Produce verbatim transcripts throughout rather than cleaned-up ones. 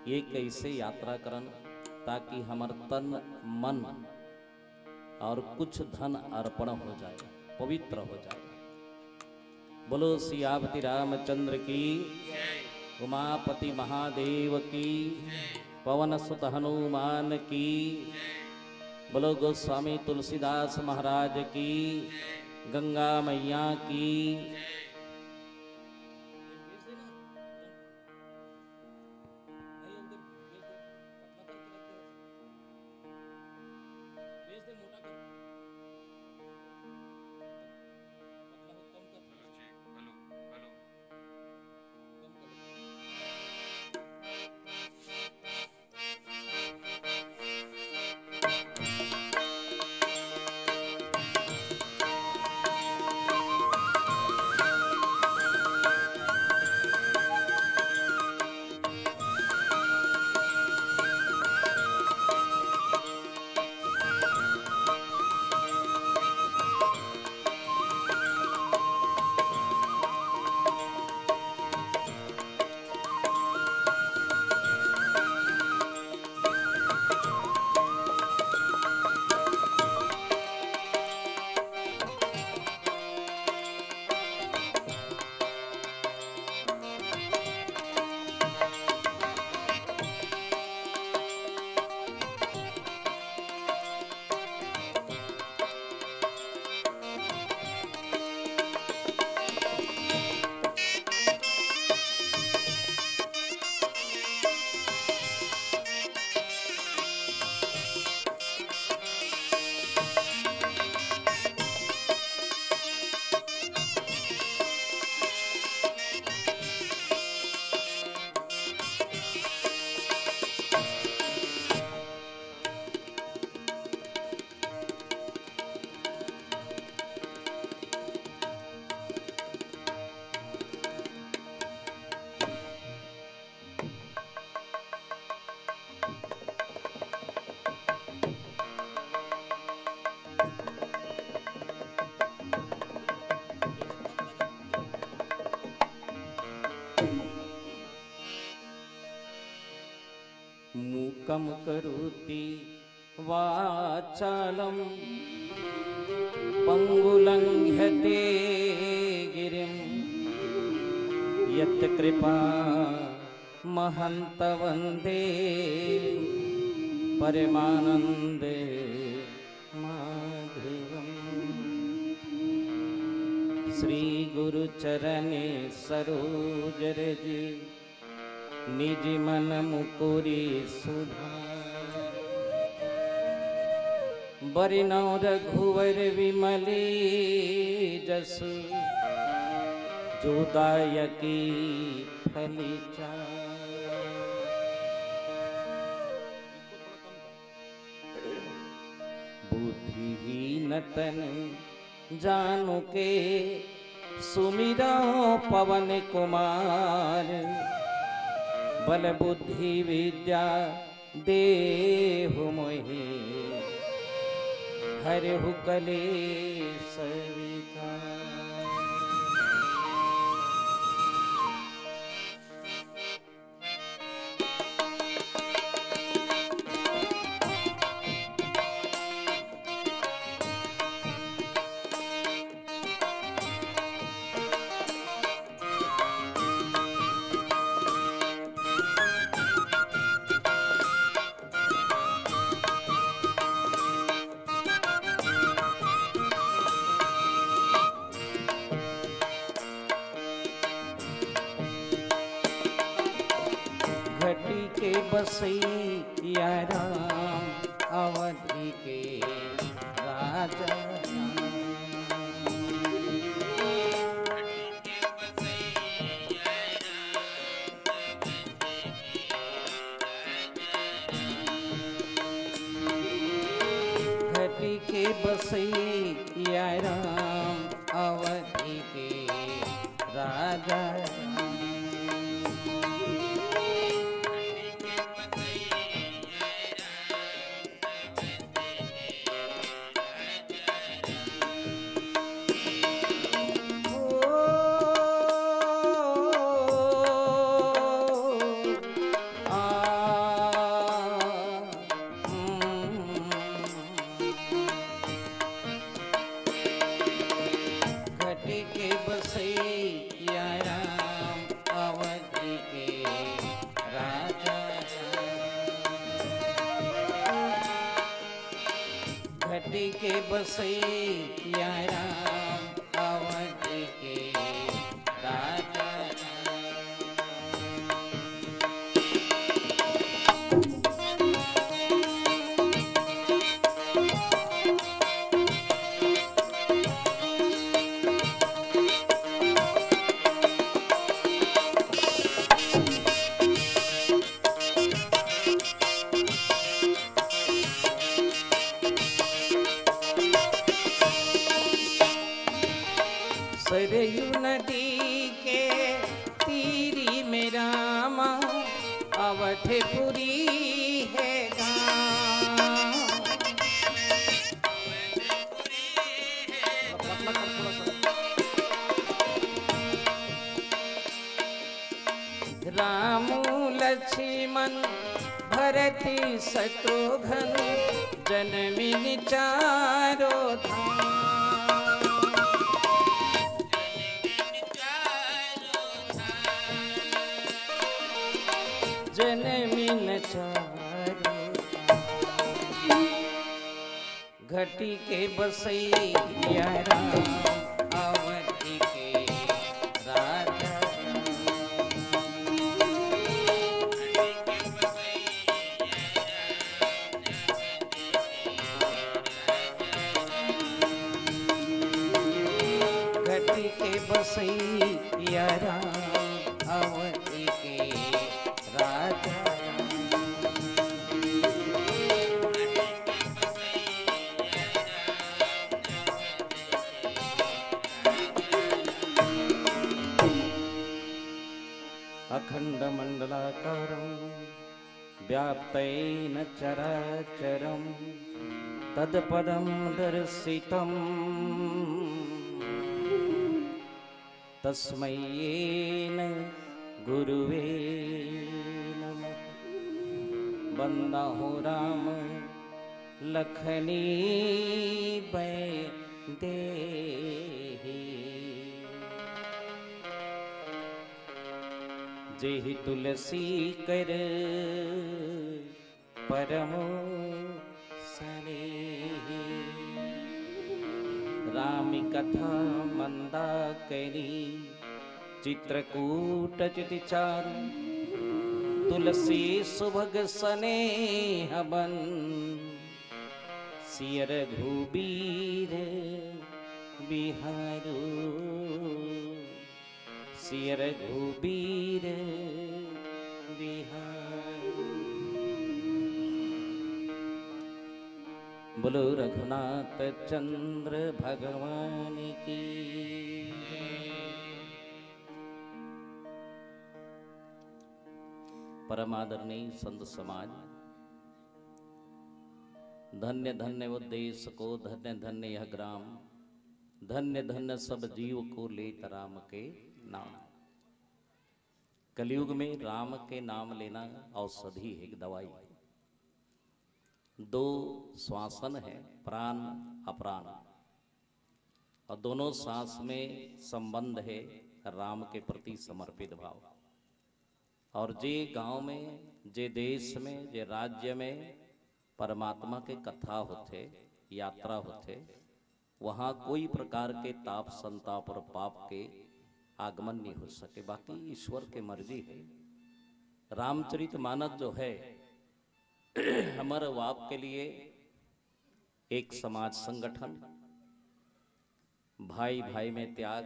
ये कैसे यात्रा करन, ताकि हमर तन, मन और कुछ धन अर्पण हो जाए, पवित्र हो जाए। बोलो सियापति रामचंद्र की, उमापति महादेव की, पवन सुत हनुमान की, बोलो गोस्वामी तुलसीदास महाराज की, गंगा मैया की। मूकं करोति वाचालं पङ्गुं लङ्घयते गिरिं। यत्कृपा महन्तं वन्दे परमानन्द माधवम्। श्री गुरु चरण सरोज रज निज मन मुकुरि सुधार। बरनउँ रघुवर विमल जसु जो दायकि फल चार। बुद्धिहीन तन जानिके सुमिरउँ पवन कुमार। बल बुद्धि विद्या देहु मोहि हरहु कलेस विकार। घटी के बसैया राम अवधी के राजा राम। घटी के बसैया राम अवधी के राजा राम। बसैया राम, अवध के राजा राम। सरयू नदी के तीरी में रामा, अवधपुरी है गाँव। रामू लक्ष्मण भरत शत्रुघ्न, जनमिन चारो धाम। जनमिन चारो धाम। घटी के बसैया राम, अवध के राजा राम। घटी के बसैया राम, अवध के राजा राम। अखंडमंडलाकारं व्याप्तेन चराचरं तत्पदं दर्शितम्। तस्मै येन गुरुवे नमः। बंदा हो राम लखनी बैदेही। जेहि तुलसी कर परम स्नेही। राम कथा मंदाकिनी चित्रकूट चित चारु। तुलसी सुभग स्नेह बन सिय रघुबीर बिहारू। सिय रघुबीर बिहार। बोलो रघुनाथ चंद्र भगवान की। परम आदरणीय संत समाज, धन्य धन्य वो देश को, धन्य धन्य यह ग्राम, धन्य धन्य सब जीव को लेत राम के नाम। कलयुग में राम के नाम लेना औषधि है, एक दवाई है। दो श्वासन है, प्राण अप्राण, और दोनों सांस में संबंध है राम के प्रति समर्पित भाव। और जे गांव में, जे देश में, जे राज्य में परमात्मा के कथा होथे, यात्रा होथे, वहाँ कोई प्रकार के ताप, संताप और पाप के आगमन नहीं हो सके, बाकी ईश्वर के मर्जी है। रामचरित मानस जो है, हमर व आपके लिए एक समाज संगठन, भाई भाई में त्याग,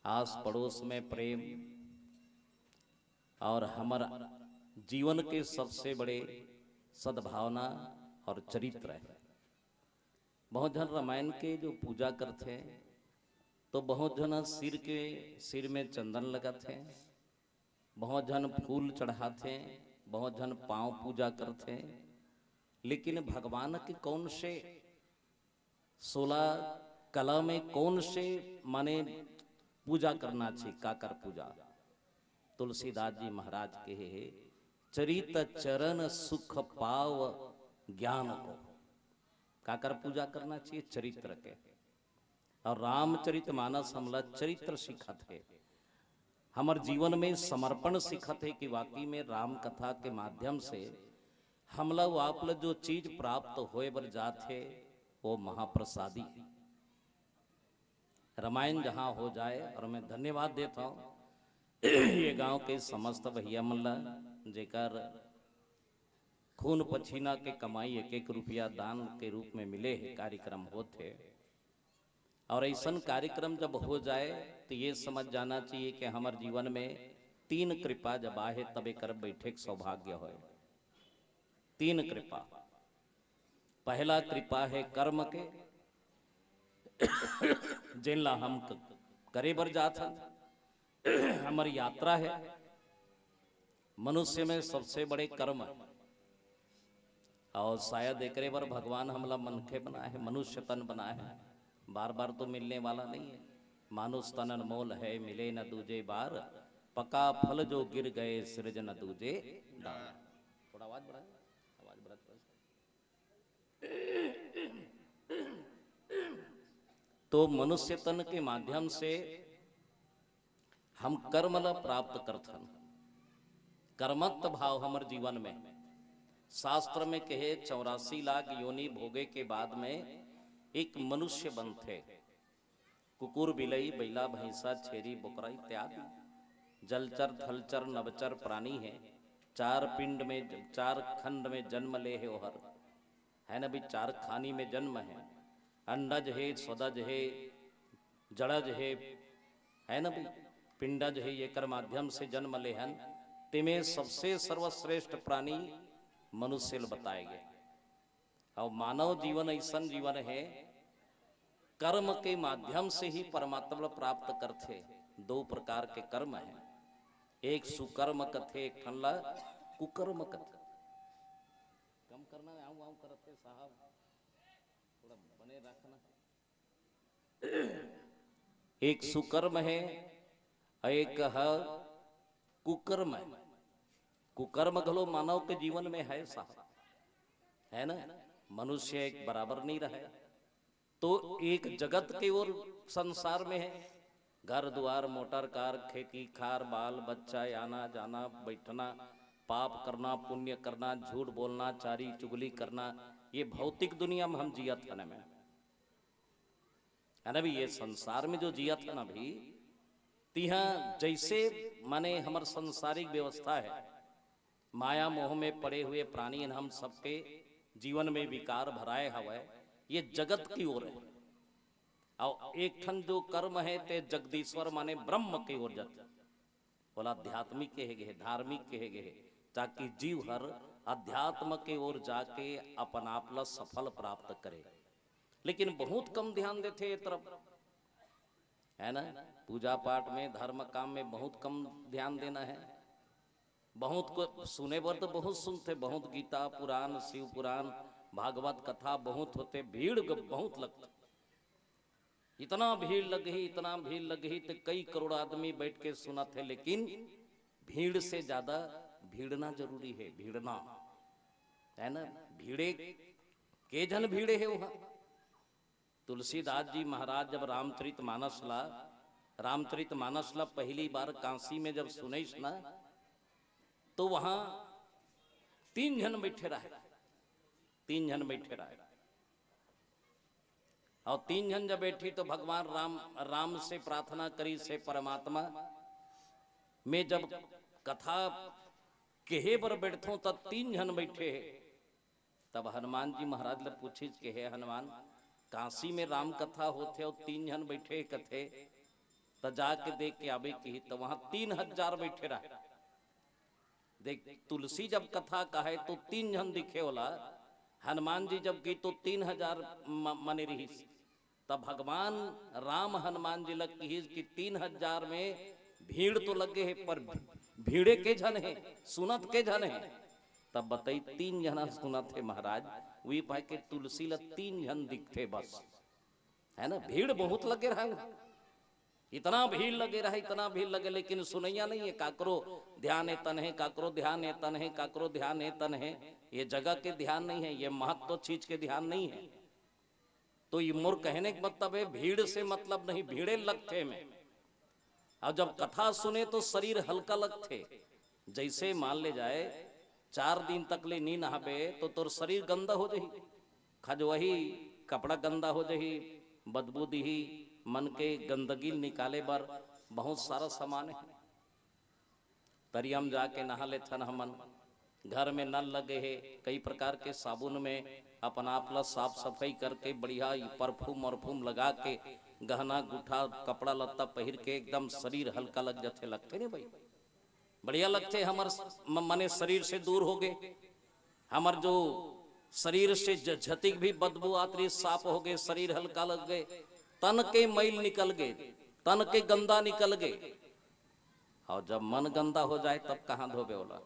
आस पड़ोस में प्रेम और हमर जीवन के सबसे बड़े सद्भावना और चरित्र है। बहुत झन रामायण के जो पूजा करथे, तो बहुत झन सिर के, सिर में चंदन लगाथे, बहुत झन फूल चढ़ाथे, बहुत झन पांव पूजा करथे, लेकिन भगवान के कौन से सोलह कला में कौन से माने पूजा करना चाहिए, काकर पूजा? तुलसीदास जी महाराज कहे हे, चरित चरण सुख पाव ज्ञान को। काकर पूजा करना चाहिए? चरित्र के। और रामचरित मानस हमला चरित्र सिखत हे, हमर जीवन में समर्पण सिखत हे कि वाकई में राम कथा के माध्यम से हमला वो आप ल जो चीज प्राप्त होए बर जात हे, वो महाप्रसादी हे। रामायण जहाँ हो जाए, और मैं धन्यवाद देत हौं ये गांव के समस्त भैया मन ला, जेकर खून पसीना के कमाई एक एक रुपया दान के रूप में मिले हे, कार्यक्रम होत हे। और ऐसन कार्यक्रम जब हो जाए, तो ये समझ जाना चाहिए कि हमर जीवन में तीन कृपा जब आहे, तब एकर बैठे के सौभाग्य होए। तीन कृपा। पहला कृपा हे कर्म के, जेन ला हम क-, करे बर जात हन, हमर यात्रा हे। मनुष्य में सबसे बड़े कर्म हे, और शायद एकरे बर भगवान हमला मनखे बनाए हे, मनुष्य तन बनाए हे। बार बार तो मिलने वाला नहीं है। मानुष तन अनमोल है, मिले न दूजे बार, पका फल जो गिर गए, सृज न दूजे दार। थोड़ा आवाज बढ़ाए, आवाज बढ़ा थोड़ा सा। तो मनुष्य तन के माध्यम से हम कर्म ला प्राप्त करथन। कर्मत्त भाव हमर जीवन में, शास्त्र में कहे, चौरासी लाख योनि भोगे के बाद में एक मनुष्य बनथे। कुकुर, बिलई, बइला, भैंसा, छेरी, बोकरा इत्यादि जलचर, थलचर, नभचर प्राणी हे। चार पिंड में, चार खंड में जन्म ले हे ओहर, है ना भाई? चार खानी में जन्म हे, अंडज हे, स्वदज हे, जड़ज हे, है ना भाई? पिंडज हे, एकर माध्यम से जन्म ले हन। तेमे सबसे सर्वश्रेष्ठ प्राणी मनुष्य ल बताए गे। और मानव जीवन ऐसन जीवन हे, कर्म के माध्यम से ही परमात्मा ल प्राप्त करथे। दो प्रकार के कर्म हे, एक सुकर्म कथे, एक ठन ला कुकर्म कथे। कम करना, आऊं आऊं करत हे साहब, थोड़ा बने रखना। एक सुकर्म हे, एक ह कुकर्म हे। कुकर्म घलो मानव के जीवन में हे साहब, है ना? मनुष्य एक बराबर नहीं रहे। तो एक जगत के ओर संसार में हे, घर दुआर, मोटर कार, खेती खार, बाल बच्चा, आना जाना, बैठना, पाप करना, पुण्य करना, झूठ बोलना, चारी चुगली करना, ये भौतिक दुनिया में हम जियत हन में, है ना भी? ये संसार में जो जियत हन अभी, तिहा जैसे माने हमर सांसारिक व्यवस्था हे, माया मोह में पड़े हुए प्राणी हन, हम सबके जीवन में विकार भराए हवय, ये जगत के ओर हे। और एक ठन जो कर्म हे, ते जगदीश्वर माने ब्रह्म के ओर जाथे। ओला आध्यात्मिक कहे गे हे, धार्मिक कहे गे हे, ताकि जीव हर अध्यात्म के ओर जाके अपन आप ला सफल प्राप्त करे। लेकिन बहुत कम ध्यान देथे ये तरफ, है ना? पूजा पाठ में, धर्म काम में बहुत कम ध्यान देना हे। बहुत को सुने बर तो बहुत सुनथे, बहुत गीता पुराण, शिव पुराण, भागवत कथा बहुत होथे, भीड़ ग-, बहुत लगथे। इतना भीड़ लगही, इतना भीड़ लगही, तो कई करोड़ आदमी बैठ के सुनत हे, लेकिन भीड़ से ज्यादा भिड़ना जरूरी हे, भिड़ना, है ना? भिड़े, के झन भिड़े हे वहां। तुलसीदास जी महाराज जब रामचरित मानस ला, रामचरित मानस ला पहली बार काशी में जब सुनइस ना, तो वहां तीन झन बैठे रहे, तीन झन बैठे रहे। और तीन झन जब बैठी तो भगवान राम, राम से प्रार्थना करिस, हे परमात्मा, मैं जब कथा कहे बर बैठथों, तब तीन झन बैठे हे। तब हनुमान जी महाराज ले पूछिस कि हे हनुमान, काशी में राम कथा होथे और तीन झन बैठे हे कथे, त जाके देख के आबे किही, त वहां तीन हजार बैठे रहे। देख, तुलसी जब कथा कहे तो तीन झन दिखे ओला, हनुमान जी जब की तो तीन हजार म-, मने रहिस। तब भगवान राम हनुमान जी ल किहिस कि तीन हजार में भीड़ तो लगे हे, पर भीड़े के झन हे, सुनत के झन हे। तब बताई, तीन झन सुनत हे महाराज, वही पाए के तुलसी ल तीन झन दिखथे बस, है ना? भीड़ बहुत लगे रहे, इतना भीड़ लगे रहे, इतना भीड़ लगे, लेकिन सुनैया नहीं है। काकरो ध्यान ए तन हे, काकरो ध्यान ए तन हे, काकरो ध्यान ए तन हे। ये जगह के ध्यान नहीं है, ये महत्व चीज के ध्यान नहीं है। तो ये मोर कहने का मतलब है, भीड़ से मतलब नहीं, भीड़े लगथे में। और जब कथा सुने तो शरीर हल्का लगथे। जैसे मान ले जाए, चार दिन तक ले नी नहाबे तो तोर शरीर गंदा हो जाही, खजवही, कपड़ा गंदा हो जाही, बदबू दिही। मन के गंदगी निकाले बर बहुत सारा सामान है। तरिया म जाके नहा लेथन हमन। घर में नल लगे हे, कई प्रकार के साबुन में अपन आप ला साफ सफाई करके बढ़िया परफ्यूम वरफ्यूम लगा के गहना गुठा कपड़ा लत्ता पहिर के एकदम शरीर हल्का लग जाथे, लगथे ने भाई? बढ़िया लगथे हमर म-, मने शरीर से दूर हो गे, हमर जो शरीर से ज-, झतिक भी बदबू आत रही साफ हो गे, शरीर हल्का लग गे, तन के मैल निकल गे, तन के गंदा निकल गे। और जब मन गंदा हो जाए तब कहाँ धोबे ओला?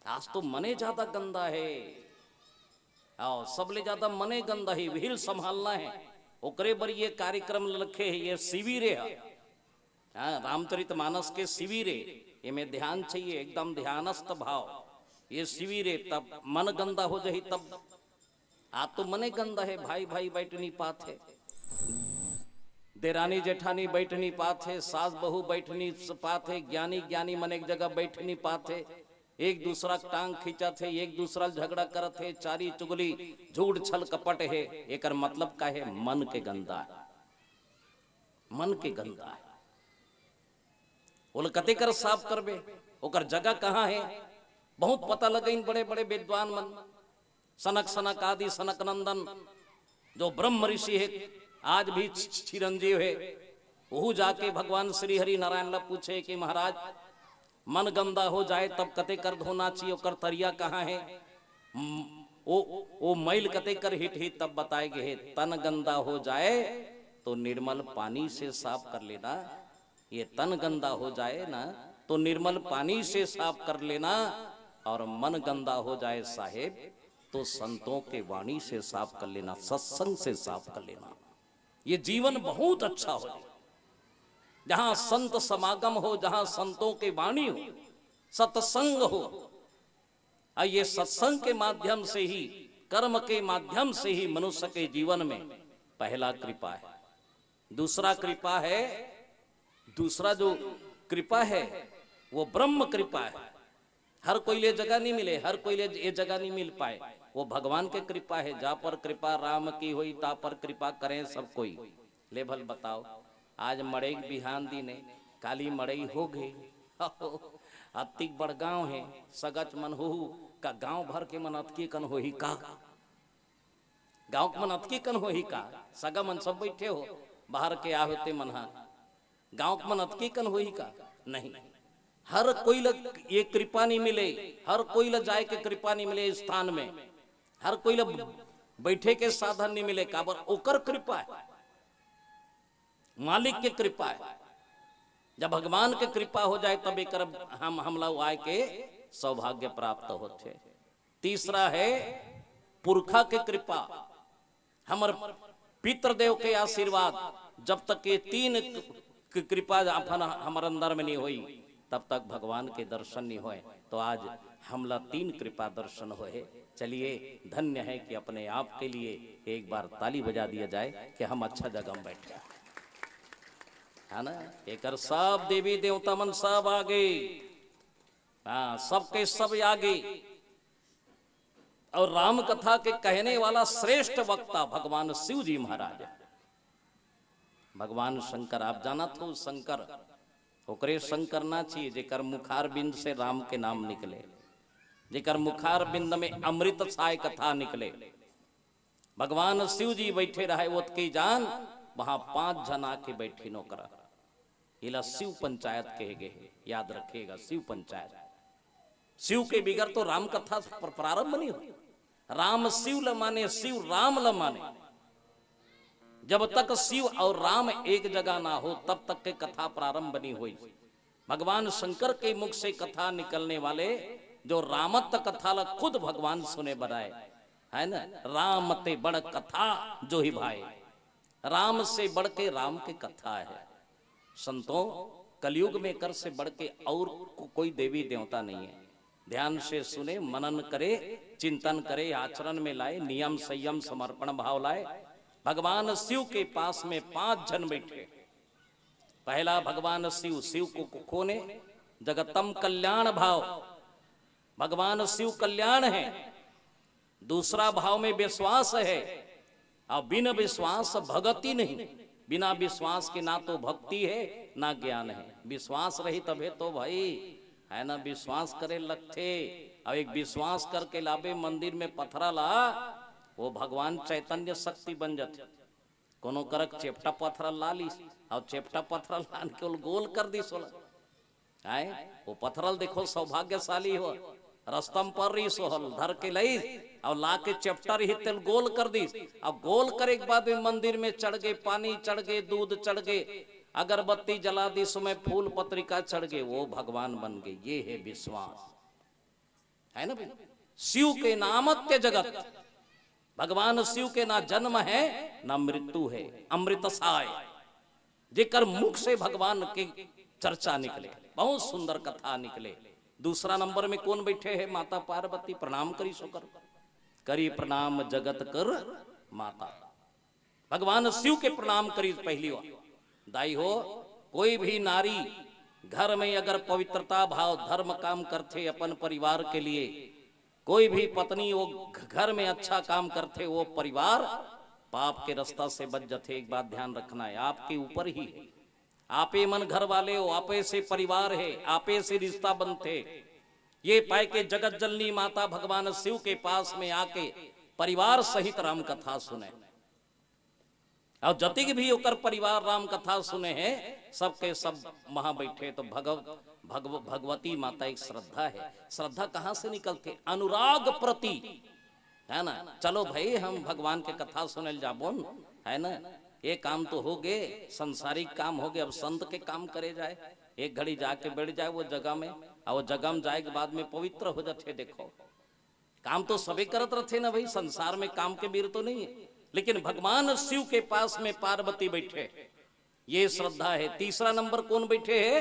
आज तो मने ज्यादा गंदा है। और सबले ज्यादा मने गंदा है, विहिल संभालना है। ओकरे बर ये कार्यक्रम रखे है, ये शिविर है। हाँ, रामचरित मानस के शिविर है, एमे ध्यान चाहिए, एकदम ध्यानस्थ भाव। ये शिविर है, तब मन गंदा हो जाही तब। आज तो मने गंदा है, भाई भाई बैठ नहीं पात है, देरानी जेठानी बैठ नहीं पात है, सास बहू बैठ नहीं स-, पात है, ज्ञानी ज्ञानी मन एक जगह बैठ नहीं पात है, एक दूसरा के टांग खींचत है, एक दूसरा ले झगड़ा करत है, चारी चुगली, झूठ छल कपट है। एकर मतलब का है? मन के गंदा है, मन के गंदा है। ओला कते कर साफ करबे? ओकर जगह कहाँ है? बहुत पता लगइन बड़े बड़े विद्वान मन, सनक सनक आदि सनक नंदन जो ब्रह्म ऋषि है, आज भी चि-, चिरंजीव है, वहू जाके भगवान श्री हरि नारायण ला पूछे कि महाराज, मन गंदा हो जाए तब कते कर धोना चाहिए, ओकर तरिया कहाँ है? म-, ओ, ओ मैल कते कर हिटही तब बताए गे हे, तन गंदा हो जाए तो निर्मल पानी से साफ कर लेना। ये तन गंदा हो जाए ना तो निर्मल पानी से साफ कर लेना, और मन गंदा हो जाए साहेब तो संतों के वाणी से साफ कर लेना, सत्संग से साफ कर लेना। ये जीवन बहुत अच्छा हो जाए, जहां संत समागम हो, जहां संतों के वाणी हो, सत्संग हो। और ये सत्संग के माध्यम से ही, कर्म के माध्यम से ही मनुष्य के जीवन में पहला कृपा है। दूसरा कृपा है, दूसरा जो कृपा है वो ब्रह्म कृपा है। हर कोई ले जगह नहीं मिले, हर कोई ले ये जगह नहीं मिल पाए, वो भगवान के कृपा है। जा पर कृपा राम की होई, ता पर कृपा करें सब कोई। ले भल बताओ, आज मड़ई के बिहान दिन हे, काली मड़ई हो गे। अतिक बड़ गांव हे, सगच मन होहू का? गांव भर के मन अतकी कन होही का? गांव के मन अतकी कन होही का? सगा मन सब बैठे हो, बाहर के आए होते मन हा, गांव के मन अतकी कन होही का? नहीं। हर कोई ल ये कृपा नहीं मिले, हर कोई ल जाए के कृपा नहीं मिले स्थान में, हर कोई ल बैठे के साधन नहीं मिले। काबर? ओकर कृपा है, मालिक के कृपा है। जब भगवान के कृपा हो जाए तब एकर हम हमला आए के सौभाग्य प्राप्त होथे। तीसरा है पुरखा के कृपा। हमर पितृदेव के आशीर्वाद, जब तक ये तीन क-, क-, कृपा अपन हमर अंदर में नहीं होई, तब तक भगवान के दर्शन नहीं होए। तो आज हमला तीन कृपा दर्शन होए। चलिए, धन्य है कि अपने आप के लिए एक बार ताली बजा दिया जाए कि हम अच्छा जगह में बैठे हैं, है ना? एकर सब देवी देवता मन सब आ गे, हाँ, सबके सब आ गे। और राम कथा के कहने वाला श्रेष्ठ वक्ता भगवान शिव जी महाराज है। भगवान शंकर, आप जानत हो शंकर, ओकरे शंकर ना चाहिए जेकर मुखारबिंद से राम के नाम निकले, जेकर मुखारबिंद में अमृत छाय कथा निकले। भगवान शिव जी बैठे रहे ओतके जान, वहां पांच झन आके बैठिन ओकरा। इला शिव पंचायत कहे गे हे, याद रखिएगा, शिव पंचायत। शिव के बिगर तो राम कथा प्र-, प्रारंभ नहीं हो। राम शिव ल माने, शिव राम ल माने। जब तक शिव और राम एक जगह ना हो, तब तक के कथा प्रारंभ नहीं होई। भगवान शंकर के मुख से कथा निकलने वाले जो रामत कथा ला खुद भगवान सुने बनाए, है ना? राम ते बड़ कथा जो ही भाई, राम से बढ़ के राम की कथा है। संतों, कलयुग में कर से बढ़ के और को-, कोई देवी देवता नहीं है। ध्यान से सुने, मनन करे, चिंतन करे, आचरण में लाए, नियम संयम समर्पण भाव लाए। भगवान शिव के पास में पांच जन बैठे। पहला भगवान शिव, शिव को, को कोने? जगतम कल्याण भाव। भगवान शिव कल्याण है, दूसरा भाव में विश्वास है। और बिन विश्वास भगति नहीं, बिना विश्वास के ना तो भक्ति है ना ज्ञान है। विश्वास रही तभे तो भाई, है ना, विश्वास करे लगथे। और एक विश्वास करके लाबे मंदिर में पथरा ला, वो भगवान चैतन्य शक्ति बन जाथे। कोनो करक चेपटा पथरा ला लीस, और चेपटा पथरा लान के ओल गोल कर दीस ओला। आए, वो पथरल देखो सौभाग्यशाली हो, रस्ता म पर रही सोहल धर के लईस, और ला के चेपटा रही तेल गोल कर दीस। अब गोल करे के बाद में मंदिर में चढ़ गए, पानी चढ़ गए, दूध चढ़ गए, अगरबत्ती जला दी, समय फूल पत्रिका चढ़ गए, वो भगवान बन गए। ये है विश्वास, है ना भाई? शिव के नामत्य जगत, भगवान शिव के ना जन्म है ना मृत्यु है, अमृतसाय, जेकर मुख से भगवान की चर्चा निकले, बहुत सुंदर कथा निकले। दूसरा नंबर में कौन बैठे है? माता पार्वती। प्रणाम करी सो कर, करी प्रणाम जगत कर माता। भगवान शिव के प्रणाम करी पहली बार। दाई हो, कोई भी नारी घर में अगर पवित्रता भाव धर्म काम करथे अपन परिवार के लिए, कोई भी पत्नी वो घ-, घर में अच्छा काम करथे, वो परिवार पाप के रास्ता से बच जथे। एक बात ध्यान रखना है, आपके ऊपर ही है। आपे मन घर वाले हो, आपे से परिवार है, आपे से रिश्ता बनथे। ये पाए के जगत जननी माता भगवान शिव के पास में आके परिवार सहित राम कथा सुने। और जतिक भी ओकर परिवार राम कथा सुने हैं, सबके सब वहां बैठे तो भगव-, भगव-, भगवती माता एक श्रद्धा है। श्रद्धा कहाँ से निकलते? अनुराग प्रति, है ना? चलो भाई, हम भगवान के कथा सुने ल जाबोन, है ना? ये काम तो हो गए, संसारिक काम हो गए, अब संत के काम करे जाए। एक घड़ी जाके बैठ जाए वो जगह में, और वो जगह में जाए के बाद में पवित्र हो जाते। देखो, काम तो सबे करत रहते ना भाई, संसार में काम के बीर तो नहीं है, लेकिन भगवान शिव के पास में पार्वती बैठे, ये श्रद्धा है। तीसरा नंबर कौन बैठे है?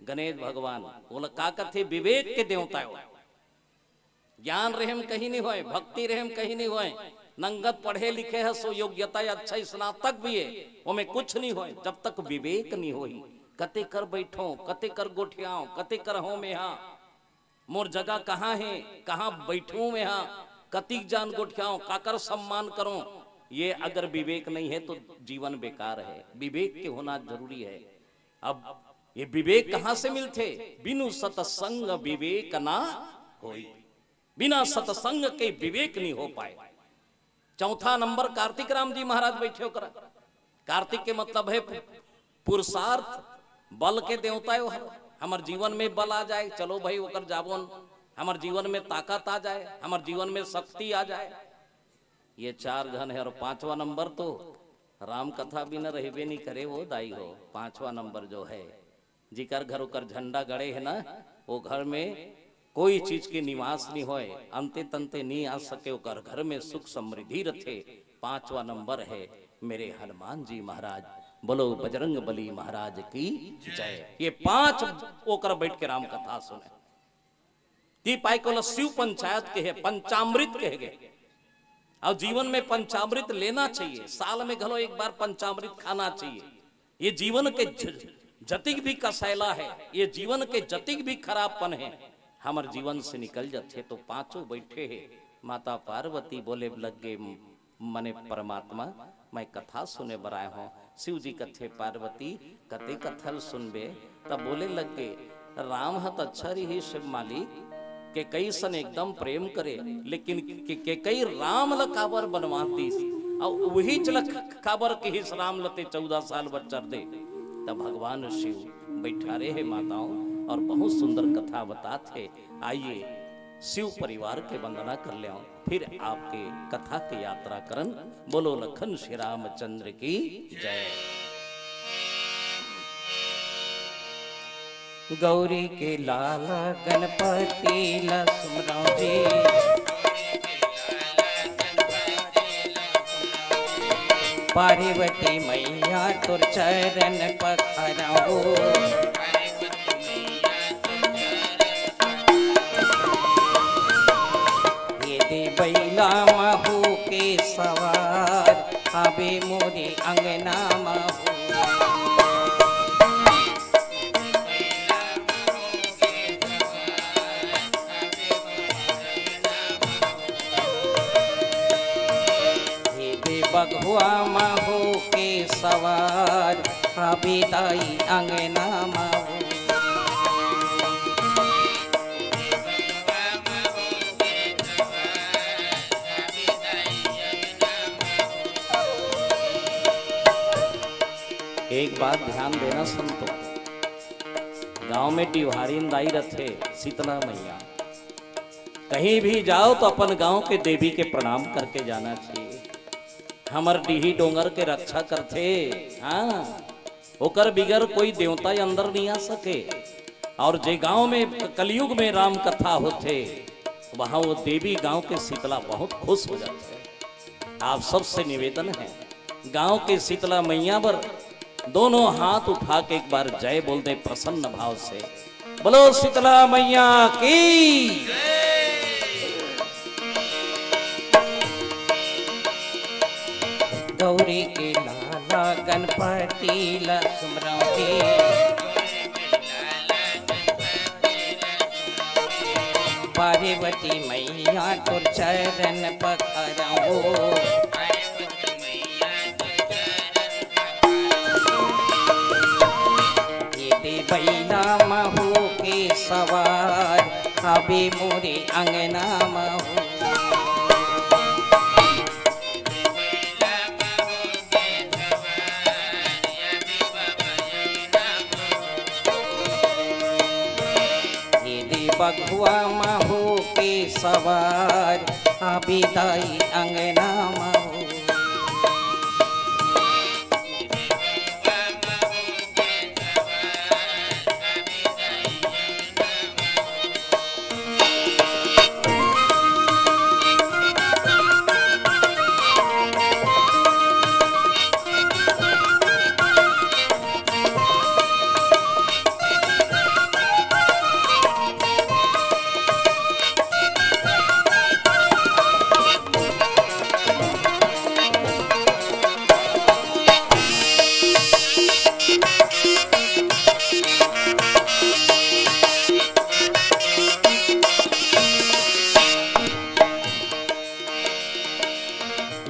गणेश भगवान। बोला का कथे? विवेक के देवता है वो। ज्ञान रहेम कहीं नहीं होए, भक्ति रहेम कहीं नहीं होए, नंगत पढ़े लिखे है, सो योग्यता या अच्छा स्नातक भी है, ओमे कुछ नहीं होए जब तक विवेक नहीं होही। कते कर बैठो, कते कर गोठियाओ, कते कर हो मेहा, मोर जगह कहाँ है, कहाँ बैठूं मैं, हाँ, कतिक जान गोठियाओ, काकर सम्मान करो, ये अगर विवेक नहीं है तो जीवन बेकार है। विवेक के होना जरूरी है। अब ये विवेक कहाँ से मिलथे? बिनु सत्संग विवेक ना होई। बिना सत्संग के विवेक नहीं हो पाए। चौथा नंबर कार्तिक राम जी महाराज बैठे ओकरा। कार्तिक के मतलब है पु-, पुरुषार्थ, बल के देवता है वो। हमर जीवन में बल आ जाए, चलो भाई ओकर जाबोन, हमर जीवन में ताकत आ जाए, हमर जीवन में शक्ति आ जाए। ये चार झन है। और पांचवा नंबर तो राम कथा बिना रहबे नहीं करे वो दाई हो। पांचवा नंबर जो है, जिकर घर ओकर झंडा गड़े है ना, वो घर में कोई चीज के निवास नहीं होए, अंते तंते नहीं आ सके, ओकर घर में सुख समृद्धि रथे। पांचवा नंबर है मेरे हनुमान जी महाराज। बोलो बजरंग बली महाराज की जय। ये पांच ओकर बैठ के राम कथा सुने। ती पाई को शिव पंचायत के है, पंचामृत कहे गए। और जीवन में पंचामृत लेना चाहिए, साल में घलो एक बार पंचामृत खाना चाहिए। ये जीवन के ज-, जतिक भी कसैला है, ये जीवन के जतिक भी खराबपन है, हमर जीवन से निकल जाथे। तो पांचों बैठे हैं, माता पार्वती बोले लग गए, मने परमात्मा, मैं कथा सुने बर आए हों। शिव जी कथे, पार्वती, कते कथा ल सुनबे? तब बोले लग गए, राम ह त अच्छा रहिस मालिक, केकई सन एकदम प्रेम करे, लेकिन के, केकई राम ल काबर बनवा दिस? अउ उहीच ल काबर किहिस राम ल ते चौदह साल बर चर दे? तब भगवान शिव बैठारे हे माताओं और बहुत सुंदर कथा बतात हे। आइए शिव परिवार के वंदना कर लेओ, फिर आपके कथा के यात्रा करन। बोलो लखन श्री रामचंद्र की जय। गौरी के लाला गणपति ला सुमरौं जी, पार्वती मैया तोर चरण पखारौं। ये दे बैला महू के सवार, आबे मोरे अंगना महू। बघवा म होके सवार, अभी दाई अंगना म हो। एक बात ध्यान देना संतो, गांव में टिवहारिन दाई रथे, शीतला मैया, कहीं भी जाओ तो अपन गांव के देवी के प्रणाम करके जाना चाहिए। हमर डीही डोंगर के रक्षा करथे, हाँ, ओकर बिगर कोई देवता अंदर नहीं आ सके। और जे गांव में क-, कलयुग में राम कथा होथे, वहां वो देवी गांव के शीतला बहुत खुश हो जाथे। आप सबसे निवेदन है, गांव के शीतला मैया बर दोनों हाथ उठा के एक बार जय बोल दे प्रसन्न भाव से। बोलो शीतला मैया की। गौरी के लाला गणपति ला सुमरौं जी। पार्वती मैया तोर चरण पखारौं। ये दे बइला म होके सवार, आबे मोरे अंगना म हो। ये दे बघवा म होके सवार, आबे दाई अंगना म हो।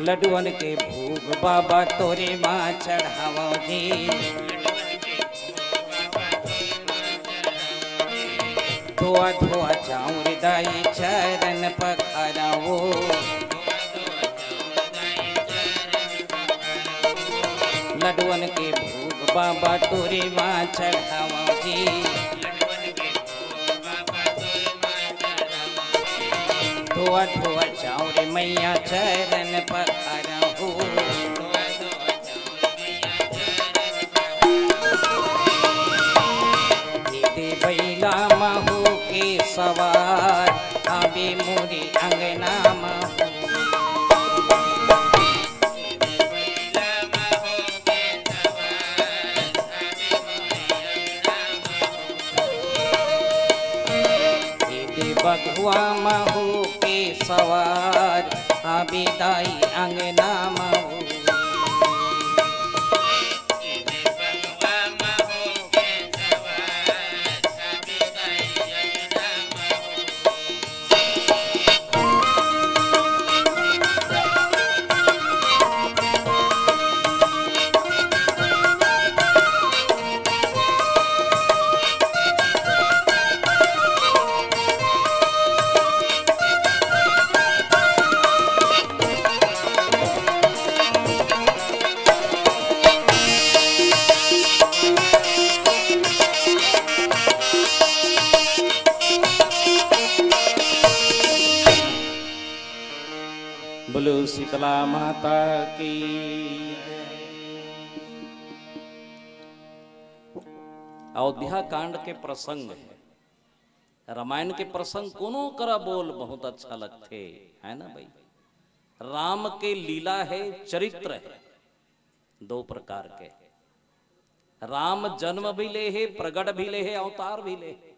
लडुअन के भोग बाबा तोरे माँ चढ़ावो जी। धोआ धोआ चाउर दाई चरण पखारवो। लडुअन के भोग बाबा तोरे माँ चढ़ावो जी। धोआ धोआ चाउर मैया चरण पखारहु। दे बइला म होके सवार, आबे मोरे अंगना म हो। दे बघवा म होके सवार, आबे दाई अंगना म हो। बोलो शीतला माता की। अयोध्या कांड के प्रसंग है, रामायण के प्रसंग कोनो करा बोल बहुत अच्छा लगथे, है ना भाई? राम के लीला है, चरित्र है, दो प्रकार के। राम जन्म भी ले है, प्रगट भी ले है, अवतार भी ले है।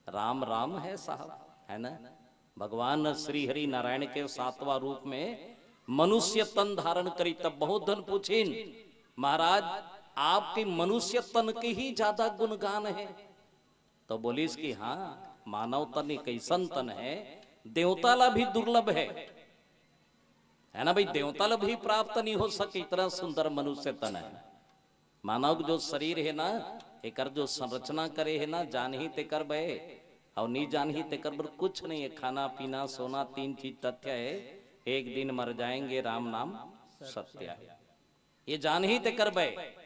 राम राम है साहब, है ना? भगवान श्री हरि नारायण के सातवां रूप में मनुष्य तन धारण करी, तब बहुत धन पूछिन, महाराज, आपके मनुष्य तन के ही ज्यादा गुणगान है। तो बोलिस कि हाँ, मानव तन एक ऐसन तन है, देवता ला भी दुर्लभ है। है ना भाई? देवता ल भी प्राप्त नहीं हो सके, इतना सुंदर मनुष्य तन है। मानव जो शरीर है ना, एकर जो संरचना करे है ना, जानही तेकर बे, और नहीं जानही तेकर बर कुछ नहीं है। खाना पीना सोना तीन चीज तथ्य है। एक दिन मर जाएंगे, राम नाम सत्य है, ये जानही तेकर बे।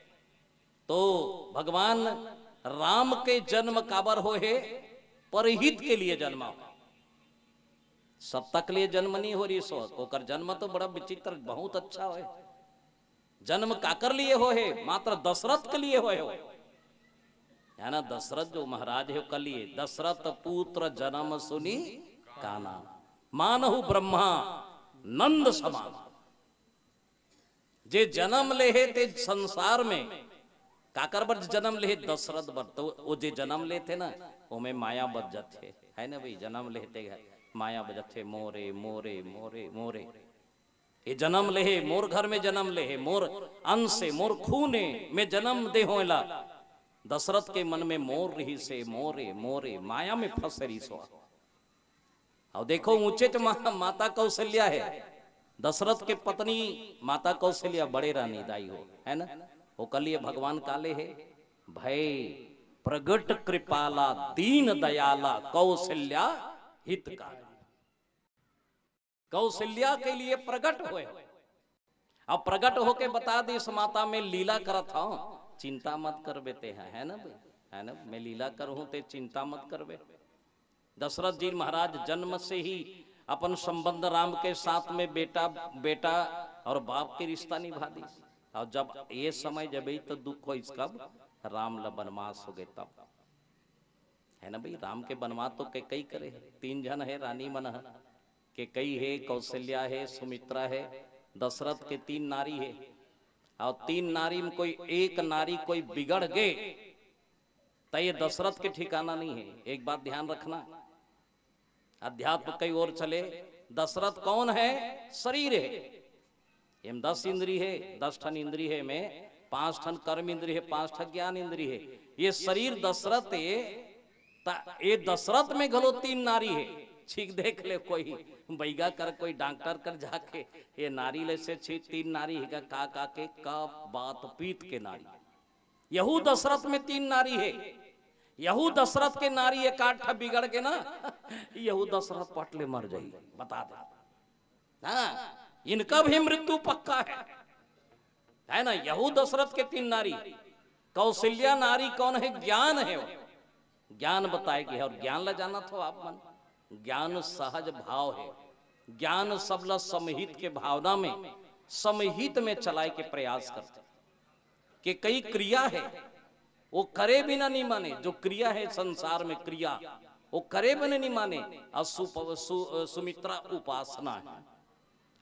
तो भगवान राम के जन्म काबर हो है? परहित के लिए जन्मा हो। सत्ता के लिए जन्म नहीं हो रही सो, ओकर जन्म तो बड़ा विचित्र, बहुत अच्छा हो है। जन्म काकर लिए हो है? मात्र दशरथ के लिए हो है। है ना? दशरथ जो महाराज है, ओकर लिए, "दशरथ पुत्र जन्म सुनी काना, मानहु ब्रह्मा नंद समान।" जे जन्म ले हे ते संसार में, काकर बर जन्म ले हे? दशरथ बर। तो वो जे जन्म लेथे ना, ओमे माया बस जथे, है ना भाई? जन्म लेथे घर माया बस जथे, मोरे मोरे मोरे मोरे। ये जन्म ले हे, मोर घर में जन्म ले हे, मोर अंश से, मोर खूने में जन्म दे हो एला। दशरथ के मन में मोर रही से, मोरे मोरे, माया में फंस रही सो। और देखो, ऊंचे तो मा-, माता कौशल्या है, दशरथ के पत्नी माता कौशल्या, बड़े रानी दाई हो, है ना? ओकर लिए भगवान काले है, "भय प्रगट कृपाला दीन दयाला कौशल्या हितकारी।" कौशल्या के लिए प्रगट होए, अब प्रगट होके बता दिस, "माता, मैं लीला करत हूं, चिंता मत करबे ते ह, है ना भाई, है ना? मैं लीला करहूं, ते चिंता मत करबे।" दशरथ जी महाराज जन्म से ही अपन संबंध राम के साथ में बेटा, बेटा और बाप के रिश्ता निभा दिस। और जब ये समय जब ही तो दुख होइस, कब राम ल बनवास हो गए तब, है ना भाई? राम के बनवास तो कैकई करे हे, तीन झन है रानी मन ह, कैकई है, कौशल्या है, सुमित्रा है, दशरथ के तीन नारी है। और तीन नारी में कोई एक नारी कोई बिगड़ गए, तो ये दशरथ के ठिकाना नहीं है। एक बात ध्यान रखना, अध्यात्म कई ओर चले। दशरथ कौन है? शरीर है। एम दस इंद्री है, दस ठन इंद्री है, में पांच ठन कर्म इंद्री है, पांच ठन ज्ञान इंद्री है। ये शरीर दशरथ है, त ये दशरथ में घलो तीन नारी है। ठीक देख ले, कोई बैगा कर, कोई डॉक्टर कर जाके, ये नारी ले से छी तीन नारी है का, का, का के कफ बात पीत के नारी। यहू दशरथ में तीन नारी है। यहू दशरथ के नारी एक आध ठा बिगड़ के ना, यहू दशरथ पट ले मर जाई, बता दे। हाँ, इनका भी मृत्यु पक्का है, है ना? यहू दशरथ के तीन नारी। कौशल्या नारी कौन है? ज्ञान है वो। ज्ञान बताएगी, और ज्ञान ला जानत हो आप मन, ज्ञान सहज भाव है। ज्ञान सबला समहित के भावना में, समहित में चलाए के प्रयास करथे। के कई क्रिया है, वो करे बिना नहीं माने। जो क्रिया है संसार में क्रिया, वो करे बिना नहीं माने। और सुप-, सु-, सुमित्रा उपासना है।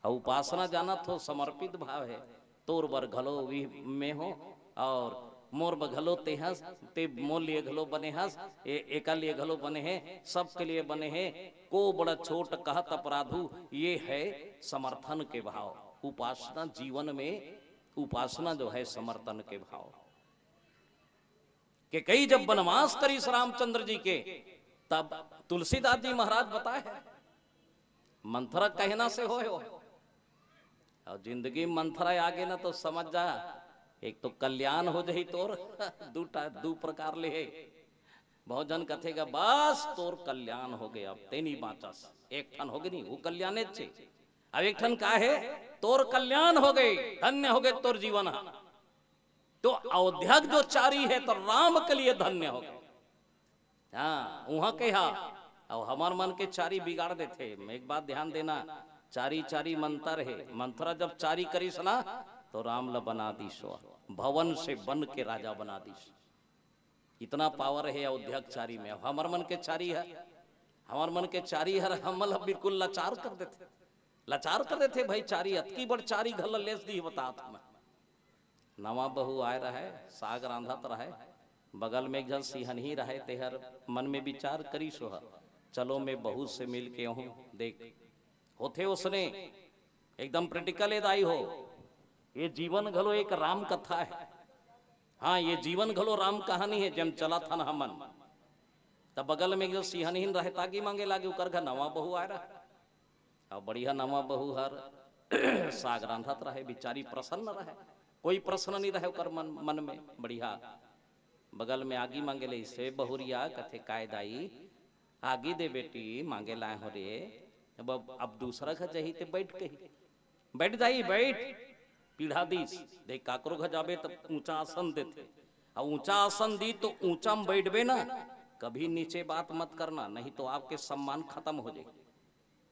और उपासना जानत हो, समर्पित भाव है। तोर बर घलो भी में हो और मोर बर घलो ते हस, ते मोर लिए घलो बने हस, ए-, एका लिए घलो बने है, सबके लिए बने है। को बड़ा छोट कहत अपराधु, ये है समर्थन के भाव। उपासना जीवन में, उपासना जो है समर्थन के भाव। कैकई जब बनवास करिस रामचंद्र जी के, तब तुलसीदास जी महाराज बताए है, मंथरा कहना से होए हो। और जिंदगी में मंथरा आ गे ना, तो समझ जा, एक तो कल्याण हो जाही तोर, दू टा, दू प्रकार ले है। बहुत झन कथे गा, "बस तोर कल्याण हो गए, अब ते नहीं बाँचस।" एक ठन हो गे नहीं, वो कल्याणे चे। अब एक ठन का है, "तोर कल्याण हो गए, धन्य हो गए तोर जीवन हा।" तो अयोध्या के जो चारी है, तो राम के लिए धन्य हो गए। हाँ, उहाँ के हा। अब हमर मन के चारी बिगाड़ देथे। एक बात ध्यान देना, चारी चारी मंथरा है, मंथरा जब चारी करिस ना, तो राम ल बना दिस, भवन से बन के राजा बना दिस। इतना पावर है अयोध्या के चारी में। अब हमर मन के चारी है, हमर मन के चारी हर हमन ल बिल्कुल लाचार कर देथे, लाचार कर देथे भाई। चारी, अतकी बड़ चारी घर ल लेस दी, बतात हूँ मैं। नवा बहू आए रहय, साग रांधत रहय, बगल में एक झन सिहनही रहय, तेहर मन में विचार करिस होही, "चलो मैं बहू से मिल के आहूँ।" देख, होथे ओसने, एकदम practical ए दाई हो। ये जीवन घलो एक राम कथा है। हाँ, ये जीवन घलो राम कहानी है, जेम चलत हन हमन। तब बगल में एक झन सिहनहिन रहय, तागी मांगे लागे, ओकर घर नवा बहू आए रहय। अब बढ़िया नवा बहू हर साग रांधत रहे, बिचारी प्रसन्न रहे, कोई प्रश्न नहीं रहे ओकर मन, मन में। बढ़िया बगल में आगी मांगे ले से बहुरिया कथे, "काय दाई, आगी दे बेटी, मांगे लाए हो रे।" अब, अब दूसरा घर जाही ते बैठ कही, "बैठ दाई, बैठ।" पीढ़ा दीस, देख काकरो घर जाबे त ऊंचा आसन देथे, आ ऊंचा आसन दी तो ऊंचा में बैठबे ना, कभी नीचे बात मत करना, नहीं तो आपके सम्मान खत्म हो जाए।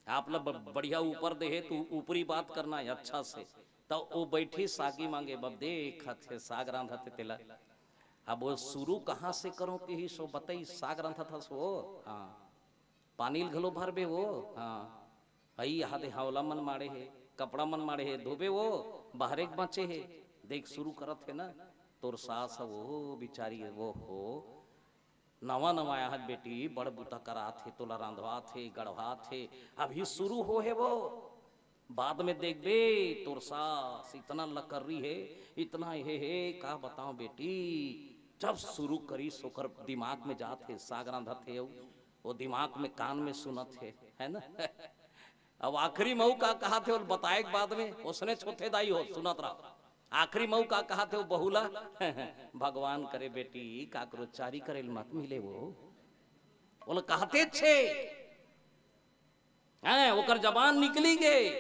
आप ला ब-, बढ़िया ऊपर देहे तो ऊपरी बात करना है अच्छा से। तो वो बैठी सागी मांगे, बब देखत हे साग रांधत हे तेला। अब वो शुरू कहाँ से करो कि ही सो बताई, साग रांधत हस वो। हाँ, पानी ल घलो भरबे वो। हाँ, हई हादे हवला मन माड़े हे, कपड़ा मन माड़े हे, धोबे वो, बाहरे के बाँचे हे। देख शुरू करत हे ना, तोर सास ह वो बिचारी, वो हो, नवा नवा आहत बेटी, बड़ बुता करात हे, तोला रांधवात हे, गढ़वात हे, अभी शुरू हो हे वो। बाद में देखबे, तोर सास इतना लकर्री हे, इतना हे हे, का बताओ बेटी। जब शुरू करिस, ओकर दिमाग में जात हे, साग रांधत हे, अउ वो दिमाग में, कान में सुनत हे, है ना? अब आखिरी मऊ का कहा थे, वो बताए के बाद में, उसने छोथे दाई हो, सुनत रहा। आखिरी मऊ का कहा थे, वो बहुला, "भगवान करे बेटी, काकरो चारी करे ल मत मिले वो।" वो लोग कहते छे, हैं, ओकर जबान निकली गे,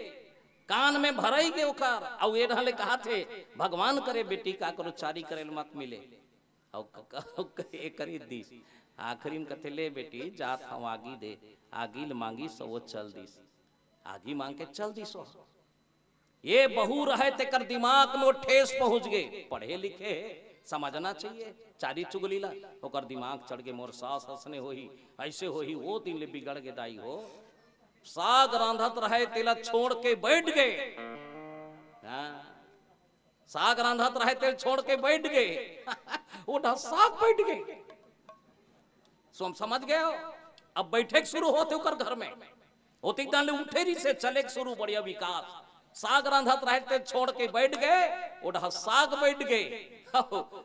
कान में भरई गे ओकर, अउ ये रहले कहा थे, "भगवान करे बेटी, काकरो चारी करे ल मत मिले।" अउ क-, क-, क-, ये करी दीस। आखिरी में कथे, "ले बेटी, जात हूँ आगी दे।" आगी ल मांगी सो वो चल दीस। आगी मांग के चल दीस वो। ये बहू रहे तेकर दिमाग में वो ठेस पहुंच गे। पढ़े लिखे हे, समझना चाहिए। चारी चुगली ला, ओकर दिमाग चढ़ गे, "मोर सास हसने होही, ऐसे होही।" वो दिन ले बिगड़ गे दाई हो। साग रांधत रहे, तेला छोड़ के बैठ गे। हाँ, साग रांधत रहे, तेल छोड़ के बैठ गे। वो डहा साग बैठ गे। सो हम समझ गए हो? अब बैठे के शुरू होते ओकर घर में। होते एकदम ले उठे रही से चले के शुरू, बढ़िया विकास। साग रांधत रहे, तेल छोड़ के बैठ गे, वो डहा साग बैठ गे।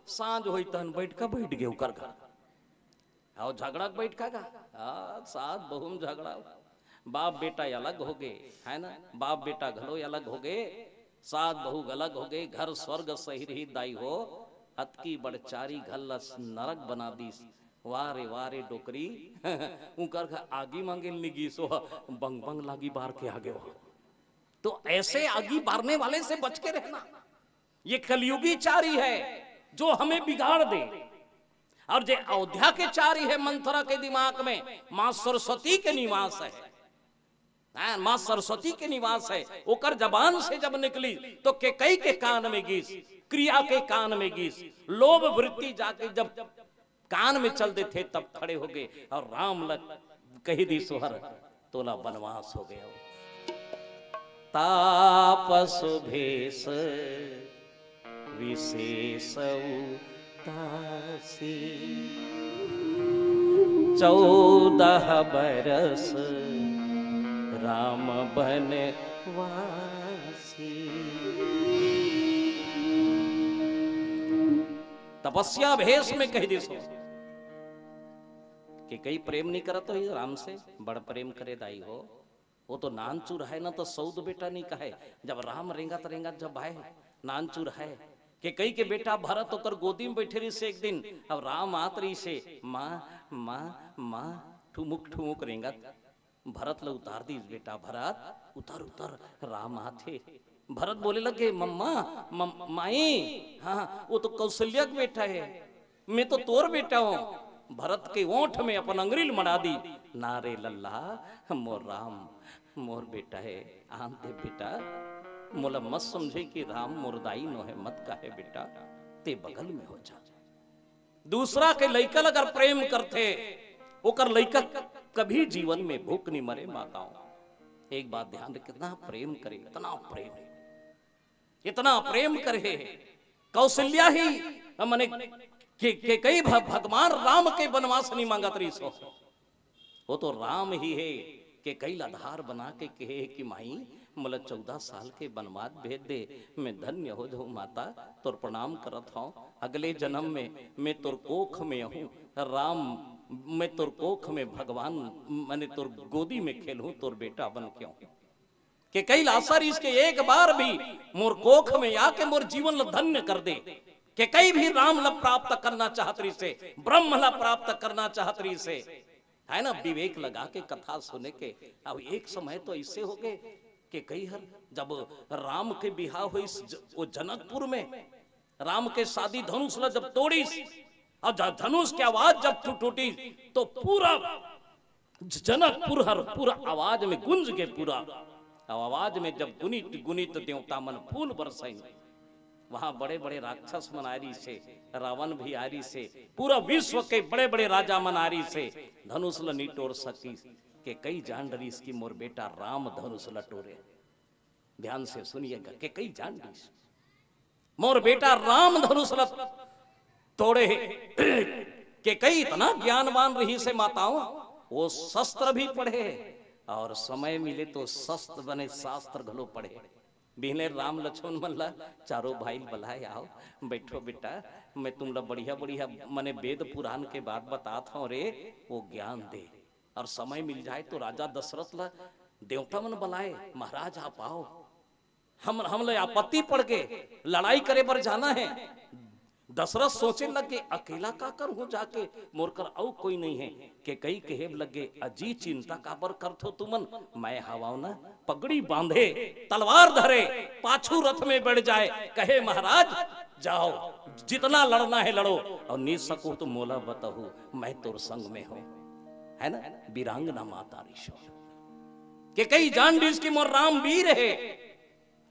सांझ होई तहन बैठ के बैठ गे ओकर घर। अउ झगड़ा के बैठ का गा? हाँ, सास बहू में झगड़ा। बाप बेटा अलग हो गे, है ना? बाप बेटा घलो अलग हो गे, सास बहू अलग हो गे, घर स्वर्ग सही रही दाई हो, अतकी बड़ चारी घर ल नरक बना दीस। वाह रे, वाह रे डोकरी। उनकर घर आगी मांगे ल नी गीस हो, बंग बंग लागी बार के आगे हो। तो ऐसे आगी बारने वाले से बच के रहना। ये कलयुगी चारी है जो हमें बिगाड़ दे। और जे अयोध्या के चारी है, मंथरा के दिमाग में माँ सरस्वती के निवास है, हाँ, माँ सरस्वती के निवास है, ओकर जबान से जब निकली तो केकई के कान में गीस, क्रिया के कान में गीस, लोभ वृत्ति जाके जब कान में चल देथे तब खड़े हो गे और राम ल कहि दीस, "सोहर तोला बनवास हो गे।" तापस भेष विशेष उदासी, चौदह बरस राम बनवासी। तपस्या भेष में कहि दीस हो। केकई प्रेम नहीं करत होही राम से, बड़ प्रेम करे दाई हो। वो तो नानचुर है ना, तो सौत बेटा नहीं कहे। जब राम रेंगत रेंगत जब आए, नानचुर है, केकई के बेटा भरत ओकर गोदी में बैठे रहिस एक दिन। अब राम आत रहिस हे, "माँ, माँ, माँ," ठुमुक ठुमुक रेंगत। भरत ल उतार दीस, "बेटा भरत, उतर, उतर, राम आथे।" भरत बोले लगे, "मम्मा, मम-, माई, हाँ, वो तो कौशल्या के बेटा है, मैं तो तोर बेटा हूँ।" भरत के ओंठ में अपन अंगरी ल मड़ा दी, "ना रे लल्ला, मोर राम, मोर बेटा है, आन दे बेटा, मोला मत समझे कि राम मोर दाई नो है, मत कहे बेटा, ते बगल में हो जा।" दूसरा के लइका ल अगर प्रेम करथे, ओकर लइका कभी जीवन में भूख नहीं मरे माताओं। एक बात ध्यान रख, कितना प्रेम करे, इतना प्रेम, इतना प्रेम करे। कौशल्या ही, मने, के, केकई भ-, भगवान राम के बनवास नहीं मांगत रहिस हो। वो तो राम ही हे, केकई ल आधार बना के कहे हे कि माई, मोला चौदह साल के बनवास भेज दे, मैं धन्य हो जाऊं माता, तोर प्रणाम करत हौं। अगले जन्म में मैं तोर कोख में आहूं राम, मैं तोर कोख में भगवान, मने तोर गोदी में खेलहूं, तोर बेटा बन के आहूं। केकई ला आशा रहिस के एक बार भी मोर कोख में आके मोर जीवन ला धन्य कर दे। केकई भी राम ला प्राप्त करना चाहत रहिस हे, ब्रह्म ला प्राप्त करना चाहत रहिस हे, है ना, विवेक लगा के कथा सुने के। अब एक समय तो ऐसे हो गए कि केकई हर जब राम के बिहाव होइस ज-, वो जनकपुर में, राम के शादी धनुष ला जब तोड़िस और ध-, धनुष के आवाज जब टू-, टूटी तो पूरा ज-, जनकपुर हर पूरा आवाज में गूंज के पूरा, अब आवाज में जब गुनित गुनित देवता मन फूल बरसइन, वहां बड़े बड़े राक्षस मन आ रहिस हे, रावण भी आ रहिस हे, पूरा विश्व के बड़े बड़े राजा मन आ रहिस हे, धनुष ल नी टोर सकिस। केकई जान डरिस कि मोर बेटा राम धनुष ल टोरे। ध्यान से सुनिएगा, केकई जान डरिस, मोर बेटा राम धनुष ल तोड़े हे। केकई इतना ज्ञानवान रहिस हे माताओं, वो शस्त्र भी पढ़े हे और समय मिले तो शस्त्र बने शास्त्र घलो पढ़े। बिहने राम लक्ष्मण मन ला चारों भाई ल बलाए, "आओ, बैठो बेटा, मैं तुम ला बढ़िया बढ़िया मने वेद पुराण के बात बतात हौं रे, वो ज्ञान दे।" और समय मिल जाए तो राजा दशरथ ला देवता मन बलाए, "महाराज आप आओ, हम, हम ला आपत्ति पड़ के लड़ाई करे बर जाना है।" दशरथ सोचे लगे, "अकेला का करहूं जाके, मोर कर अउ कोई नहीं है।" केकई कहे लगे, "अजी चिंता काबर करथो तुमन, मैं हवंव ना, पगड़ी बांधे, तलवार धरे, पाछू रथ में बैठ जाए, कहे, 'महाराज जाओ, जितना लड़ना है लड़ो, और नी सको तो मोला बताओ, मैं तोर संग में हौं।'" है ना, वीरांगना माता रिसो। केकई जान डरिस कि मोर राम वीर हे,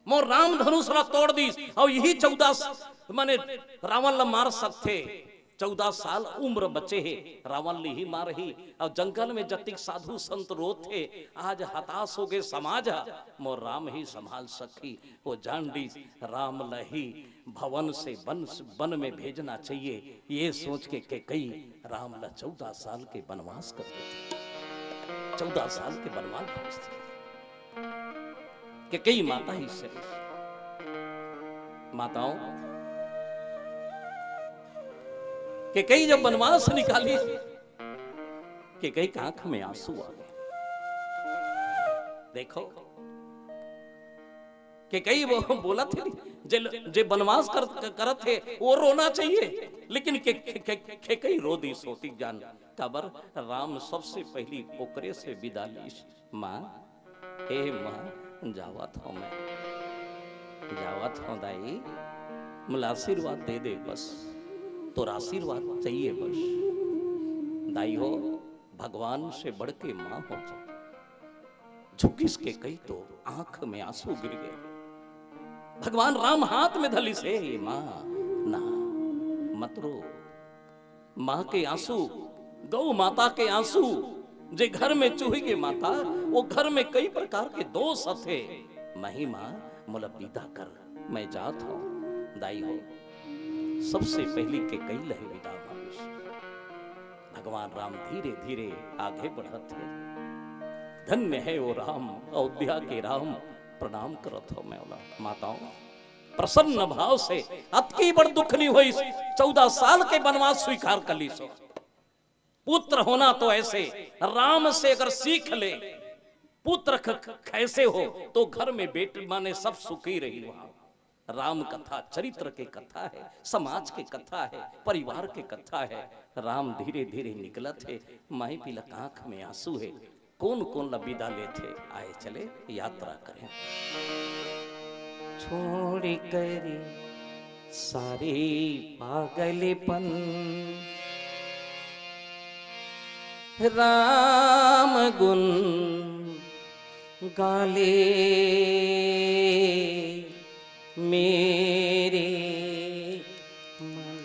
मोर राम धनुष ला तोड़ दिस, और यही चौदह स-, माने रावण ला मार सकथे। चौदह साल उम्र बचे हे, रावण ला ही मारही। और जंगल में जतिक साधु संत रोथे, आज हताश हो गए समाज ह। मोर राम ही संभाल सकही। वो जान डरिस राम ला ही भवन से वन, वन में भेजना चाहिए। ये सोच के केकई राम ला चौदह साल के वनवास कर देथे, चौदह साल के वनवास भेजथे। केकई माता ही से माताओं, केकई जब वनवास निकाली, केकई के आंख में आंसू आ गए। देखो, केकई वो बोलथे, जे, जे वनवास कर, करथे, वो रोना चाहिए, लेकिन के, के, के, केकई रो दिस होतिक जान, काबर राम सबसे पहली ओकरे से विदा लिस। माँ, ए माँ, जावत हौं मैं, जावत हौं दाई, मोला आशीर्वाद दे दे बस, तोर आशीर्वाद चाहिए बस। दाई हो, भगवान से बढ़ के माँ हो। झुकिस केकई तो आंख में आंसू गिर गए। भगवान राम हाथ में धर लिस, "ए माँ, ना, मत रो।" माँ के आंसू, गौ माता के आंसू, जे घर में चुहिगे माता, वो घर में कई प्रकार के दोष हथे। माही माँ, मोला विदा कर, मैं जात हौं। दाई हो, सबसे पहली केकई ल ही विदा मांगिस। भगवान राम धीरे धीरे आगे बढ़त हे। धन्य है वो राम, अयोध्या के राम, प्रणाम करत हौं मैं ओला। माताओं, प्रसन्न भाव से, अतकी बड़ दुख नहीं होइस, चौदह साल के वनवास स्वीकार कर लिस। पुत्र होना तो ऐसे, राम से अगर सीख ले, पुत्र ख-, ख-, कैसे हो, तो घर में बेटे माने सब सुखी रही। वहां राम कथा चरित्र के कथा है, समाज के कथा है, परिवार के कथा है। राम धीरे धीरे निकलत हे, माई पिलक आंख में आंसू है। कोन कोन ला विदा लेथे, आए चले यात्रा करें। छोड़ कर सारे पागलपन, राम गुण गाले मेरे मन।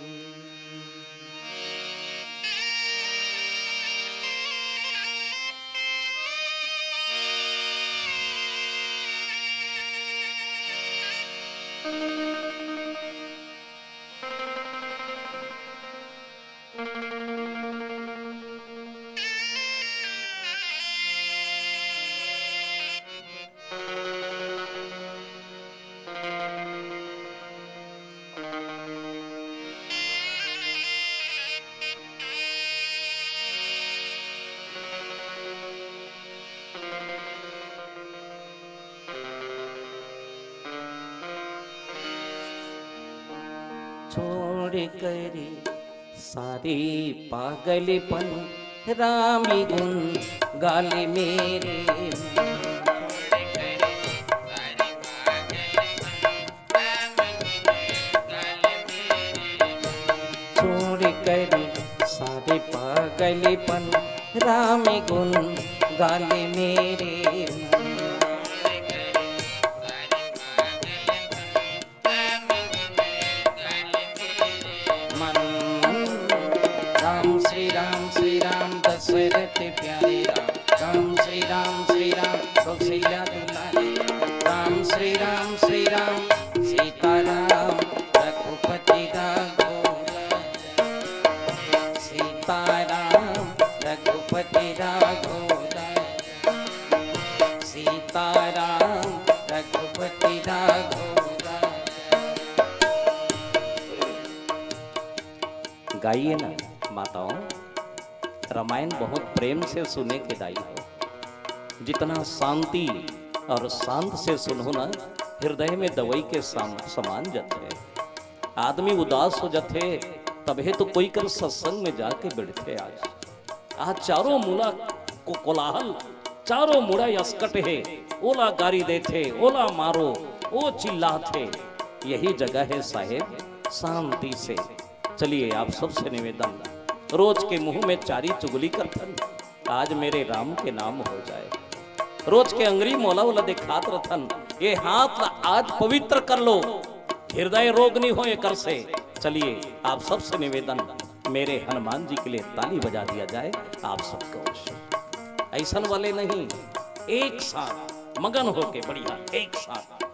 छोड़ कर सारे पागलपन, राम गुन गाले मेरे। छोड़ कर सारे पागलपन, राम गुन गाले मेरे। मन। राम श्री राम श्री राम दशरथ प्यारे राम, राम श्री राम श्री राम कौशल्या दुलारे राम, राम श्री राम श्री राम सीताराम रघुपति राघव राम। सीताराम रघुपति राघव राम। सीताराम रघुपति राघव राम। गाइए ना माताओं, रामायण बहुत प्रेम से सुने के दाई हो। जितना शांति और शांत से सुनो ना, हृदय में दवाई के साम-, समान जाथे। आदमी उदास हो जाथे, तभे तो कोई कर सत्संग में जाके बैठथे। आज, आज चारों मुड़ा को कोलाहल, चारों मुड़ा असकट हे, ओला गारी देथे, ओला मारो, ओ चिल्लाथे। यही जगह है साहेब शांति से। चलिए, आप सबसे निवेदन, रोज के मुंह में चारी चुगली करथन, आज मेरे राम के नाम हो जाए। रोज के अंगरी मोला ओला दिखात रथन, ये हाथ ला आज पवित्र कर लो, हृदय रोग नहीं हो एकर से। चलिए, आप सबसे निवेदन, मेरे हनुमान जी के लिए ताली बजा दिया जाए, आप सबको। ऐसन वाले नहीं, एक साथ मगन होके बढ़िया, एक साथ।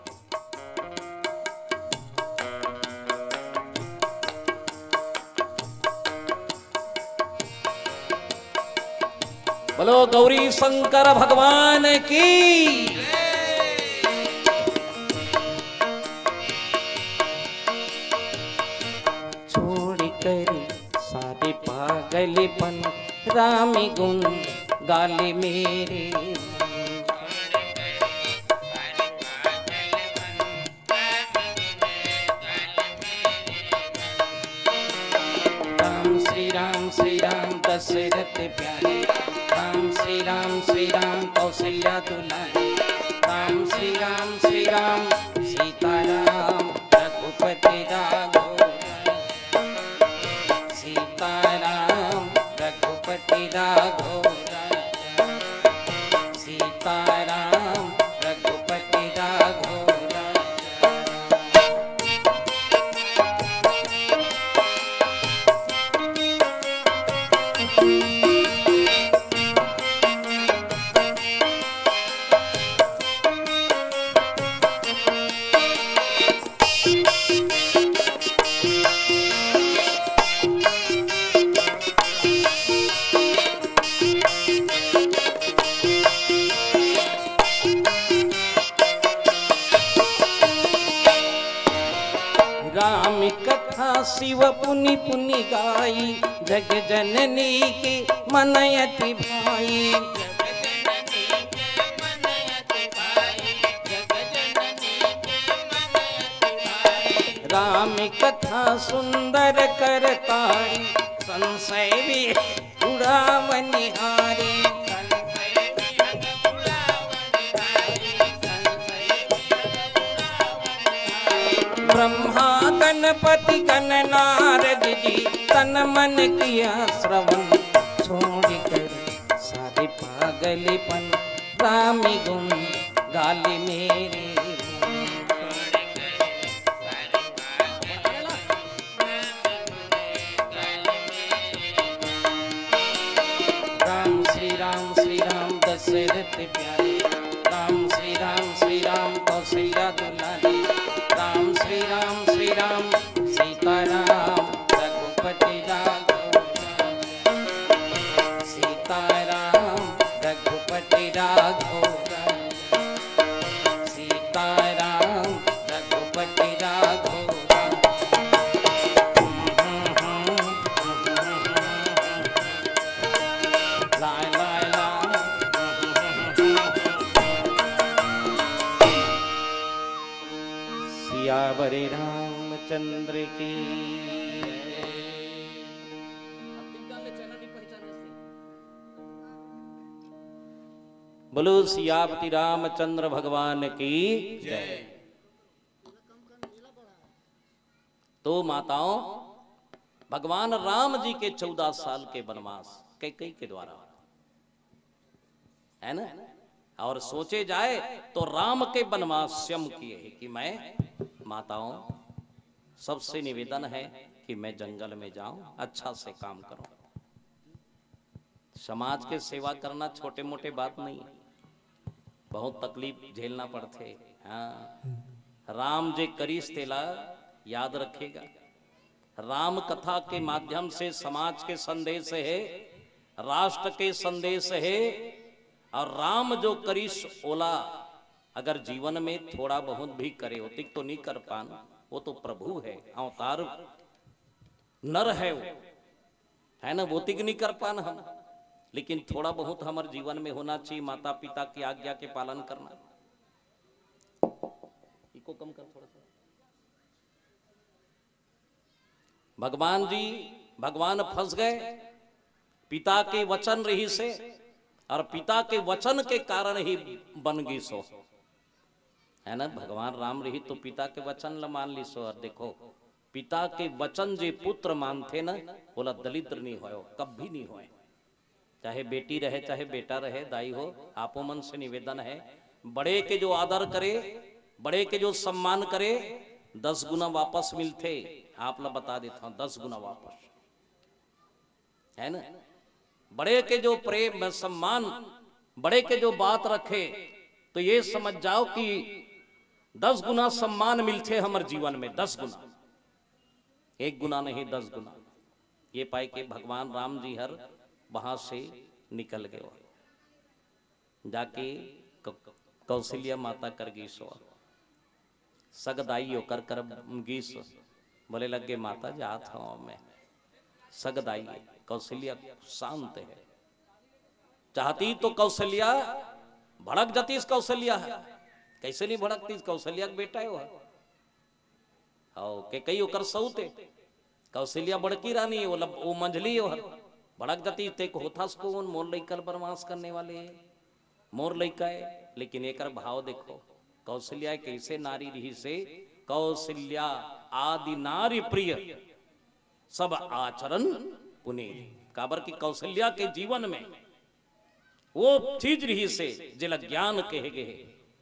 बोलो गौरी शंकर भगवान की। छोड़ कर सारे पागलपन, राम गुन गाले मेरे। राम श्री राम श्री राम दशरथ प्यारे, राम श्री राम श्री राम कौशल्या दुलारे, राम श्री राम श्री राम सीताराम रघुपति राघव। सीताराम रघुपति राघव राजा। सीताराम रघुपति राघव राजा। राम कथा शिव पुनि पुनि गाई, जग जननी के मन अति भाई। राम कथा सुंदर करतारी, संशय भी उड़ावनिहारी। ब्रह्मा गणपति गण नारद जी, तन मन किया श्रवण। छोड़ कर सारे पागलपन, राम गुन गाले मेरे। राम श्री राम श्री राम दशरथ प्यारे, राम श्री राम श्री राम कौशल्या दुलारे, राम श्री राम श्री राम सीताराम रघुपति राघव। सीताराम रघुपति राघव। सीताराम रघुपति राघव। लाय, लाय, लाय। सियावर राम चंद्र की। बोलो सियापति रामचंद्र भगवान की जय। तो माताओं, भगवान राम जी के चौदह साल के वनवास कैकई के द्वारा, है ना? और सोचे जाए तो राम के वनवास स्वयं किए हैं कि मैं, माताओं, सबसे निवेदन है कि मैं जंगल में जाऊं, अच्छा से काम करूं। समाज के सेवा करना छोटे मोटे बात नहीं है, बहुत तकलीफ झेलना पड़थे। हाँ, राम जे करिस तेला याद रखेगा। राम कथा के माध्यम से समाज के संदेश है, राष्ट्र के संदेश है। और राम जो करिस ओला अगर जीवन में थोड़ा बहुत भी करे, ओतिक तो नहीं कर पान, वो तो प्रभु है, अवतार नर है वो, है ना? ओतिक नहीं कर पान हम, लेकिन थोड़ा बहुत हमर जीवन में होना चाहिए, माता पिता की आज्ञा के पालन करना। इको कम कर थोड़ा सा। भगवान जी, भगवान फंस गए, पिता के वचन रहिसे, और पिता के वचन के कारण ही बन गिस ओ, है ना? भगवान राम रहिस तो पिता के वचन ल मान लिस ओ। और देखो, पिता के वचन जे पुत्र मानथे ना, ओला दलिद्र नहीं होय, कभी नहीं होय। चाहे बेटी रहे, चाहे बेटा रहे, दाई हो, आपो मन से निवेदन है, बड़े के जो आदर करे, बड़े के जो सम्मान करे, दस गुना वापस मिलथे। आप ला बता देता हूँ, दस गुना वापस, है ना? बड़े के जो प्रेम, सम्मान, बड़े के जो बात रखे, तो ये समझ जाओ कि दस गुना सम्मान मिलथे हमर जीवन में, दस गुना, एक गुना नहीं, दस गुना। ये पाए के भगवान राम जी हर वहां से निकल गए, जाके क-, कौशल्या माता कर गिस ओ। सगदाई ओकर कर गिस, बोले लगे, "माता, जात हूँ मैं।" सगदाई, कौशल्या शांत है। चाहती तो कौशल्या भड़क जातीस, कौशल्या है, कैसे नहीं भड़कतीस? कौशल्या के बेटा है वो। और कैकई ओकर सऊत है, कौशल्या बड़की रानी, वो लब-, वो मंझली, वो हर भड़क जातीस, "ते को होथस कोन, मोर लइका ल बनवास करने वाले, मोर लइका है।" लेकिन एकर भाव देखो, कौशल्या कैसे नारी रहिसे, कौशल्या आदि नारी प्रिय, सब आचरण पुनीत। काबर कि कौशल्या के जीवन में वो चीज रहिसे, जेला ज्ञान कहे गे हे।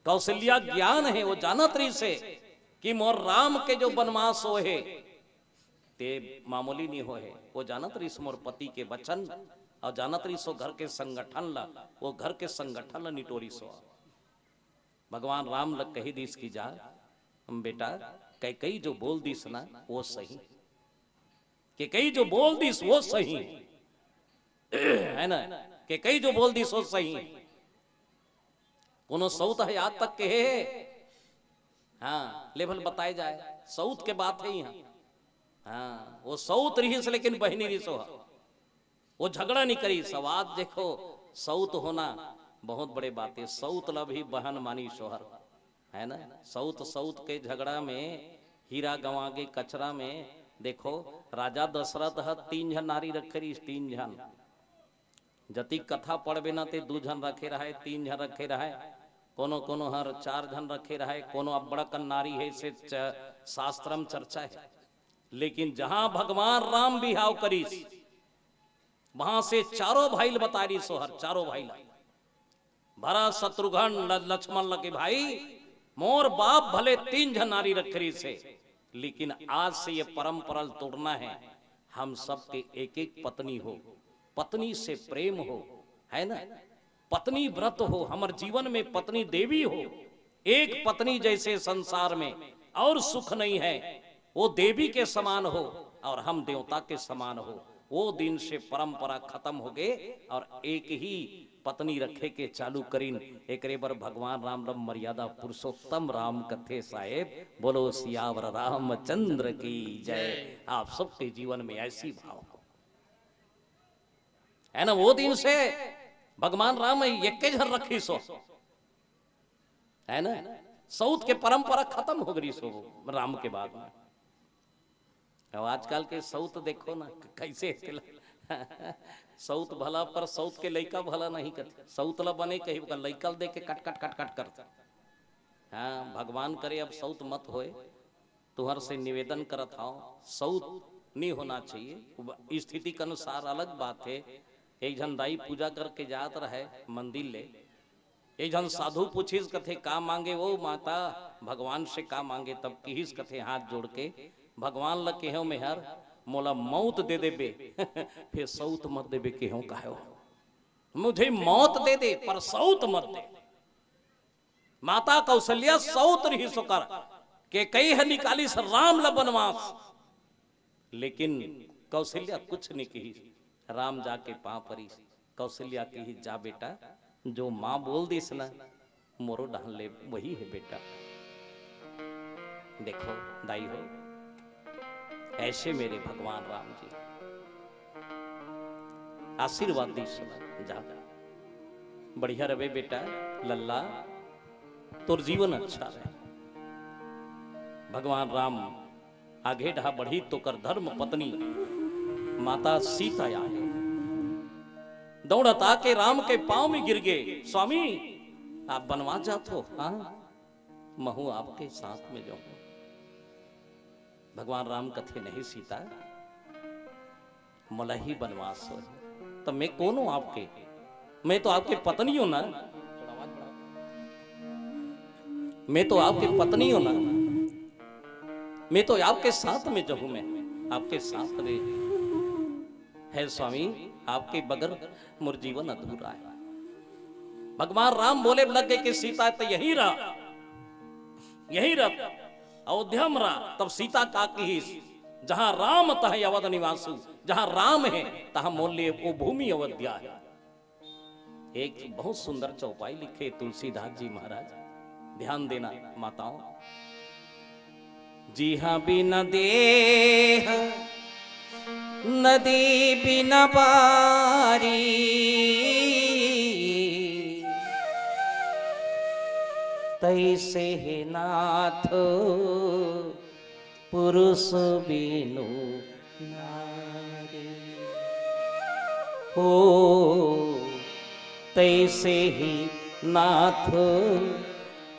कौशल्या ज्ञान है, वो जानत रहिसे कि मोर राम के जो बनवास होहे, ते मामूली नहीं होहे। वो जानत रहिस मोर पति के वचन, और जानत रहिस वो घर के संगठन ला, वो घर के संगठन ला निटोरिस ओ। भगवान राम ला कहि दिस कि जा, हम बेटा, कैकई जो बोल दिस ना, वो सही। कैकई जो बोल दिस, वो सही। है ना? कैकई जो बोल दिस, वो सही। कोनो सऊत हे आज तक कहे हे? हाँ, ले भल बताए जाए, सऊत के बात है यहाँ। हाँ, वो सऊत रहिस, लेकिन बहिनी रहिस ओ। वो झगड़ा नहीं करिस। सवाद देखो, सऊत होना बहुत बड़े बात है। सऊत ला भी बहन मानिस ओ हर, है ना? सऊत, सऊत के झगड़ा में हीरा गंवा गे कचरा में। देखो, राजा दशरथ ह तीन झन नारी रखे रहिस, तीन झन। जतिक कथा पढ़बे ना, ते दू झन रखे रहय, तीन झन रखे रहय, कोनो कोनो हर चार झन रखे रहय, कोनो अब्बड़ अकन नारी हे, से च-, शास्त्र म चर्चा हे। लेकिन जहां भगवान राम बिहाव करिस, वहां से चारों भाई ल बताय रिहिस ओ हर, चारों भाई ल, भरत, शत्रुघ्न, ल-, लक्ष्मण ल के भाई, मोर बाप भले तीन झन नारी रखे रिहिस हे, लेकिन आज से ये परंपरा ल तोड़ना है। हम सबके एक एक पत्नी हो, पत्नी से प्रेम हो, है ना? पत्नी व्रत हो, हमर जीवन में पत्नी देवी हो। एक पत्नी जैसे संसार में और सुख नहीं है। वो देवी के समान हो और हम देवता के समान हो। वो दिन से परंपरा खत्म हो गे और एक ही पत्नी रखे के चालू करिन। एकरे बर भगवान राम ल मर्यादा पुरुषोत्तम राम कथे साहेब। बोलो सियावर रामचंद्र की जय। आप सबके जीवन में ऐसी भाव हो, है ना? वो दिन से भगवान राम एके झन रखिस ओ, है ना? सऊत के परंपरा खत्म हो गे रिहिस ओ राम के बाद में। अब आजकल के सौत देखो ना, कैसे तेला सौत भला, पर सौत के लइका भला नहीं कथे। सौत ला बने कही, ओकर लइका ल देख के कट कट कट कट करथे। हाँ, भगवान करे अब सौत मत होए। तुहर से निवेदन करत हव, सौत नहीं होना चाहिए। स्थिति के अनुसार अलग बात है। एक झन दाई पूजा करके जात रहे मंदिर ले, एक झन साधु पूछिस, कथे, "का मांगे ओ माता, भगवान से का मांगे?" तब किहिस, कथे, हाथ जोड़ के, "भगवान ल केहेंव मेहर, मोला मौत दे देबे, फेर सौत मत देबे केहेंव।" काहे हो, "मुझे मौत दे दे, पर सौत मत दे।" माता कौशल्या सौत रिहिस ओकर, के कई ह निकालिस राम ल बनवास, लेकिन कौशल्या कुछ नहीं किहिस। राम जाके पांव परिस। कौशल्या किहिस, "जा बेटा, जो माँ बोल दिस ना, मोरो डहन ले वही है बेटा।" देखो दाई हो, ऐसे मेरे भगवान राम जी आशीर्वाद दिस ना, "जा, बढ़िया रहे बेटा, लल्ला, तोर जीवन अच्छा रहे।" भगवान राम आगे डहा बढ़िस त ओकर धर्म पत्नी माता सीता आए, दौड़त आके राम के पांव में गिर गे, "स्वामी, आप बनवास जात हो?" "हाँ, महूं आपके साथ में जाहूं।" भगवान राम कथे, "नहीं सीता, मोला ही बनवास हो।" "तो मैं कौन हूं आपके? मैं तो आपके पत्नी हूं ना, मैं तो आपके पत्नी हूं ना, मैं तो आपके साथ में जाहूं, मैं आपके साथ रहे।" "है स्वामी, आपके बगैर मोर जीवन अधूरा है।" भगवान राम बोले लग गे कि सीता, तो यहीं रह, यहीं रह, अयोध्या में रह। तब सीता का किहिस, "जहां राम तहां अवध निवासु।" जहां राम है, तहां मोर लिए वो भूमि अयोध्या है। एक बहुत सुंदर चौपाई लिखे तुलसीदास जी महाराज, ध्यान देना माताओं। "जिहां बिन देह नदी बिन बारी, तैसे हे नाथ पुरुष बिनु नारी।" हो, तैसे ही नाथ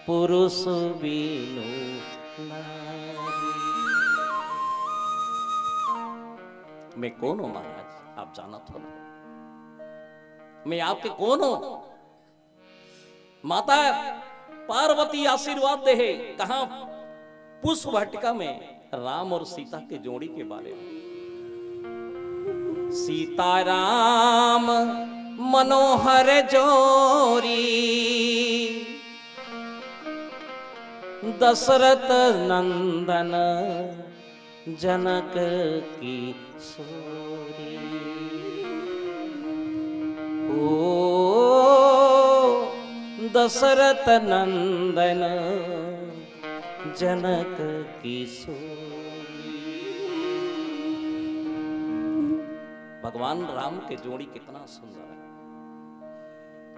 पुरुष बिनु नारी। मैं कौन हूं महाराज, आप जानत हो ना? मैं आपके कौन हूं? माता पार्वती आशीर्वाद दे हे, कहां? पुष्प वाटिका में राम और सीता के जोड़ी के बारे में। "सीता राम मनोहर जोड़ी, दशरथ नंदन जनक की सोरी।" ओ दशरथ नंदन जनक की सोरी। भगवान राम के जोड़ी कितना सुंदर है।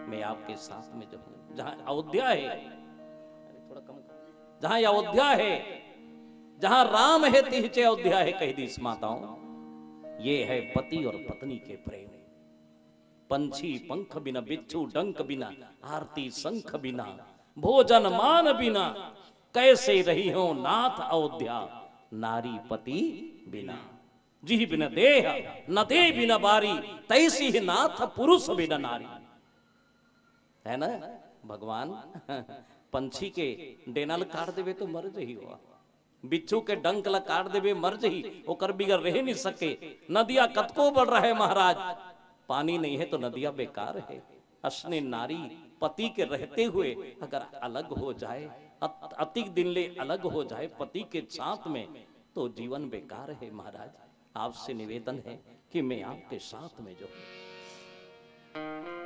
मैं आपके साथ में जो हूं, जहां अयोध्या है, अरे थोड़ा कम कर, जहां अयोध्या है, जहां राम है, तिहचे अयोध्या है, कहि दिस माताओं। ये है पति और पत्नी के प्रेम। पंछी पंख बिना, बिच्छू डंक बिना, आरती शंख बिना, भोजन मान बिना, कैसे रही हो नाथ अयोध्या, नारी पति बिना। जिहि बिन देह नदी बिन बारी, तैसी ही नाथ पुरुष बिन नारी। है ना? भगवान पंछी के डेना ल काट देबे तो मर जही हो, बिच्छू के डंक ल काट देबे मर जही, ओकर बिगर रह नहीं सके। नदिया कतको बड़ रहे महाराज, पानी नहीं है तो नदिया बेकार है। असने नारी पति के रहते हुए अगर अलग हो जाए, अत-, अतिक दिन ले अलग हो जाए पति के साथ में, तो जीवन बेकार है महाराज। आपसे निवेदन है कि मैं आपके साथ में जो हूं।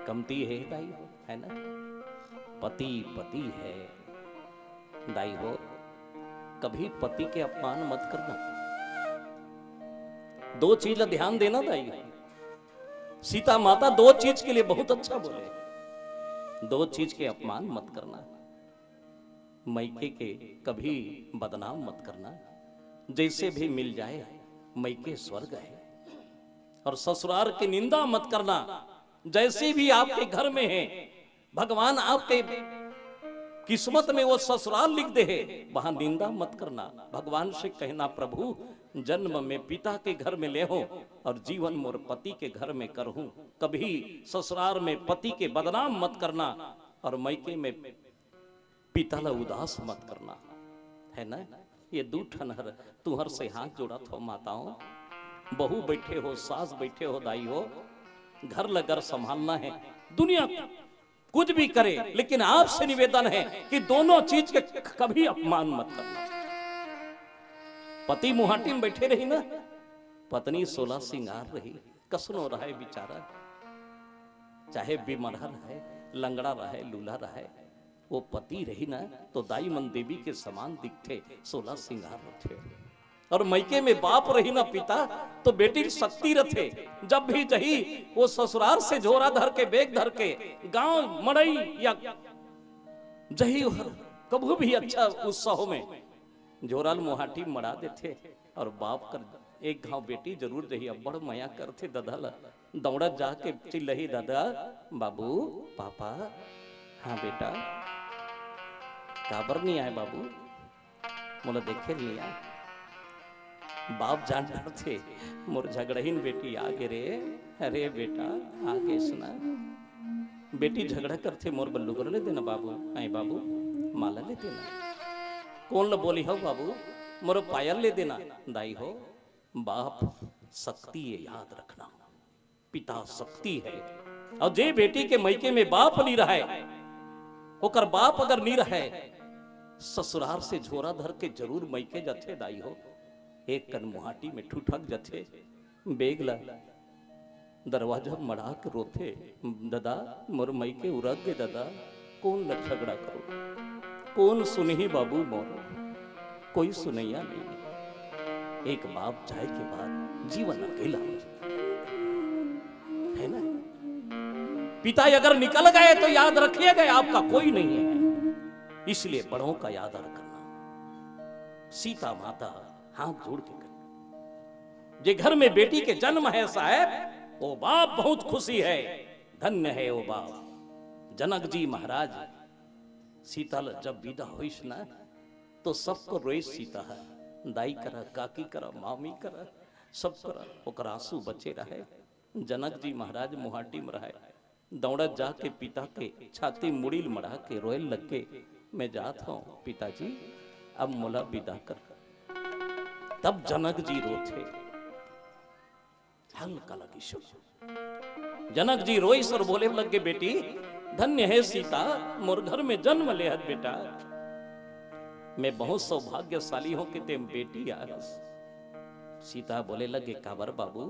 कमती है दाई हो, है ना? पति पति है। दाई हो, कभी पति के अपमान मत करना। दो चीज ला ध्यान देना दाई हो। सीता माता दो चीज के लिए बहुत अच्छा बोले, दो चीज के अपमान मत करना। मइके के कभी बदनाम मत करना। जैसे भी मिल जाए, मइके स्वर्ग है। और ससुरार की निंदा मत करना। जैसे भी आपके घर में है, भगवान आपके किस्मत में वो ससुराल लिख दे है, वहां निंदा मत करना। भगवान से कहना, "प्रभु, जन्म में पिता के घर में ले हो और जीवन मोर पति के घर में करहूं, कभी ससुरार में पति के बदनाम मत करना और मइके में पिता ला उदास मत करना।" है ना? ये दू ठन हर तुहर से हाथ जोड़त हो माताओं, बहू बैठे हो, सास बैठे हो, दाई हो, घर ल अगर संभालना है, दुनिया कुछ भी करे, लेकिन आपसे निवेदन है कि दोनों चीज के कभी अपमान मत करना। पति मुहाटी में बैठे रही ना, पत्नी सोलह सिंगार रही, कसनो रहे बेचारा, चाहे बीमार रहे, लंगड़ा रहे, लूला रहे, वो पति रही ना, तो दाई मन देवी के समान दिखथे, सोलह सिंगार रथे। और मइके में बाप रही ना, पिता, तो बेटी शक्ति रथे। जब भी जही वो ससुरार से झोरा धर के, बैग धर के गांव मड़ई या जही हर कभू भी अच्छा उत्सव में झोरा ल मुहाटी मड़ा देथे। और बाप कर एक घाव बेटी जरूर जही, अब्बड़ मया करथे ददा ल। दौड़त जाके चिल्लही, "ददा, बाबू, पापा, हाँ बेटा, काबर नहीं आए बाबू, मोला देखे नहीं आए।" बाप जान डरथे, "मोर झगड़हीन बेटी आ गे रे, अरे बेटा, आ गेस ना।" बेटी झगड़ा करथे, "मोर बर लुगरा ले देना बाबू, आए बाबू, माला ले देना।" "कोन ल बोली हो बाबू, मोर पायल ले देना।" दाई हो, बाप शक्ति ये याद रखना, पिता शक्ति है। और जे बेटी के मइके में बाप नहीं रहे, ओकर बाप अगर नहीं रहे, ससुरार से झोरा धर के जरूर मइके जाथे दाई हो। एक कन मुहाटी में ठुठक जाथे, बेग ला दरवाजा मड़ा के रोथे, "ददा, मोर मइके उरग गे ददा, कोन ल झगड़ा करो, कोन सुनही बाबू मोर, कोई सुनैया नहीं।" एक बाप जाए के बाद जीवन अकेला हो जाता है ना? पिता अगर निकल गए तो याद रखिएगा, आपका कोई नहीं है, इसलिए बड़ों का आदर करना। सीता माता हाथ जोड़ के कही, जे घर में बेटी के जन्म है साहेब, वो बाप बहुत खुशी है, धन्य है वो बाप। जनक जी महाराज सीता ल जब विदा होइस ना, तो सबको रोइस सीता है, दाई करा, काकी करा, मामी करा, सब करा ओकर आंसू बचे रहे। जनक जी महाराज मुहाटी में रहे, दौड़त जाके पिता के छाती मुड़ी ल मड़ा के रोए लग गे, "मैं जात हूँ पिताजी, अब मोला विदा कर।" तब जनक जी रोथे, हल्का लगी सुन। जनक जी रोइस और बोले लग गे, "बेटी, धन्य है सीता, मोर घर में जन्म लेहत बेटा। मैं बहुत सौभाग्यशाली हूँ कि ते बेटी आयस।" सीता बोले लगे, "काबर बाबू,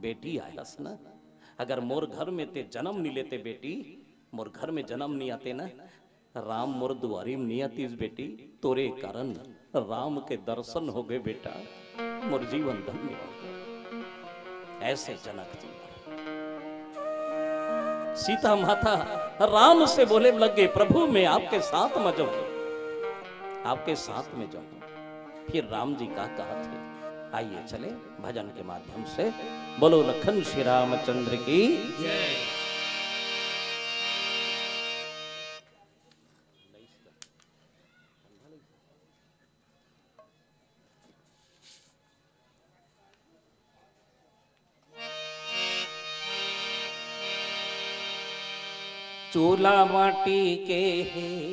बेटी आयस ना, अगर मोर घर में ते जन्म नहीं लेते बेटी, मोर घर में जन्म नहीं आते ना, राम मोर दुआरी में नहीं आतीस बेटी, तोरे कारण राम के दर्शन हो गए बेटा, मोर जीवन धन्य हो गए।" ऐसे जनक जी। सीता माता राम से बोले लग गे, "प्रभु, मैं आपके साथ में जाऊं, आपके साथ में जाऊं।" फिर राम जी का कहत है, आइए चले भजन के माध्यम से। बोलो लखन श्री रामचंद्र की। चूल्हा माटी के हे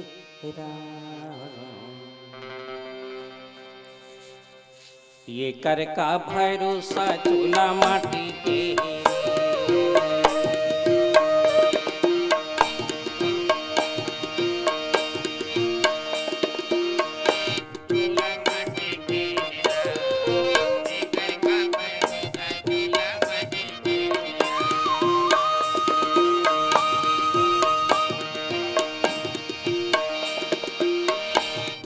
राम, ये कर का भरोसा चूल्हा माटी के हे।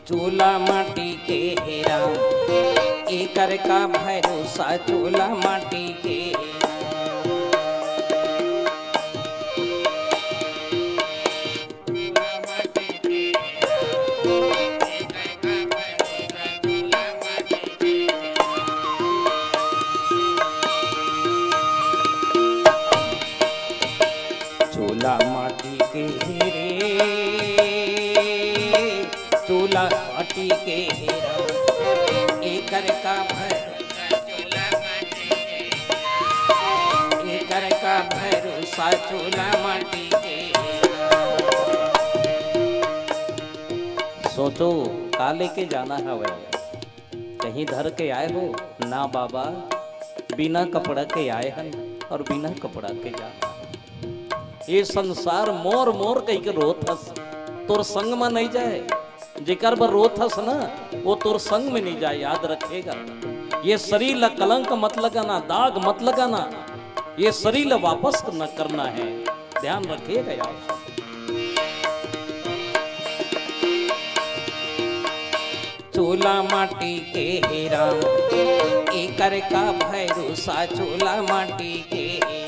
चूल्हा माटी के हे राम, एकर का भरोसा चूल्हा माटी के हे राम। एकर का भरोसा चूल्हा माटी के, एकर का भरोसा चूल्हा माटी के। सोचो, का लेके जाना हवय? कहीं धर के आए हो? ना बाबा, बिना कपड़ा के आए हन और बिना कपड़ा के जाना। ये संसार मोर मोर कहि के रोत हस, तोर संग म नहीं जाए। जेकर बर रोत हस ना, वो तोर संग में नहीं जाए, याद रखेगा। ये शरीर ला कलंक मत लगाना, दाग मत लगाना। ये शरीर ला वापस न करना है, ध्यान रखिएगा यार। चूल्हा माटी के हे राम, एकर का भरोसा चूल्हा माटी के हे राम।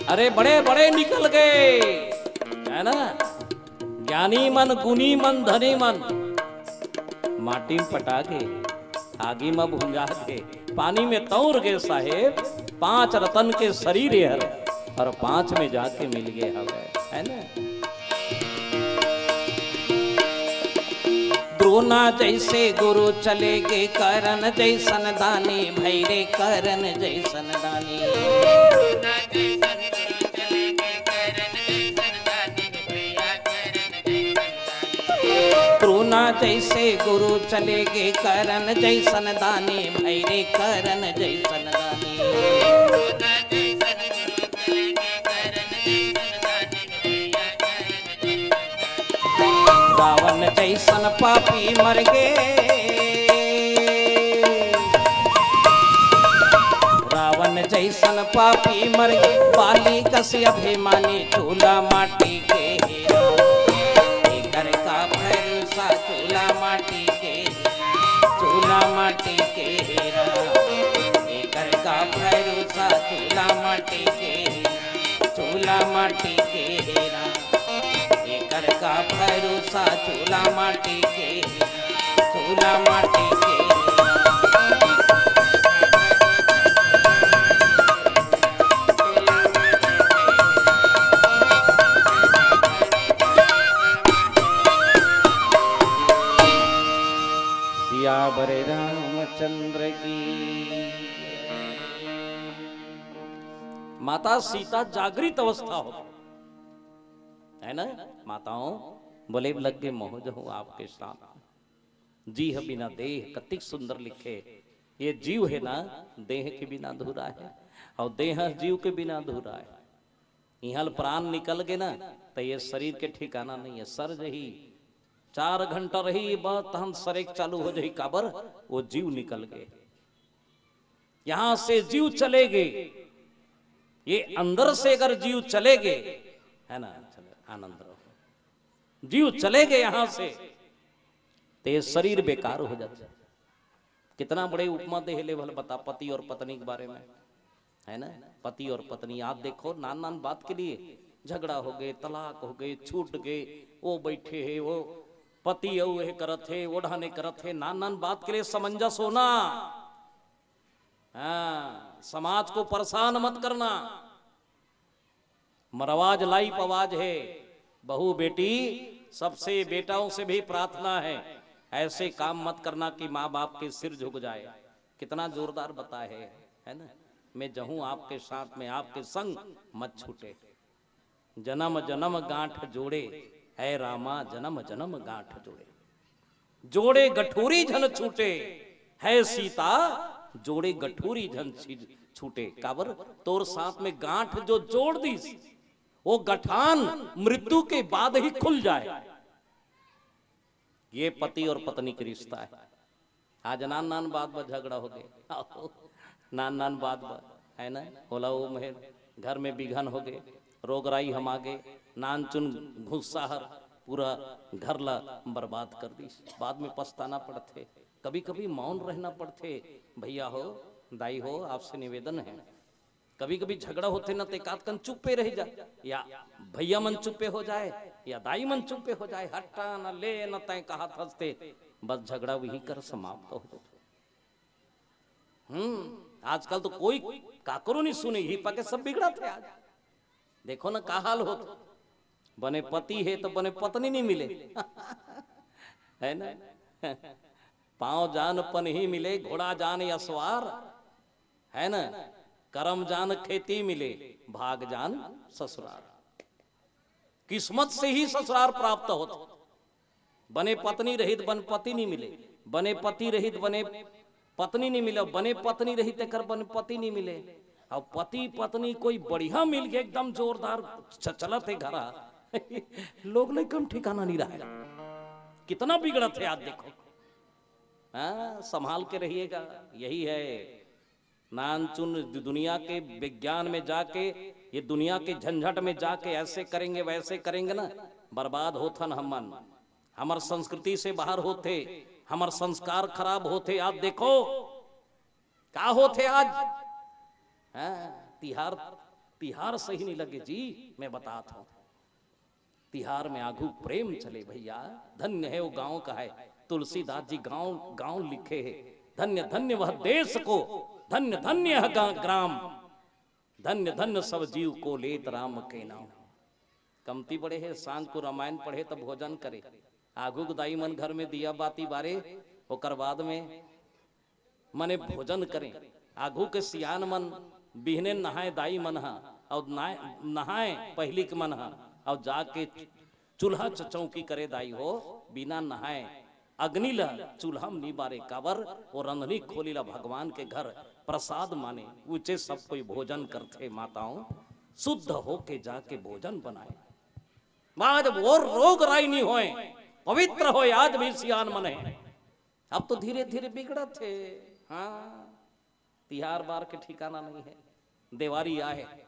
अरे बड़े बड़े निकल गए, है ना? ज्ञानी मन, गुणी मन, धनी मन, माटी में पटा के, आगी में भुंजा के, पानी में तौर के साहेब, पांच रतन के शरीर हर, और पांच में जाके मिल गए हवे, है ना? द्रोणा जैसे गुरु चले गे, करण जैसन दानी भैरे, करण जैसन दानी। द्रोणा जैसे गुरु चले गे, करण जैसन दानी भैरे, करण जैसन दानी। रावण जैसन पापी मर गे, रावण जैसन पापी मर गे, बाली कस अभिमानी चूल्हा माटी के हे राम। एकर का भरोसा चूल्हा माटी के, चूल्हा माटी के हे राम। एकर का भरोसा चूल्हा माटी के, चूल्हा माटी के हे राम। एकर का भरोसा चूल्हा माटी के, चूल्हा माटी के। सियावर रामचंद्र की। माता सीता जागृत अवस्था हो, है ना? माताओं, बोले लग के मोह जो हूँ आपके साथ। जीह बिना देह, कतिक सुंदर लिखे। ये जीव है ना, देह के बिना अधूरा है, और देह जीव के बिना अधूरा है। इहाँ ले प्राण निकल गे ना, त ये शरीर के ठिकाना नहीं है। सर जही, चार घंटा रही, बस तहन सरेक चालू हो जही, काबर? वो जीव निकल गे। यहाँ से जीव चले गे, ये अंदर से अगर जीव चले गे, है ना, चले, आनंद रहो। जीव चले गे यहाँ से, तो ये शरीर बेकार हो जाता है। कितना बड़े उपमा दे ले भला बता, पति और पत्नी के बारे में, है ना? पति और पत्नी, आप देखो, नान नान बात के लिए झगड़ा हो गए, तलाक हो गए, छूट गए, वो बैठे है, वो पति अउ ये करत है, वो ढाने करत है, नान नान बात के लिए समंजस होना। हाँ, समाज को परेशान मत करना। मरवाज लाइफ आवाज है। बहू बेटी, सबसे बेटाओं से भी प्रार्थना है, ऐसे काम मत करना कि माँ बाप के सिर झुक जाए। कितना जोरदार बताए है, है ना? मैं जहूँ आपके साथ में, आपके संग मत छूटे। जनम जनम गांठ जोड़े, है रामा, जनम जनम गांठ जोड़े। जोड़े गठोरी झन छूटे, है सीता, जोड़े गठोरी झन छी-, छूटे। काबर? तोर साथ में गांठ जो जोड़ दीस, वो गठान मृत्यु के बाद ही खुल जाए। ये पति और पत्नी के रिश्ता है। आज नान नान बात बर झगड़ा हो गए, नान नान बात बर, है ना? ओला ओ मेर घर में बिघन हो गए, रोगराई हम आ गए, नान चुन गुस्सा हर पूरा घर ला बर्बाद कर दी। बाद में पछताना पड़थे, कभी कभी मौन रहना पड़थे। भैया हो, दाई हो, आपसे निवेदन है, कभी कभी झगड़ा होथे ना, ते एकाध कन चुप्पे रह जा, या भैया मन चुप्पे हो जाए, या दाई मन चुप्पे हो जाए, हट्टा न ले न, तय कहा हंसते, बस झगड़ा वही कर समाप्त हो जाए। हम्म आजकल तो कोई काकरो नहीं सुने, ही पाके सब बिगड़ा थे आज। देखो ना का हाल हो, बने पति है तो बने पत्नी नहीं मिले। है ना? पांव जान पनही मिले, घोड़ा जान असवार, है ना? करम जान खेती मिले, भाग जान ससुरार। किस्मत से ही ससुरार प्राप्त होत। बने पत्नी रहित बन पति नहीं मिले, बने पति रहित बने पत्नी नहीं मिले, बने पत्नी रहित एकर बन पति नहीं मिले। अब पति पत्नी कोई बढ़िया मिल गए, एकदम जोरदार च-, चलत है घरा। लोग लइकन ठिकाना नहीं रहा, कितना बिगड़त है आज। देखो, हाँ, संभाल के रहिएगा। यही है नानचुन दु-, दुनिया के विज्ञान में जाके, ये दुनिया के झंझट में जाके ऐसे करेंगे, वैसे करेंगे ना, बर्बाद होथन हमन। हमर संस्कृति से बाहर होथे, हमर संस्कार खराब होथे। आज देखो का होथे आज। हाँ, तिहार, तिहार सही नहीं लगे जी, मैं बतात हूँ। तिहार में आगू प्रेम चले भैया। धन्य है वो गांव का है, तुलसीदास जी गांव गांव लिखे है। धन्य धन्य वह देश को, धन्य धन्य यह गा- ग्राम, धन्य धन्य सब जीव को लेत राम के नाम। कमती बड़े है, सांझ को रामायण पढ़े तब भोजन करे। आगू के दाई मन घर में दिया बाती बारे, ओकर बाद में मने भोजन करें। आगू के सियान मन बिहने नहाए दाई मन ह, और नहाए, नहाए पहिली के मन ह, और जाके चूल्हा च-, चौकी करे दाई हो, बिना नहाए अग्नि ल चूल्हा म नी बारे, काबर वो रंधनी खोली ल भगवान के घर प्रसाद माने, उचे सब कोई भोजन करथे। माताओं, शुद्ध होके जाके भोजन बनाए, बाद वो रोग राई नी होए, पवित्र होए। आज भी सियान मन है, अब तो धीरे धीरे बिगड़त हे। हाँ, तिहार बार के ठिकाना नहीं है। देवारी आए,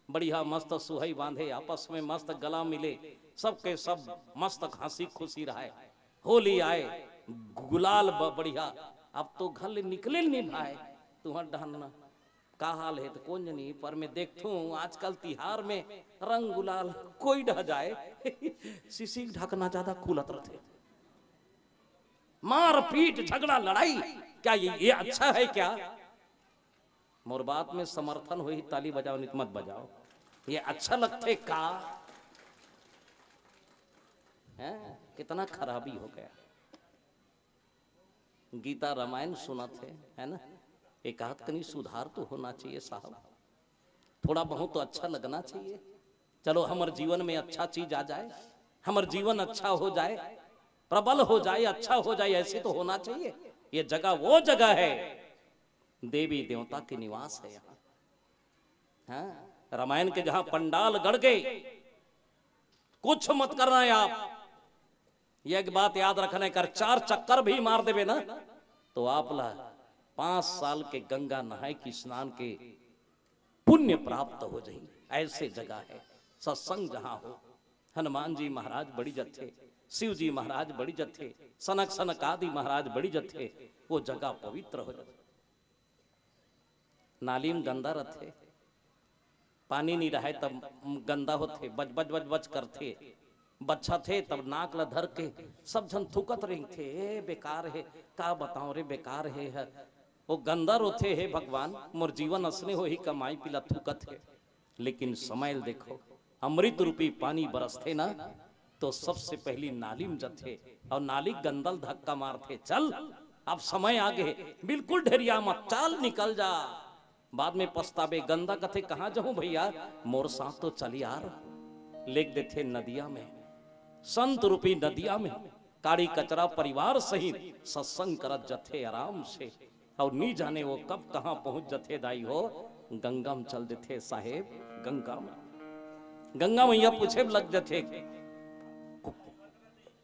बढ़िया मस्त सुहई बांधे, आपस में मस्त गला मिले, सबके सब मस्त हंसी खुशी रहे। होली आए, गुलाल ब-, बढ़िया। अब तो घर ले निकले नहीं भाई, तुहर डहन ना का हाल है तो कौन जनी, पर मैं देखथूं आजकल तिहार में रंग गुलाल कोई डह जाए, सीसी के ढकना ज्यादा खुलत रथे। मारपीट, झगड़ा, लड़ाई, क्या ये, ये अच्छा है क्या? मोर बात में समर्थन होही, ताली बजाओ, नित मत बजाओ। ये अच्छा लगथे का? हैं? कितना खराबी हो गया। गीता रामायण सुनत हे, है ना? एक आध कनी सुधार तो होना चाहिए साहब, थोड़ा बहुत तो अच्छा लगना चाहिए। चलो, हमर जीवन में अच्छा चीज आ जाए, हमर जीवन अच्छा हो जाए, प्रबल हो जाए, अच्छा हो जाए, ऐसे तो होना चाहिए। ये जगह वो जगह है, देवी देवता के निवास है यहाँ। हाँ, रामायण के जहाँ पंडाल गड़ गए, कुछ मत करना है आप। ये एक बात याद रखना है, अगर चार चक्कर भी मार देवे ना, तो आप ला पांच साल के गंगा नहाए की स्नान के पुण्य प्राप्त हो जाही। ऐसे जगह है सत्संग जहाँ हो, हनुमान जी महाराज बड़ी जथे, शिव जी महाराज बड़ी जथे, सनक सनकादि महाराज बड़ी जथे, वो जगह पवित्र हो जाथे। नाली में गंदा रथे, पानी नहीं रहे तब गंदा होथे, बच बच बच बच करथे, बच्छा थे तब नाक ला धर के सब झन थूकत रेंगथे, "ए बेकार हे, का बताओ रे, बेकार हे ह।" वो गंदा रोथे, "हे भगवान, मोर जीवन असने होही, कमाई पीला थूकत हे।" लेकिन समय ल देखो, अमृत रूपी पानी बरसथे ना, तो सबसे पहली नाली में जथे और नाली गंदल धक्का मारथे, "चल, अब समय आ गे, बिल्कुल ढेरिया मत, चल निकल जा।" बाद में पछताबे, गंदा कथे, "कहाँ जाहूं भैया, मोर साथ तो चल यार।" लेग देथे नदिया में, संत रूपी नदिया में, काड़ी कचरा परिवार सहित सत्संग करत जथे आराम से। और नी जाने वो कब कहाँ पहुंच जथे दाई हो, गंगा में चल देथे साहेब, गंगा में। गंगा मैया पूछे लग जथे,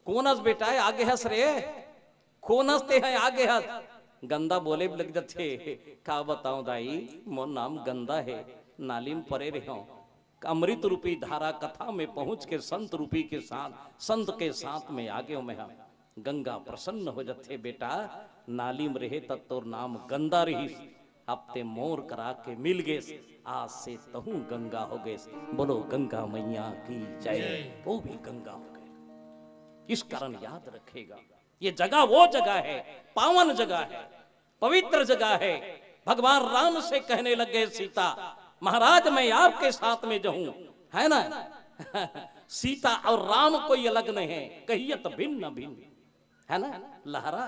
कोन अस बेटा, आगे हस रे? कोन अस ते ह आगे हस? गंदा बोले लग जथे। का बताऊं दाई, मोर नाम गंदा हे, नाली म परे रेहों। अमृत रूपी धारा कथा में पहुंच के संत रूपी के साथ, संत के साथ में आगे हों मैं ह। गंगा प्रसन्न हो जथे, बेटा, नाली म रहे त तोर नाम गंदा रहिस, अब ते मोर करा के मिल गेस, आज से तहूं गंगा हो गेस। बोलो गंगा मैया की जय। वो भी गंगा हो गए। इस कारण याद रखेगा, ये जगह वो जगह है, पावन जगह है, पवित्र जगह है। भगवान राम से कहने लग गए सीता, महाराज, मैं आपके साथ में जाऊं, है ना? सीता और राम कोई अलग नहीं है, कहियत भिन्न भिन्न, है ना? लहरा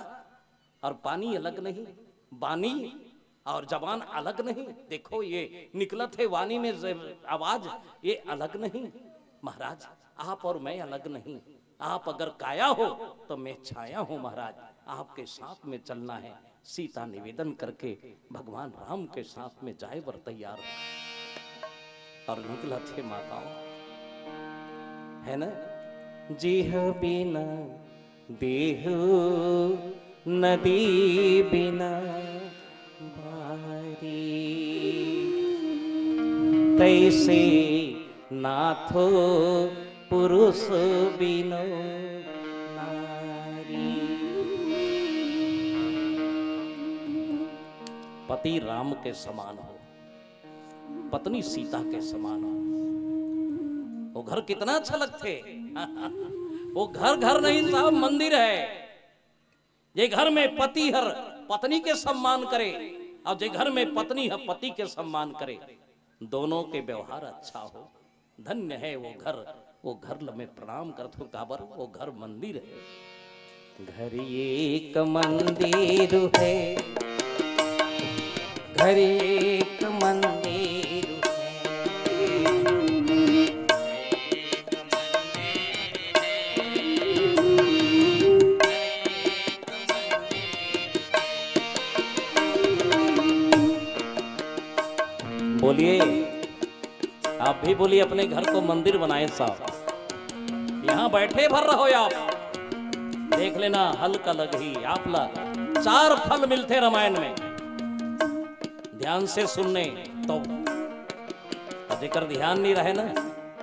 और पानी अलग नहीं, बानी और जबान अलग नहीं। देखो, ये निकलत हे वाणी में ज-, आवाज, ये अलग नहीं। महाराज, आप और मैं अलग नहीं। आप अगर काया हो तो मैं छाया हूं महाराज, आपके साथ में चलना है। सीता निवेदन करके भगवान राम के साथ में जाए बर तैयार हो। और निकलत हे माताओं, है ना? जिह बिना बिहू नदी बिना बारी, तैसे नाथो पुरुष बिनु नारी। पति राम के समान हो, पत्नी सीता के समान हो। वो घर कितना अच्छा लगथे। वो घर घर नहीं साहब, मंदिर है। जे घर में पति हर पत्नी के सम्मान करे और जे घर में पत्नी हर पति के सम्मान करे, दोनों के व्यवहार अच्छा हो, धन्य है वो घर। वो घर ल मैं प्रणाम करथों, काबर वो घर मंदिर है। घर एक मंदिर है, घर एक मंदिर है। बोलिए, आप भी बोलिए, अपने घर को मंदिर बनाए साहब। यहां बैठे भर रहो आप, देख लेना, हल का लग ही आप ला चार फल मिलथे रामायण में। ध्यान से सुनने तो, और जेकर ध्यान नहीं रहे ना,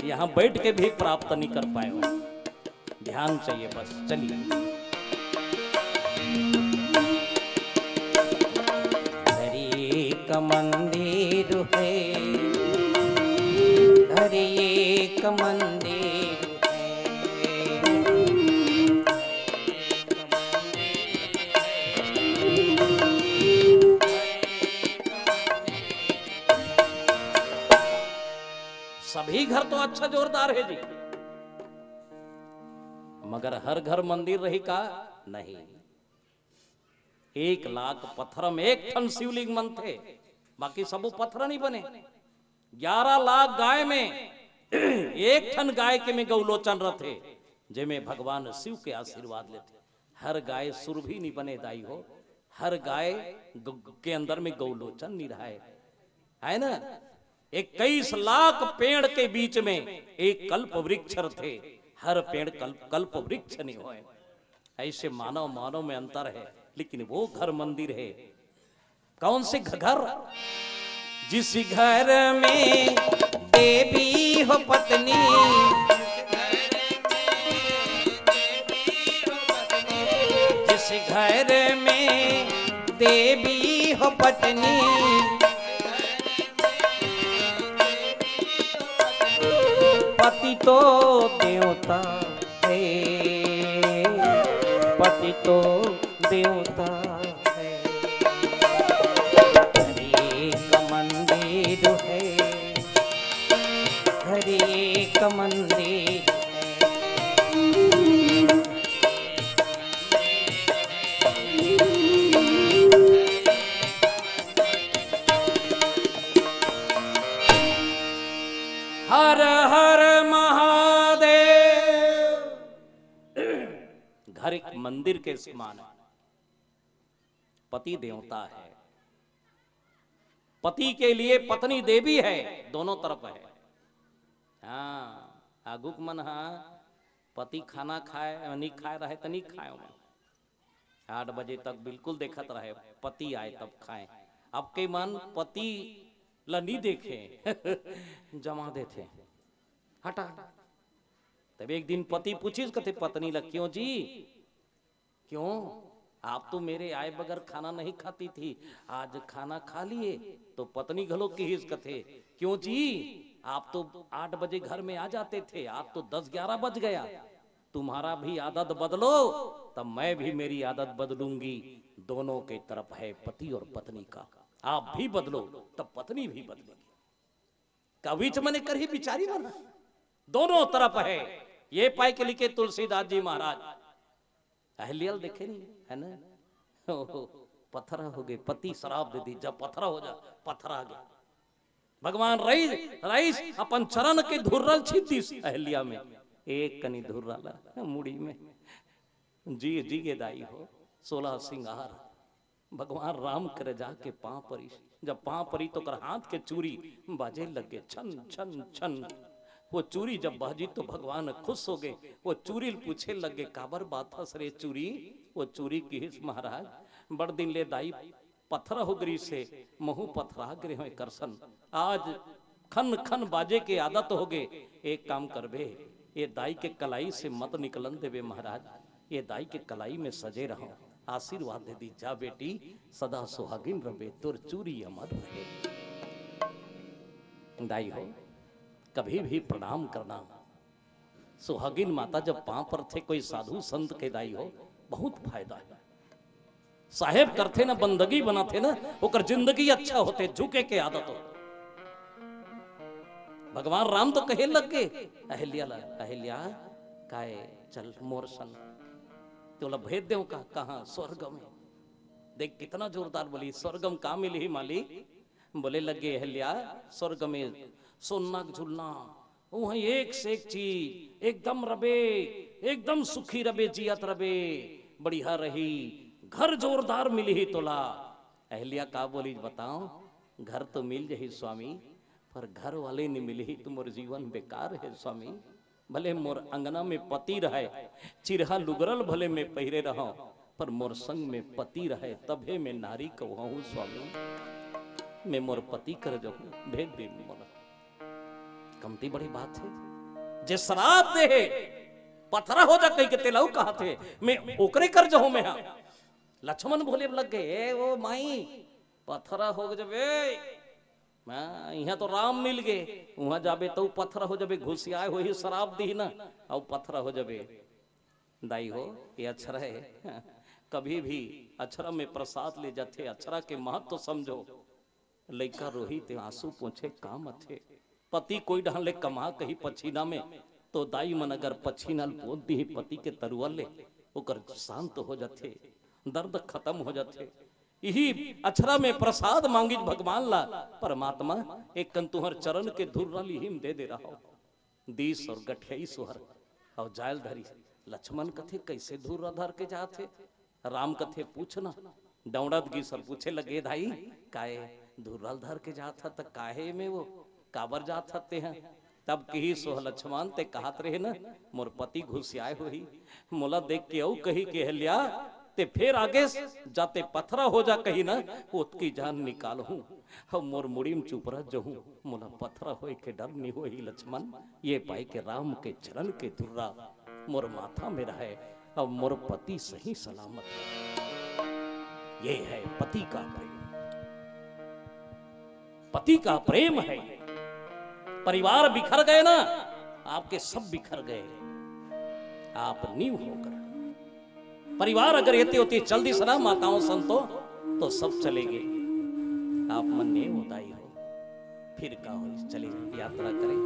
यहां बैठ के भी प्राप्त नहीं कर पाए हो। ध्यान चाहिए बस। चलिए। घर एक मंदिर है, घर एक मंदिर है। सभी घर तो अच्छा जोरदार है जी, मगर हर घर मंदिर रही का? नहीं। एक लाख पत्थर में एक ठन शिवलिंग बनथे, बाकी सबो पत्थर नहीं बने। ग्यारह लाख गाय में एक ठन गाय के में गौलोचन रथे, जेमे भगवान शिव के आशीर्वाद लेथे। हर गाय सुरभि नहीं बने दाई हो, हर गाय ग-, के अंदर में गौलोचन नहीं रहे, है ना? इक्कीस लाख पेड़ के बीच में एक कल्प वृक्ष रथे, हर पेड़ कल्प, कल्प वृक्ष नहीं होए। ऐसे मानव मानव में अंतर है, लेकिन वो घर मंदिर है। कौन से घ-, घर? जिस घर में देवी हो पत्नी, जिस घर में देवी हो पत्नी, पति तो देवता है, पति तो देवता है। घर एक मंदिर है, घर एक मंदिर है। हर हर महादेव। घर एक मंदिर के समान है। पति देवता है, पति के लिए पत्नी देवी है, दोनों तरफ है। हाँ, आगुक मन हा पति खाना खाए, नहीं खाए रहे त नहीं खाए ओमन। आठ बजे तक बिल्कुल देखत रहे, पति आए तब खाए। अब के मन पति ल नहीं देखे, जमा देथे, हटा। तब एक दिन पति पूछिस, कथे पत्नी ल, "क्यों जी, क्यों? आप तो मेरे आए बगैर खाना नहीं खाती थी, आज खाना खा लिए।" तो पत्नी घलो किहिस, कथे, "क्यों जी, आप तो आठ बजे घर में आ जाते थे, आज तो दस ग्यारह बज गया। तुम्हारा भी आदत बदलो, तब मैं भी मेरी आदत बदलूंगी।" दोनों के तरफ है पति और पत्नी का। आप भी बदलो, तब पत्नी भी बदलेगी। कविच मने करही बिचारी मन, दोनों तरफ है। ये पाए के लिखे तुलसीदास जी महाराज। अहिल्या ल देखे नहीं है ना, ओहो, पथरा हो गए, पति श्राप दे दी, "जा पथरा हो जा।" पथरा गए। भगवान रईस, रईस अपन चरण के धुर्रा ल छीत दिस अहिल्या में, एक कनी धुर्रा ला मुड़ी में। जी, जी गे दाई हो, सोलह सिंगार। भगवान राम करे जाके पांव परिस। जब पांव परी तो ओकर हाथ के चूरी बाजे लगे, छन छन छन। वो चूरी जब बाजी तो भगवान खुश हो गए। वो चूरी ल पूछे लगे, "काबर बाजथे रे चूरी?" वो चूरी किहिस, "महाराज, बड़ दिन ले दाई पथरा हो गे रिहिसे, महूं पथरा गे रेहेंव एकर सन। आज खन खन बाजे के आदत हो गे। एक काम करबे, ये दाई के कलाई से मत निकलन देबे महाराज, ये दाई के कलाई में सजे रहंव।" आशीर्वाद दे दी, "जा बेटी, सदा सुहागिन रहबे, तोर चूरी अमर रहे।" दाई हो, कभी भी प्रणाम करना। सुहागिन माता जब पांव परथे कोई साधु संत के, दाई हो, बहुत फायदा है। साहेब करथे ना, बंदगी बनाथे ना, ओकर जिंदगी अच्छा होथे, झुके के आदत हो। भगवान राम तो कहे लग गे अहिल्या ला, "अहिल्या, काय चल मोर सन, तोला भेज देंव का, कहां? स्वर्ग में।" देख कितना जोरदार बोली, "स्वर्ग में का मिलही मालिक?" बोले लगे अहिल्या, "स्वर्ग में सोना के झुलना, उहां एक से एक चीज, एकदम रबे, एकदम सुखी रबे, जियत रबे, बढ़िया रही, घर जोरदार मिलही तोला।" अहिल्या का बोली बताओ, "घर तो मिल जही स्वामी, पर घर वाले नहीं मिलही तो मोर जीवन बेकार है स्वामी। भले मोर अंगना में पति रहे, चिरहा लुगरा ल भले मैं पहिरे रहंव, पर मोर संग में पति रहे, तभे मैं नारी कहूं स्वामी। मैं मोर पति कर जाहूं, भेज दे मोला।" कमती बड़ी बात है, जे श्राप दे हे, पथरा हो जा कहिके तेला कहत हे, मैं ओकरे कर जाहूं मैं हा। लक्ष्मण बोले लग गे, "ए ओ माई, पथरा हो जबे, हां, इहां तो राम मिल गे, उहां जाबे तो पथरा हो जबे, घुसियाए होही, श्राप दिही ना, अउ पथरा हो जबे।" दाई हो, ये अक्षरा है, कभी भी अक्षरा में प्रसाद ले जाथे, अक्षरा के महत्व समझो। लइका रोही ते आंसू पोंछे काम आथे। पति कोई डहर ले कमा कही पछीना में, तो दाई मन अगर पछीना ल पोंछ दिही पति के तरुआ ले, ओकर शांत हो जाथे, दर्द खत्म हो जाथे। इही अक्षरा में प्रसाद मांगिस भगवान ला, "परमात्मा, एक कन तुंहर चरण के धुर्रा ल इही म दे दे रहव।" दीस अउ गठियाइस ओहर, अउ जाय ल धरिस। लक्ष्मण कथे, "कइसे धुर्रा धर के जात हे?" राम कथे, "पूछ ना।" दौड़त गिस अउ पूछे लगे, "दाई, काय धुर्रा ल धर के जात हस, त काहे में वो, काबर जात हस तेंह?" तब किहिस ओह, "लक्ष्मण, तें कहत रहे ना, मोर पति घुसियाए होही, मोला देख के अउ कही के अहिल्या, तें फेर आगेस, जा तें पथरा हो जा कही ना, ओतकी जान निकालहूं, अउ मोर मुड़ी म चुपरा जहूं, मोला पथरा होय के डर नी होही लक्ष्मण।" ये पाय के राम के चरण के धुर्रा मोर माथा में रहे, अब मोर पति सही सलामत है। ये है पति का प्रेम, पति का प्रेम है। परिवार बिखर गए ना, आपके सब बिखर गए, आप नींव होकर। परिवार अगर एती ओती चल दिस ना माताओं संतो, तो सब चले गए, आप मन नींव हो दाई हो। फिर का होइस, चलिए यात्रा करें,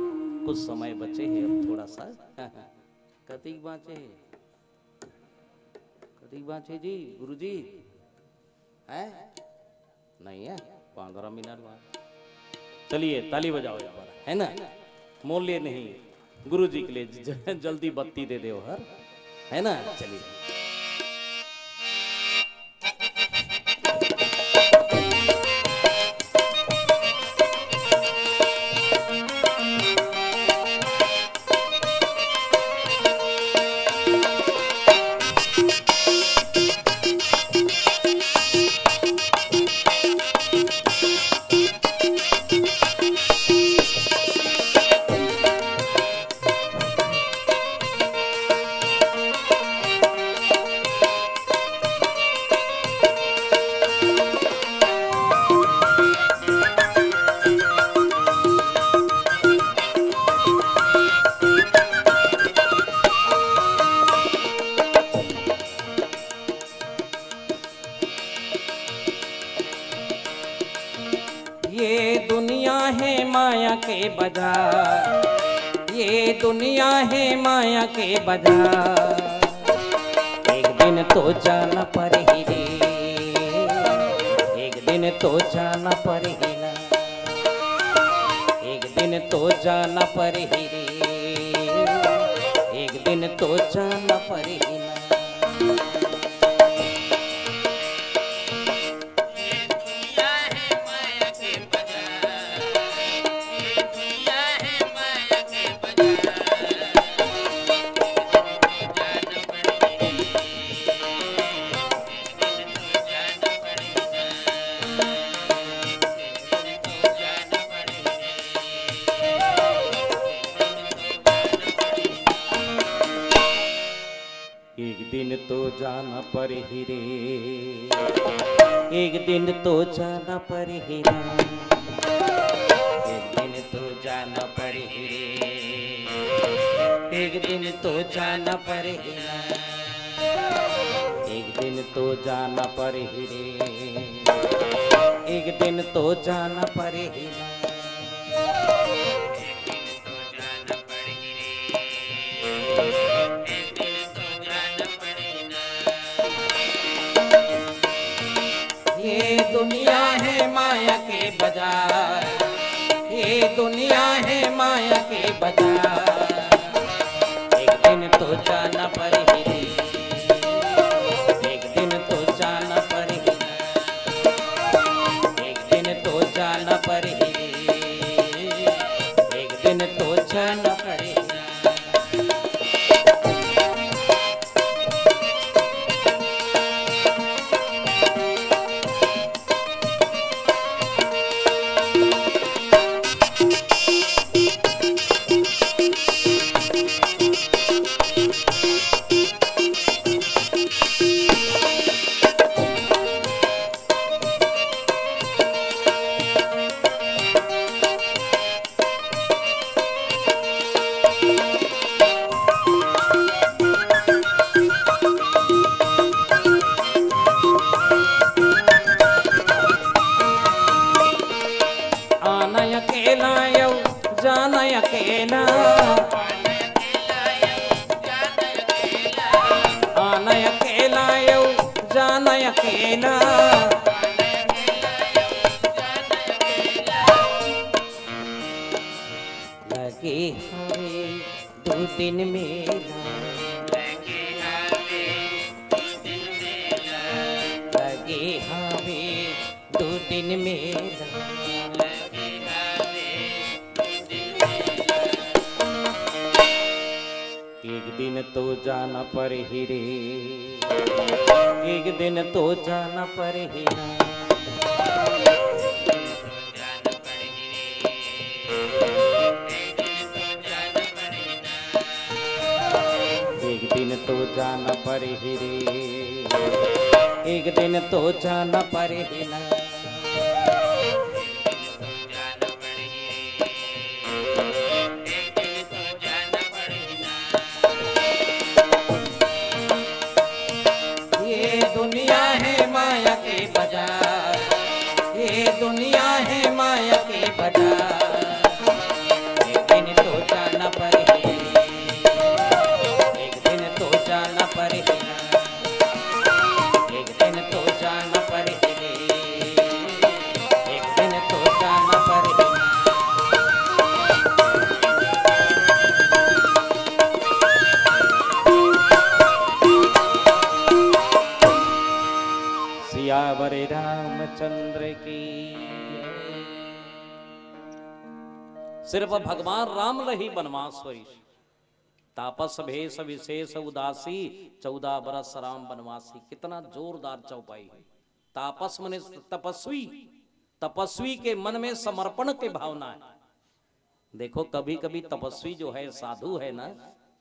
कुछ समय बचे हैं अब थोड़ा सा। कतिक बाँचे हे? कतिक बाँचे जी, गुरुजी? हैं? नहीं है, पंद्रह मिनट बाद। चलिए, ताली बजाओ एक बार, है ना? मोर लिए नहीं, गुरुजी के लिए ज-, जल्दी बत्ती दे दे हर, है ना? चलिए। हे माया के बाजार, ये दुनिया हे माया के बाजार। एक दिन तो जाना परही रे, एक दिन तो जाना परही ना, एक दिन तो जाना परही रे, एक दिन तो जाना परही ना। एक दिन तो जाना परही रे, एक दिन तो जाना परही ना, एक दिन तो जाना परही रे, एक दिन तो जाना परही ना, एक दिन तो जाना परही रे, एक दिन तो जाना परही ना। ये दुनिया हे माया के बाजार, ये दुनिया हे माया के बाजार। एक दिन तो जाना परही रे, एक दिन तो जाना परही ना, एक दिन तो जाना परही रे, एक दिन तो जाना परही ना। आना अकेला अउ जाना अकेला, आना अकेला अउ जाना अकेला। लगे हवे दू दिन मेला, लगे हवे दू दिन मेला। एक दिन तो जाना परही रे, एक दिन तो जाना परही ना। एक दिन तो जाना परही रे, एक दिन तो जाना परही ना। ये दुनिया हे माया के बाजार, ये दुनिया हे माया के बाजार। एक दिन तो जाना परही, एक दिन तो जाना परही ना, एक दिन तो जाना परही रे, एक दिन तो जाना परही ना। सियावर रामचंद्र की। सिर्फ भगवान राम ल ही बनवास होइस। तापस भेष विशेष उदासी, चौदह बरस राम बनवासी। कितना जोरदार चौपाई है। तापस मने तपस्वी, तपस्वी के मन में समर्पण के भावना है। देखो, कभी कभी तपस्वी जो है, साधु है ना,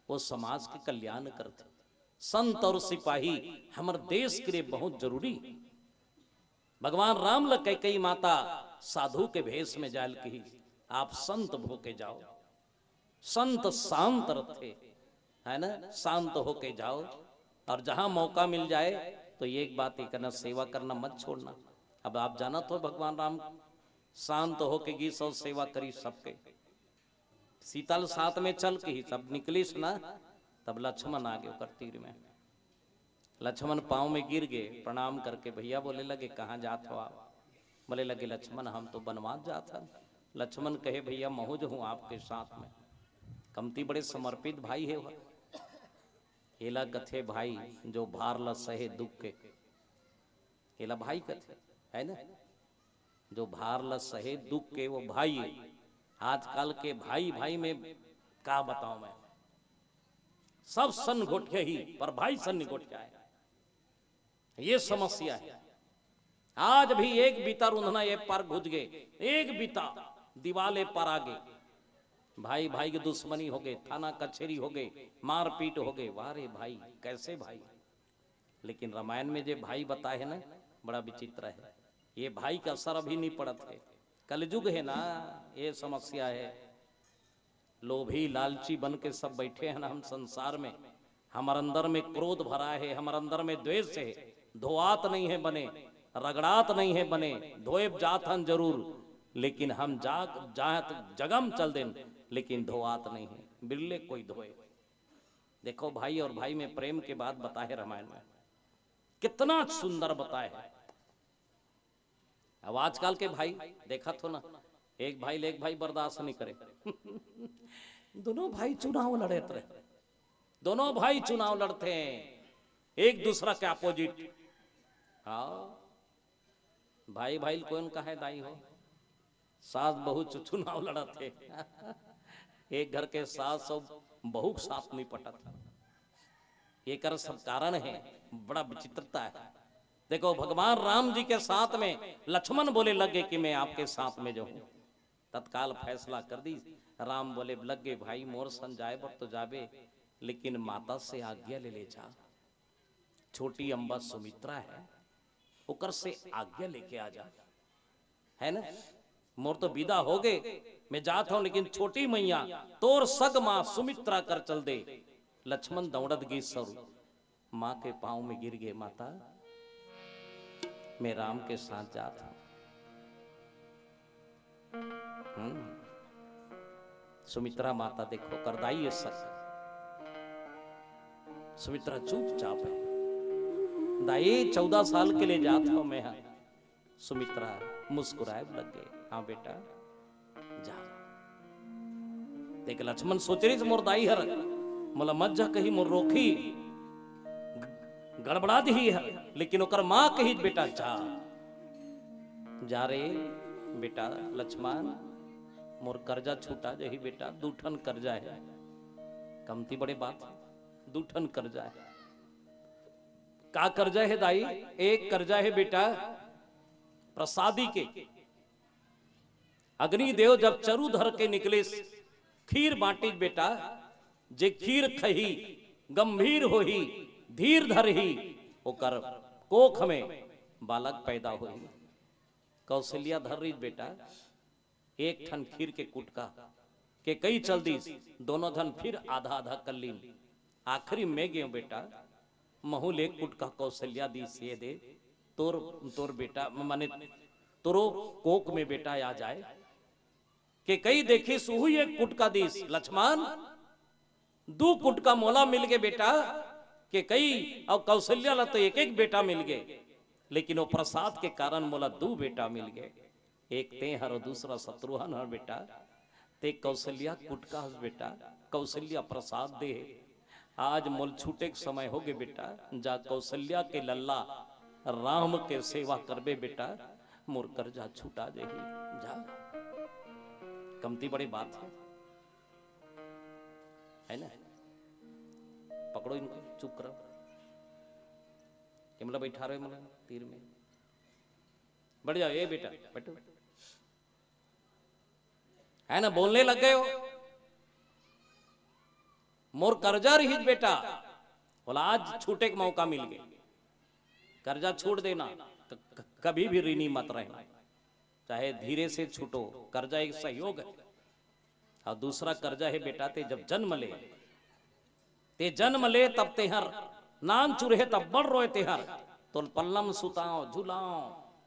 वो समाज के कल्याण करथे। संत और सिपाही हमर देश के लिए बहुत जरूरी है। भगवान राम ल कैकई माता साधु के भेष में जाय ल कहिस, आप संत होके जाओ। संत शांत रथे, है ना, शांत होके जाओ। और जहां मौका मिल जाए तो ये एक बात ये करना, सेवा करना मत छोड़ना। अब आप जानत हो भगवान राम शांत होके गीस अउ सेवा करिस सबके। सीता ल साथ में चल कहिस, सब निकलिस ना, तब लक्ष्मण आगे ओकर तीर में। लक्ष्मण पाँव में गिर गे, प्रणाम करके भैया बोले लगे, "कहाँ जात हो आप?" बोले लगे, "लक्ष्मण, हम तो बनवास जात हन।" लक्ष्मण कहे, "भैया, महूँ जो हूँ आपके साथ में।" कमती बड़े समर्पित भाई हे वह। एला कथे भाई, जो भार ल सहे दुख के, एला भाई कथे, है ना? जो भार ल सहे दुख के, वो भाई हे। आजकल के भाई, भाई में का बताऊं मैं, सब सन गोठिया ही, पर भाई सन नहीं गोठिया है। ये समस्या है। आज भी एक बीता रुंधना ये पार घुस गे, एक बीता दीवाल ए पार आ गे, भाई भाई के दुश्मनी हो गे, थाना कचेरी हो गे, मारपीट हो गे। वाह रे भाई, कैसे भाई? लेकिन रामायण में जे भाई बताए हे ना, बड़ा विचित्र है। ये भाई का असर अभी नहीं पड़त है। कलयुग है ना, ये समस्या है। लोभी लालची बन के सब बैठे हैं ना हम संसार में। हमर अंदर में क्रोध भरा है, हमर अंदर में द्वेष है, धोआत नहीं है बने, रगड़ात नहीं है बने, धोएब जात हन जरूर, लेकिन हम जाग जात जगम चल देन, लेकिन धोआत नहीं है, बिरले कोई धोए। देखो भाई और भाई में प्रेम के बात बताए रामायण में, कितना सुंदर बताए है। अब आजकल के भाई देखत हो ना, एक भाई ले एक भाई बर्दाश्त नहीं करे। दोनों भाई चुनाव लड़त रहे, दोनों भाई चुनाव लड़ते हैं एक दूसरा के अपोजिट। हाँ, भाई भाई कौन कहे दाई हो, सास बहू चु-, चुनाव लड़त हे। एक घर के सास अउ बहू के साथ नहीं पटत। एकर सब कारण है, बड़ा विचित्रता है। देखो, भगवान राम जी के साथ में लक्ष्मण बोले लगे कि मैं आपके साथ में जो हूँ। तत्काल फैसला कर दी। राम बोले लगे, भाई, मोर सन जाए बर तो जाबे, लेकिन माता से आज्ञा ले ले जा। छोटी अम्बा सुमित्रा है, ओकर से आज्ञा लेके आ जा, है ना? मोर तो विदा हो गे, मैं जात हूँ, लेकिन छोटी मैया, तोर सग माँ सुमित्रा कर चल दे। लक्ष्मण दौड़त गिस अउ माँ के पाँव में गिर गे, माता, मैं राम के साथ जात हूँ। हम्म। सुमित्रा माता देखो, करदाई है सक। सुमित्रा चुपचाप है। दाई, चौदह साल के लिए जात हूँ मैं, हाँ। सुमित्रा मुस्कुराए लग गए, हाँ बेटा, जा। देख, लक्ष्मण सोच रही थी, मोर दाई हर मोला मत जा कही, मोर रोकही, ग-, गड़बड़ा दिही हर, लेकिन ओकर माँ कही, बेटा, जा, जा रे बेटा लक्ष्मण, मोर कर्जा छूटा जाही बेटा, दू ठन कर्जा है, कमती बड़े बात है, दू ठन कर्जा है। का कर्जा है दाई? एक कर्जा है बेटा, प्रसादी के। अग्निदेव जब चरु धर के निकलिस, खीर बांटिस बेटा, जे खीर खही, गंभीर होही, धीर धरही, ओकर कोख में बालक पैदा होही। कौशल्या धर रही बेटा, एक ठन खीर के कुटका, केकई चल दिस, दोनों झन फिर आधा आधा कर लीन। आखिरी में गेंव बेटा, महूँ ले कुटका कौशल्या दिस, ये दे, तोर, तोर बेटा, माने तोरो कोख में बेटा आ जाए। केकई देखिस, उहू एक कुटका दिस, लक्ष्मण, दू कुटका मोला मिल गे बेटा, केकई अउ कौशल्या ला तो एक एक बेटा मिल गे, लेकिन वो प्रसाद के कारण मोला दू बेटा मिल गे। एक तें हर अउ दूसरा शत्रुघ्न हर बेटा, तें कौशल्या कुटका हस बेटा, कौशल्या प्रसाद दे। आज मोल छूटे के समय हो गे बेटा, जा कौशल्या के लल्ला राम के सेवा करबे बेटा, मोर कर्जा छूटा जाही। जा, कमती बड़े बात है, है ना? पकड़ो इनको, चुप कराओ। ये मतलब बैठा रहे मतलब तीर में। बैठ जाओ, ए बेटा, बैठो। है ना, बोलने लग गए हो। मोर कर्जा रहिस बेटा, बोला, आज छूटे के मौका मिल गए। कर्जा छोड़ देना, क-, क-, कभी भी ऋणी मत रहना, चाहे धीरे से छूटो। कर्जा एक सहयोग है। अउ दूसरा कर्जा है बेटा, तें जब जनम ले, तें जनम ले तब तेंहर नान चुरहे तब बड़ रोए तेंहर, तोल पल्ला म सुताओं, झुलाओं,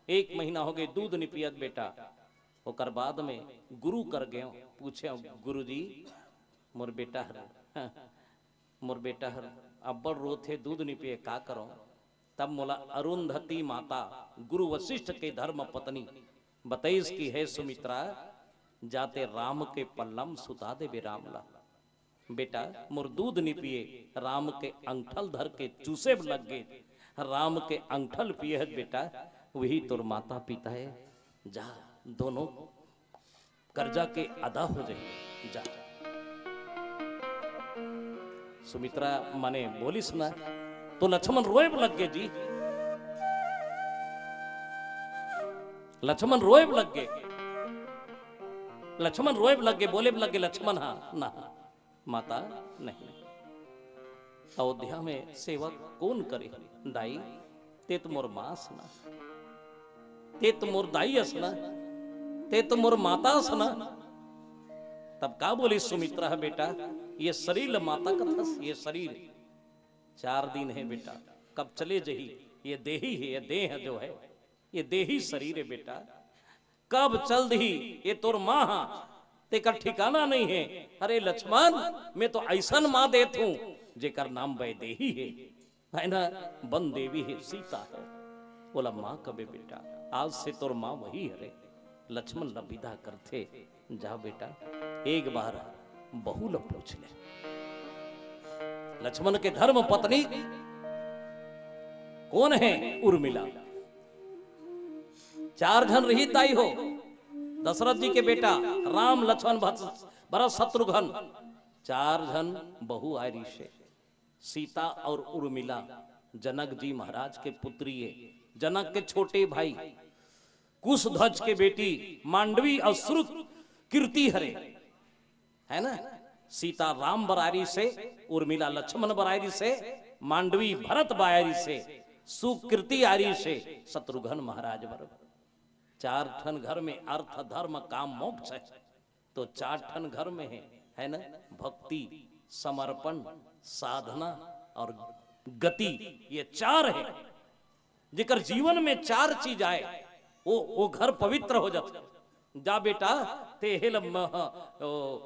एक महीना हो गे दूध नि पियत बेटा, ओकर बाद में गुरु कर गेंव, पूछेंव, "गुरुजी, मोर बेटा हर, मोर बेटा हर अब्बड़ रोथे, दूध नी पिए, का करंव?" तब मोला अरुंधति माता, गुरु वशिष्ठ के धर्म पत्नी, बतइस कि हे सुमित्रा, जा तें राम के पल्ला म सुता देबे राम ला। बेटा, मोर दूध नी पिए, राम के अंगठा ल धर के चूसे बर लग गे, राम के अंगठा ल पिए हस बेटा, वही तोर माता पिता हे। जा, दोनों करजा के अदा हो जाही, जा। सुमित्रा माने बोलिस ना, तो लक्ष्मण रोए बर लग गे जी। लक्ष्मण रोए बर लग गे, लक्ष्मण रोए बर लग गे, बोले बर लग गे लक्ष्मण, हाँ ना माता, नहीं। अयोध्या में सेवा कोन करे? दाई, तें तो मोर माँ अस ना, तें तो मोर दाई अस ना, तें तो मोर माता अस ना। तब का बोलिस सुमित्रा ह, "बेटा, ये शरीर ल माता कथस, ये शरीर चार दिन हे बेटा, कब चले जही, ये देही हे, ये देह जो हे, ये देही शरीर हे बेटा, कब चल दिही, ये तोर माँ हा, तेकर ठिकाना नहीं हे।" अरे लक्ष्मण, मैं तो अइसन माँ देत हूँ, जेकर नाम वैदेही हे, है ना, वन देवी हे, सीता हे। बोला, "माँ कबे बेटा, आज से तोर माँ वही हरे।" लक्ष्मण ल बिदा करथे, "जा बेटा, एक बार बहू ल पूछ ले।" लक्ष्मण के धर्म पत्नी कोन हे? उर्मिला। चार झन रहिस दाई हो, दशरथ जी के बेटा राम, लक्ष्मण, भरत, भरत, शत्रुघ्न, चार झन बहू आय रिहिस हे। सीता और उर्मिला जनक जी महाराज के पुत्री हे, जनक के छोटे भाई कुशध्वज के बेटी मांडवी और सुकृति हरे, है ना? सीता राम बर आय रिहिस हे, उर्मिला लक्ष्मण बर आय रिहिस हे, मांडवी भरत बर आय रिहिस हे, सुकृति आय रिहिस हे शत्रुघ्न महाराज बर। चार ठन घर में अर्थ, धर्म, काम, मोक्ष हे, तो चार ठन घर में हे, है ना? भक्ति, समर्पण, साधना और गति, ये चार हे। जेकर जीवन में चार चीज आय, वो, वो घर पवित्र हो जाथे। जा बेटा, तें एला म-, ओ,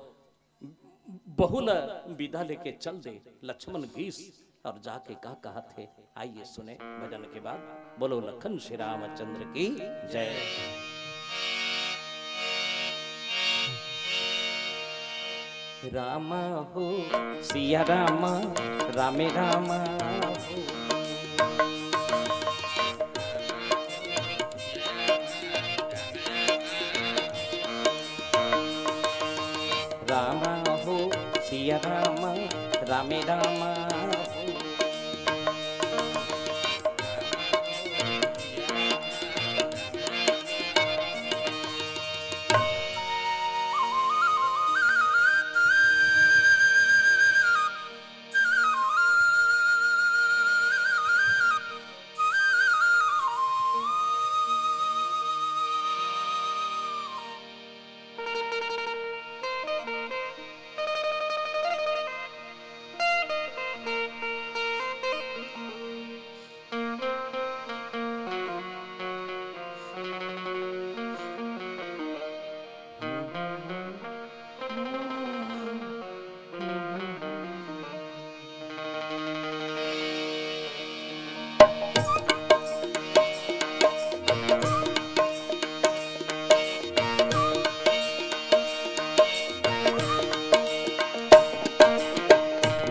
बहू ल बिदा लेके चल दे। लक्ष्मण गिस और जाके का कहत हे, आइए सुने भजन के बाद। बोलो लखन श्री रामचंद्र की जय। राम हो सिया राम, रामे राम हो। राम हो सिया राम, रामे राम हो।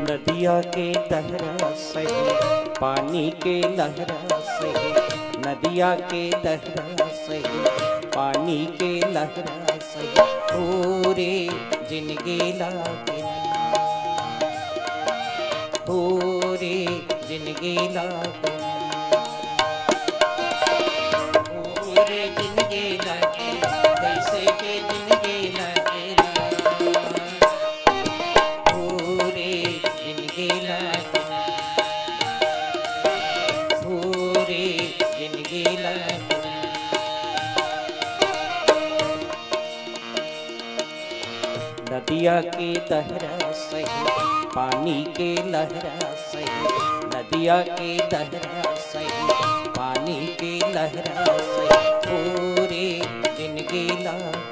नदिया के तहरा सही, पानी के लहरा सही, नदिया के तहरा सही, पानी के लहरा सही, पूरे जिनगी लागे ना, पूरे जिनगी लागे ना, पूरे जिनगी लागे, कैसे के जिनगी लागे ना। पूरे जिनगी लागे, पूरे जिनगी लागे। नदिया के तहरा सही, पानी के लहरा सही, नदिया के तहरा सही, पानी के लहरा सही, पूरे जिनगी लागे।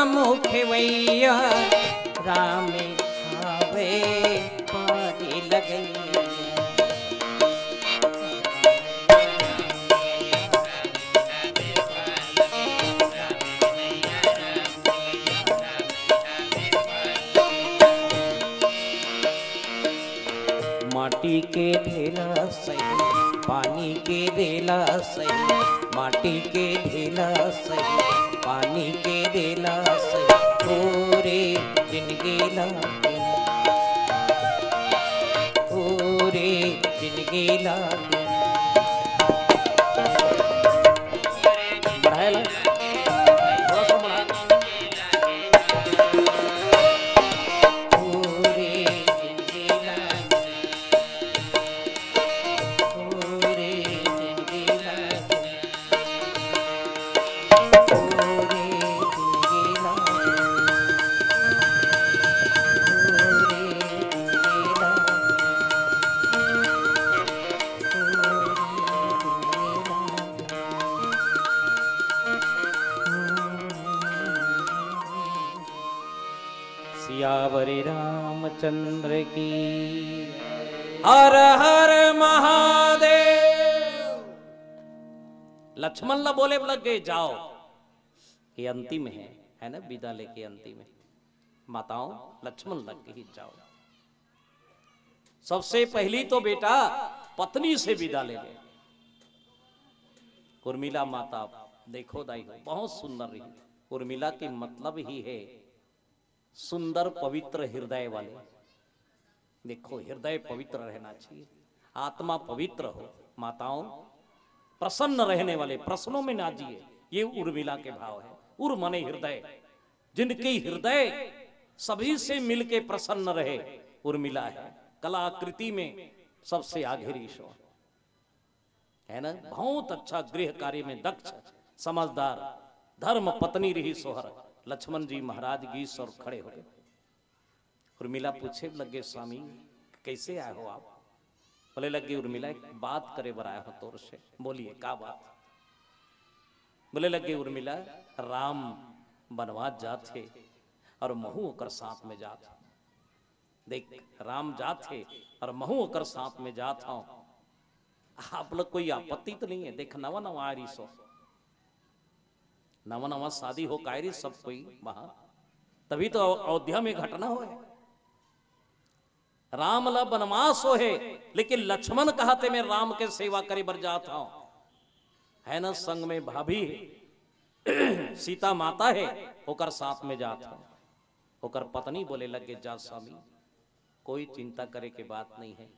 मुखवैया राम हवे पारी लगैया। माटी के ढेला सही, पानी के रेला सही, माटी के ढेला सही, पानी के रेला सही। ओ रे जिनगी लागे, ओ रे जिनगी लागे। बढ़ाए ला, थोड़ा सा बढ़ा। ओ रे जिनगी लागे। सियावर रामचंद्र की। हर हर महादेव। लक्ष्मण ला बोले लग गए, जाओ, ये अंतिम है, है ना, विदा लेके अंतिम है। माताओं, लक्ष्मण लग गए, जाओ। सबसे पहली तो बेटा पत्नी से विदा ले ले। उर्मिला माता, देखो दाई हो, बहुत सुंदर रही। उर्मिला के मतलब ही है सुंदर पवित्र हृदय वाले। देखो, हृदय पवित्र रहना चाहिए, आत्मा पवित्र हो। माताओं, प्रसन्न रहने वाले, प्रश्नों में ना जिए, ये उर्मिला के भाव है। उर माने हृदय, जिनकी हृदय सभी से मिलके प्रसन्न रहे, उर्मिला है। कलाकृति में सबसे आगे रीसो, है ना? बहुत अच्छा, गृह कार्य में दक्ष, समझदार, धर्म पत्नी रही सोहर। लक्ष्मण जी महाराज गीस और खड़े हो गए। उर्मिला पूछे लगे, स्वामी, कैसे आए हो आप? बोले लगे, उर्मिला, एक बात करे बर आए हो तोर से। बोलिए, का बात? बोले लगे, उर्मिला, राम बनवास जात हे और महू ओकर साथ में जात हूँ। देख, राम जात हे और महू ओकर साथ में जात हूँ। आप लोग कोई आपत्ति तो नहीं है? देख, नवा नवा आ रही सो, नवा नवा शादी हो काय रही सब कोई वहां, तभी तो अयोध्या में घटना होय। राम ला बनवास हो हे, लेकिन लक्ष्मण कहाते मैं राम के सेवा करे बर जात हूं, है ना, संग में भाभी हे, सीता माता हे, ओकर साथ में जात हूं। ओकर पत्नी बोले लगे, जा स्वामी, कोई चिंता करे के बात नहीं है,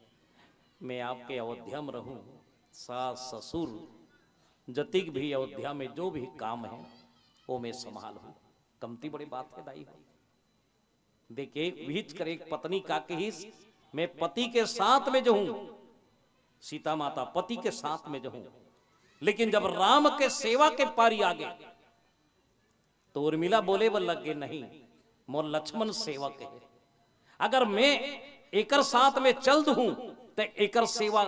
मैं आपके अयोध्या में रहूं, सास ससुर जतिक भी अयोध्या में जो भी काम है वो मैं संभाल हूं। कमती बड़े बात है दाई हो। देखे, विहिच कर एक पत्नी का कहिस, मैं पति के साथ में जो हूं, सीता माता पति के साथ में जो हूं, लेकिन जब राम के सेवा के पारी आगे तो उर्मिला बोले बर लग गे, नहीं, मोर लक्ष्मण सेवक है, अगर मैं एकर साथ में चल दूं तो एकर सेवा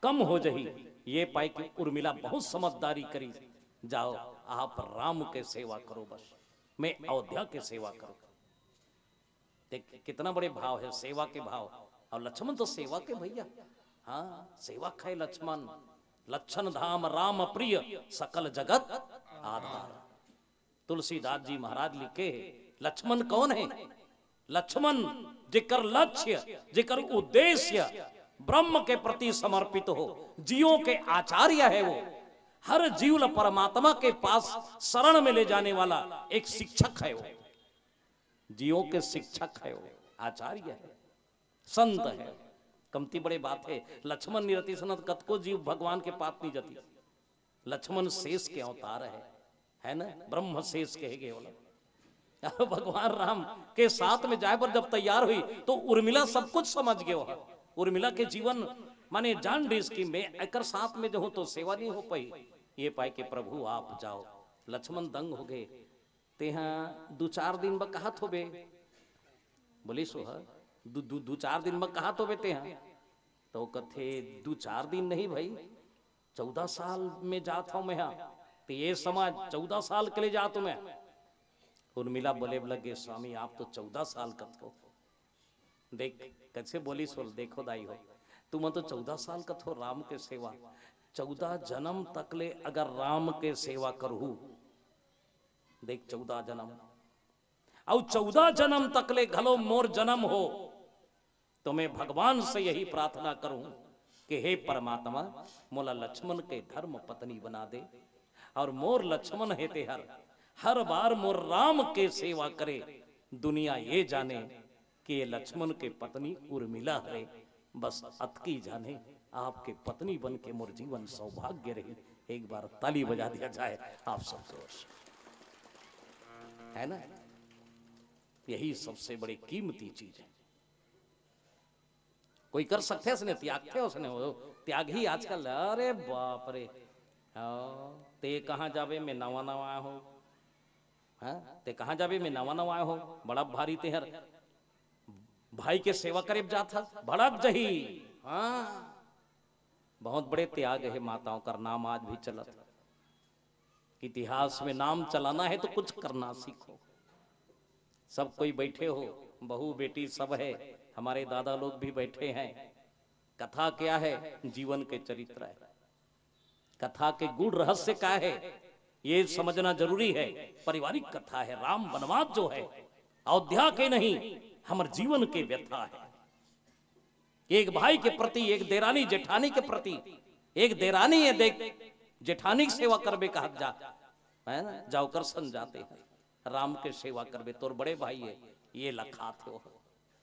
कम हो जही। ये पाई कि उर्मिला बहुत समझदारी करी, जाओ, आप राम के सेवा करो, बस मैं अयोध्या के सेवा करूं। देख, कितना बड़े भाव है, सेवा के भाव। और लक्ष्मण तो सेवक है भैया। हाँ, सेवक है लक्ष्मण। लक्षण धाम राम प्रिय, सकल जगत आधार। तुलसीदास जी महाराज लिखे हैं, लक्ष्मण कौन है? लक्ष्मण जेकर लक्ष्य, जेकर उद्देश्य ब्रह्म के प्रति समर्पित हो, जीवों के आचार्य है वो, हर जीव ल परमात्मा के पास शरण में ले जाने वाला एक शिक्षक है वो, जीवों के शिक्षक है वो, आचार्य है, संत है। कमती बड़े बात है, लक्ष्मण निरति सनत कतको जीव भगवान के पास नहीं जाती। लक्ष्मण शेष के अवतार है, है ना, ब्रह्म शेष कहे गए वाला। भगवान राम के साथ में जाए पर जब तैयार हुई तो उर्मिला सब कुछ समझ गए हो। उर्मिला के जीवन माने जान डीस कि मैं एकर साथ में जो हूं तो सेवा नहीं हो पाई। ये पाए कि प्रभु आप जाओ। लक्ष्मण दंग हो गए। तेहा दू चार दिन ब कहात होबे, बोलिस ओह, दू, दू, दू चार दिन ब कहात होबे तेहा। तो कथे, दू चार दिन नहीं भाई, चौदह साल में जात हूं मैं हा। तो ये समाज चौदह साल के लिए जात हूं मैं। उर्मिला बोले लगे, स्वामी, आप तो चौदह साल कथो। देख, कैसे बोलिस, बोल, देखो दाई हो, तुमन तो चौदह साल कथो राम के सेवा, चौदह जन्म तक ले अगर राम के सेवा करहू, देख, चौदह जन्म, अउ चौदह जन्म तक ले घलो मोर जन्म हो, तो मैं भगवान से यही प्रार्थना करूं कि हे परमात्मा, मोला लक्ष्मण के धर्म पत्नी बना दे, और मोर लक्ष्मण हे तेहर, हर बार मोर राम के सेवा करे, दुनिया ये जाने कि ये लक्ष्मण के पत्नी उर्मिला हरे। बस अतकी जाने, आपके पत्नी बन के मोर जीवन सौभाग्य रही। एक बार ताली बजा दिया जाए आप सबके ओर से, है ना? यही सबसे बड़ी कीमती चीज है। कोई कर सकथे असने, त्यागथे असने, वो त्याग ही आजकल, अरे बाप रे। हाँ, ते कहाँ जाबे, मैं नवा नवा आए हो। हाँ, ते कहाँ जाबे, मैं नवा नवा आए हो, बड़ा भारी तेहर भाई के सेवा करे जात हस, भड़क जही। हाँ, बहुत बड़े त्याग है माताओं का, नाम आज भी चलत है। इतिहास में नाम चलाना है तो कुछ करना सीखो। सब कोई बैठे हो, बहू बेटी सब है, हमारे दादा लोग भी बैठे हैं। कथा क्या है? जीवन के चरित्र है। कथा के गूढ़ रहस्य क्या है, ये समझना जरूरी है। पारिवारिक कथा है, राम वनवास जो है, अयोध्या के नहीं, हमर जीवन के व्यथा है। एक भाई के प्रति, एक देरानी जेठानी के प्रति, एक देरानी है, देख, जेठानी के सेवा करबे कहत जा, है ना, जा ओकर संग जाते हैं। राम के सेवा करबे, तोर बड़े भाई है, ये लखात हो।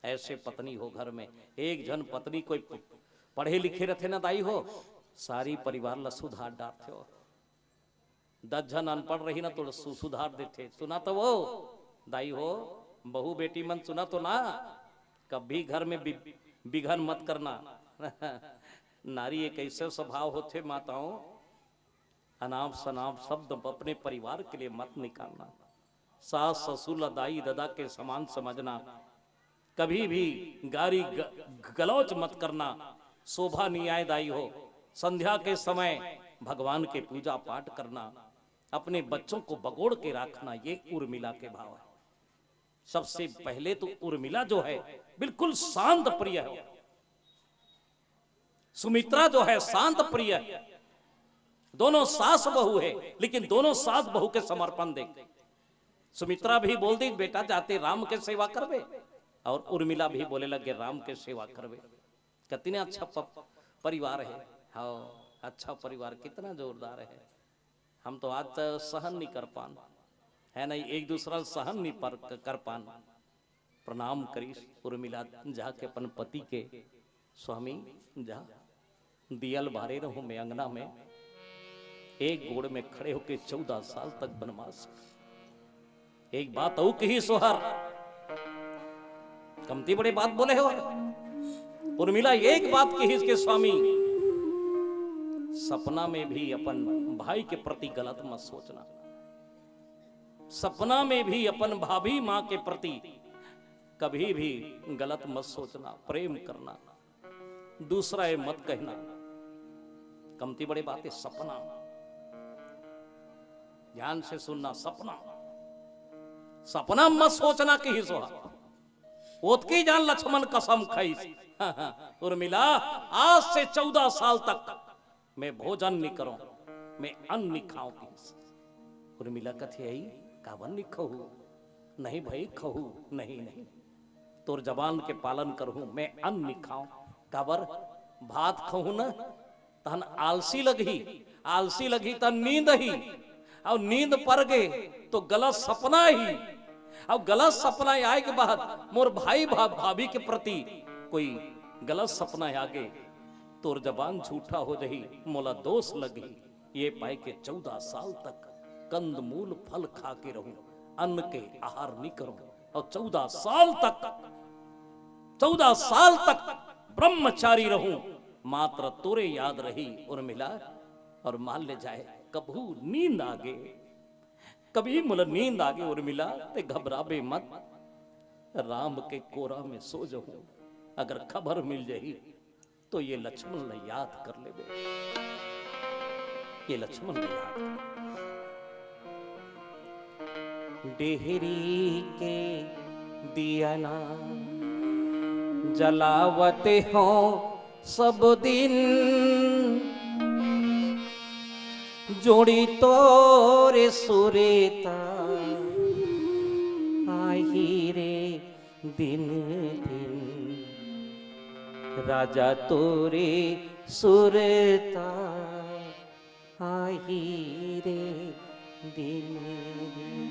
ऐसे पत्नी हो घर में, एक झन पत्नी कोई प-, पढ़े लिखे रथे ना दाई हो, सारी परिवार ला सुधार डारथे हो। दस झन अनपढ़ रही ना तो सु-, सुधार देथे। सुना तो वो दाई हो, बहू बेटी मन सुना तो ना, कभी घर में बि-, बिघन मत करना। नारी एक ऐसे स्वभाव होथे माताओं, अनाप शनाप शब्द अपने परिवार के लिए मत निकालना। सास ससुर ला दाई ददा के समान समझना, कभी भी गारी ग-, गलौच मत करना, शोभा नहीं आए दाई हो। संध्या के समय भगवान के पूजा पाठ करना, अपने बच्चों को बगोड़ के रखना, ये उर्मिला के भाव है। सबसे पहले तो उर्मिला जो है बिल्कुल शांत प्रिय है, सुमित्रा जो है शांत प्रिय है। दोनों सास बहू है, लेकिन दोनों सास बहू के समर्पण देख, सुमित्रा भी बोल दी, बेटा जाते राम के सेवा करबे, और उर्मिला भी बोले लगे, राम के सेवा करबे। कितने अच्छा प-, परिवार है। हाँ, अच्छा परिवार, कितना जोरदार है। हम तो आज तक सहन नहीं कर पान, है नहीं, एक दूसरा सहन नहीं पर, कर पान। प्रणाम करिस उर्मिला, जाके अपन पति के, स्वामी, जा, दियल बारे रहूं मैं अंगना में, एक गोड़ में खड़े होके चौदह साल तक बनवास। एक बात अउ कही सोहर, कमती बड़े बात बोले हो। उर्मिला एक बात कही इसके, स्वामी, सपना में भी अपन भाई के प्रति गलत मत सोचना, सपना में भी अपन भाभी माँ के प्रति कभी भी गलत मत सोचना, प्रेम करना, दूसरा ये मत कहना। कमती बड़े बात है, सपना, ध्यान से सुनना, सपना, सपना मत सोचना कही सोहर। ओतकी जान लक्ष्मण कसम खाइस। उर्मिला, आज से चौदह साल तक मैं भोजन नहीं करूं, मैं अन्न नहीं खाऊं कहिस। उर्मिला कथे, "आई, काबर नहीं खाहू?" "नहीं भाई, खाहू नहीं, नहीं, तोर जबान के पालन करहूं, मैं अन्न नहीं खाऊं।" "काबर?" "भात खाहू ना, तहन आलसी लगही, आलसी लगही तहन नींद ही, अउ नींद पर गे तो गलत सपना ही, अउ गलत सपना आए के बाद मोर भाई भा-, भाभी के प्रति कोई गलत सपना आ गे, तोर जबान झूठा हो जही, मोला दोष लगही।" ये पाए के चौदह साल तक कंदमूल फल खा के रहूं, अन्न के आहार नहीं करूं, और चौदह साल तक, चौदह साल तक ब्रह्मचारी रहूं, मात्र तोरे याद रही उर्मिला। और मान ले जाए, कभू नींद आगे, कभी मोला नींद आगे उर्मिला, ते घबराबे मत, राम के कोरा में सो जाऊं, अगर खबर मिल जाही तो ये लक्ष्मण ला याद कर लेबे, ये लक्ष्मण ला याद कर। डेहरी के दियना जलावत हो सब दिन, जोड़ी तोरे सुरता आही रे दिन दिन, राजा तोरे सुरता आही रे दिन दिन।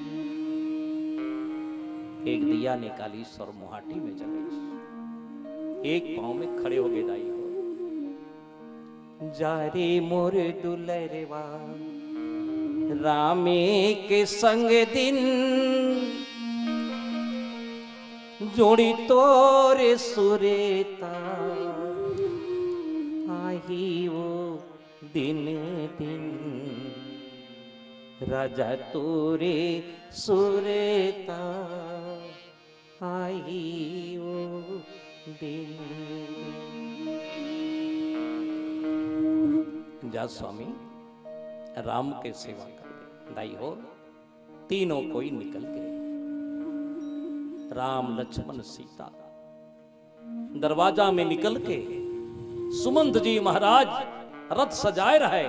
एक दिया निकालिस अउ मुहाटी में जलाइस। एक पाँव में खड़े होगे दाई हो। जा रे मोर दुलरवा, रामे के संग दिन, जोड़ी तोरे सुरता आही वो दिन दिन, राजा तोरे सुरता आही वो दिन दिन। जा स्वामी, राम के सेवा कर दे। दाई हो, तीनों कोई निकल गए, राम, लक्ष्मण, सीता। दरवाजा में निकल के सुमंत जी महाराज रथ सजाए रहे।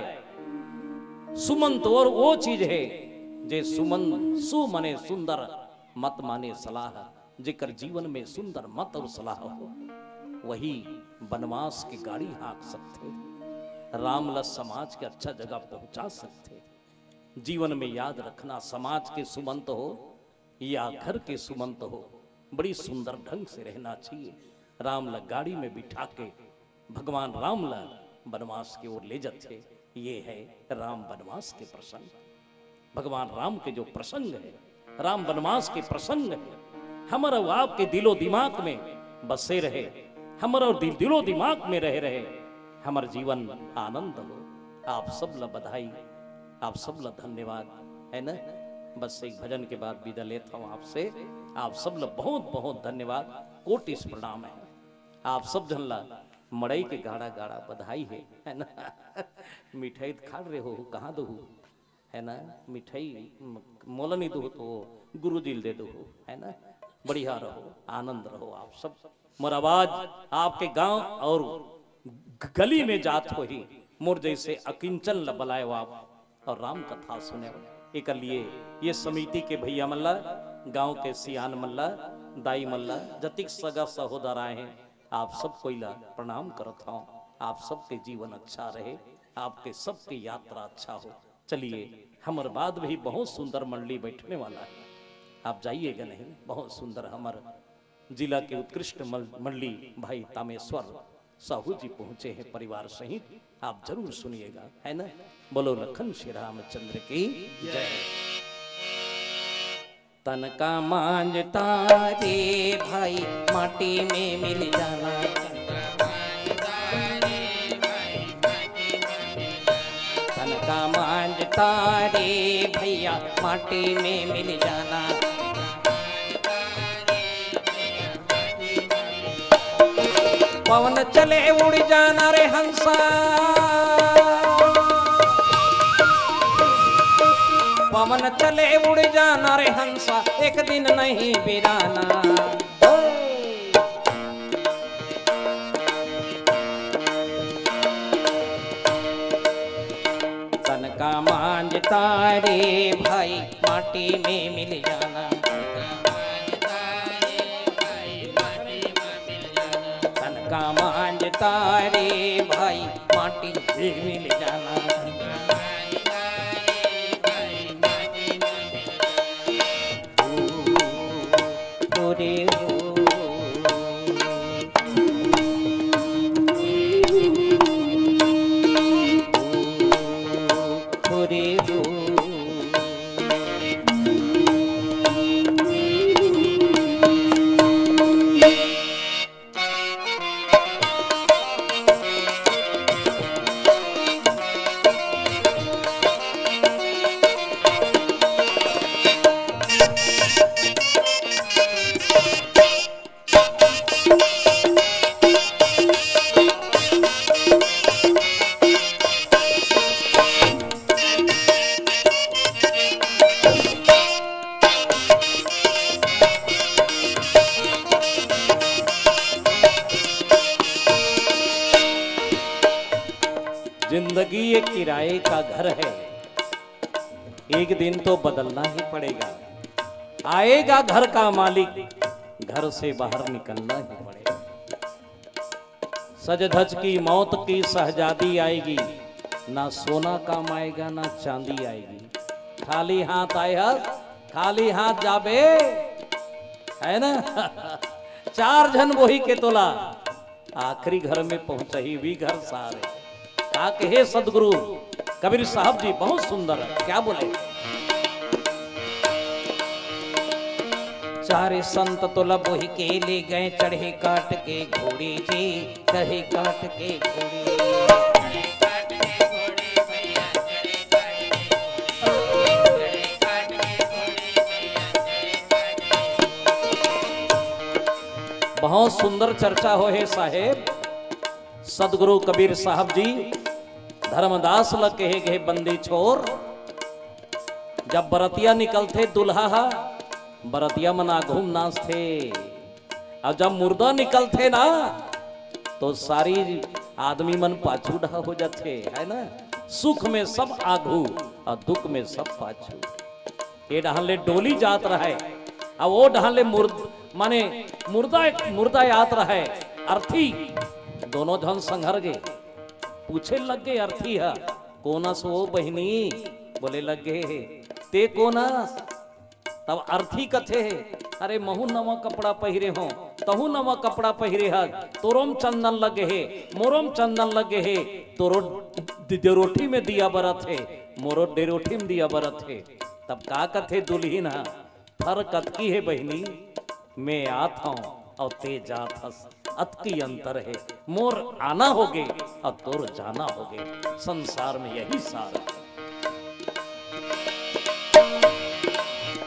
सुमंत अउ वो चीज हे जे सुमंत, सु मने सुंदर, मत माने सलाह, जेकर जीवन में सुंदर मत अउ सलाह हो, वही बनवास के गाड़ी हाँक सकथे, राम ला समाज के अच्छा जगह पहुंचा सकथे। जीवन में याद रखना, समाज के सुमंत हो या घर के सुमंत हो, बड़ी सुंदर ढंग से रहना चाहिए। राम ला गाड़ी में बिठा के भगवान राम ला बनवास के ओर ले जाथे। ये है राम बनवास के प्रसंग। भगवान राम के जो प्रसंग है, राम बनवास के प्रसंग है, हमर अउ आपके दिलो दिमाग में बसे रहे, हमर अउ दिल, दिलो दिमाग में रहे रहे, हमर जीवन आनंद हो। आप सब ला बधाई, आप सब ला धन्यवाद, है ना? बस एक भजन के बाद विदा लेत हूँ आपसे। आप सब ला बहुत बहुत धन्यवाद, कोटिस प्रणाम है। आप सब झन ला मड़ई के गाड़ा गाड़ा बधाई है, है ना? मिठाई त खा रहे हो, कहाँ दहू, है ना? मिठाई म-, मोला नहीं दहू तो गुरुजी ल दे दहू, है ना? बढ़िया रहो, आनंद रहो आप सब। मोर आवाज आपके गांव और ग-, गली में जात होही, मोर जैसे अकिंचन ल बलाए हो आप और राम कथा सुने हो। एकर लिए ये समिति के भैया मन ला, गांव के सियान मन ला, दाई मन ला, जतिक सगा सहोदर आए हैं, आप सब कोई ला प्रणाम करत हूँ। आप सबके जीवन अच्छा रहे, आपके सबके यात्रा अच्छा हो। चलिए, हमर बाद भी बहुत सुंदर मंडली बैठने वाला है, आप जाइएगा नहीं। बहुत सुंदर हमर जिला के उत्कृष्ट मल-, मंडली भाई तामेश्वर साहू जी पहुंचे हैं परिवार सहित, आप जरूर सुनिएगा, है ना? बोलो लखन श्री रामचंद्र की जय। तन का मांजता रे भाई, माटी में मिल जाना। तन का मांजता रे भैया, माटी में मिल जाना। पवन चले उड़ जाना रे हंसा, पवन चले उड़ जाना रे हंसा, एक दिन नहीं बिराना। तन का मांजता रे भाई, माटी में मिल जाना। तन का मांजता रे भाई, माटी में मिल जाना। जिंदगी एक किराए का घर है, एक दिन तो बदलना ही पड़ेगा। आएगा घर का मालिक, घर से बाहर निकलना ही पड़ेगा। सज धज की मौत की शहजादी आएगी, ना सोना काम आएगा, ना चांदी आएगी। खाली हाथ आए हस, खाली हाथ जाबे, है ना? चार झन बोही के तोला आखिरी घर में पहुंचही, भी घर सारे। का कहे सदगुरु कबीर साहब जी, बहुत सुंदर है, क्या बोले? चार संत तोला बोही के ले गए, चढ़े काट के घोड़ी जी, चढ़े काट के घोड़ी। बहुत सुंदर चर्चा हो हे साहेब। सदगुरु कबीर साहब जी धर्मदास ल कहे गए, बंदी छोर, जब बरतिया निकलथे दुल्हा हा, बरतिया मन आघू म नाचथे, अउ जब मुर्दा निकलथे ना, तो सारी आदमी मन पाछू डहा हो जाथे, है ना? सुख में सब आघू अउ दुख में सब पाछू। ए डहन ले डोली जात रहय, अउ ओ डहन ले मुर्द-, माने मुर्दा, मुर्दा आत रहय। अर्थी दोनों झन संघर गे, पूछे लग गे अर्थी ह, "कोन अस ओ बहिनी?" बोले लग गे, "ते कोन अस?" तब अर्थी कथे, "अरे महू नवा कपड़ा पहिरे हों, तहू नवा कपड़ा पहिरे हस, तोरो म चंदन लगे हे, मोरो म चंदन लगे हे, तोरो दि-, डेरोठी में दिया बरत हे, मोरो डेरोठी में दिया बरत हे।" तब का कथे दुल्हिन ह, "फरक अतकी हे बहिनी, मैं आत हौं अउ ते जात हस, अतकी अंतर हे, मोर आना होगे अउ तोर जाना होगे, संसार में यही सार हे।"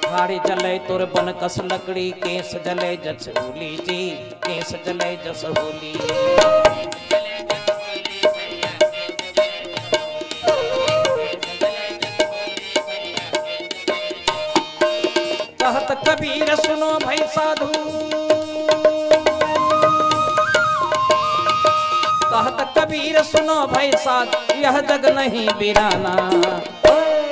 ठाड़ी जले तोर बन कस लकड़ी, केस जले जस होली जी, केस जले जस होली। कहत कबीर सुनो भाई साधु, कहत कबीर सुनो भाई साधु, यह जग नहीं बिराना। ओए।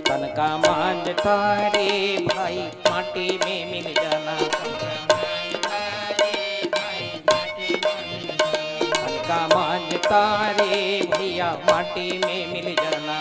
तन का मांजता रे भाई, माटी में मिल जाना। तन का मांजता रे भैया, माटी में मिल जाना।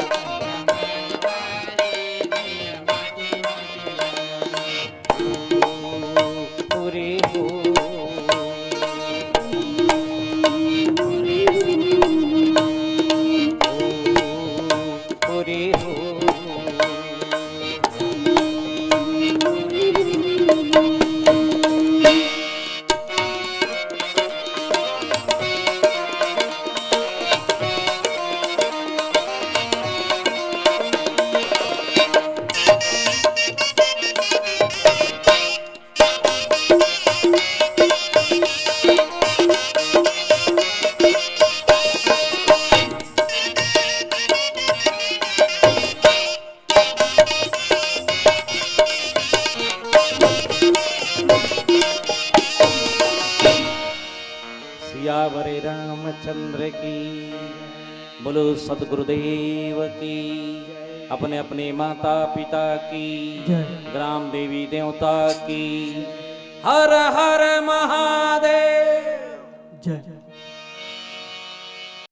सियावर रामचंद्र की, बोलो सदगुरुदेव की, अपने अपने माता पिता की, जय। ग्राम देवी देवता की, हर हर महादेव। जय।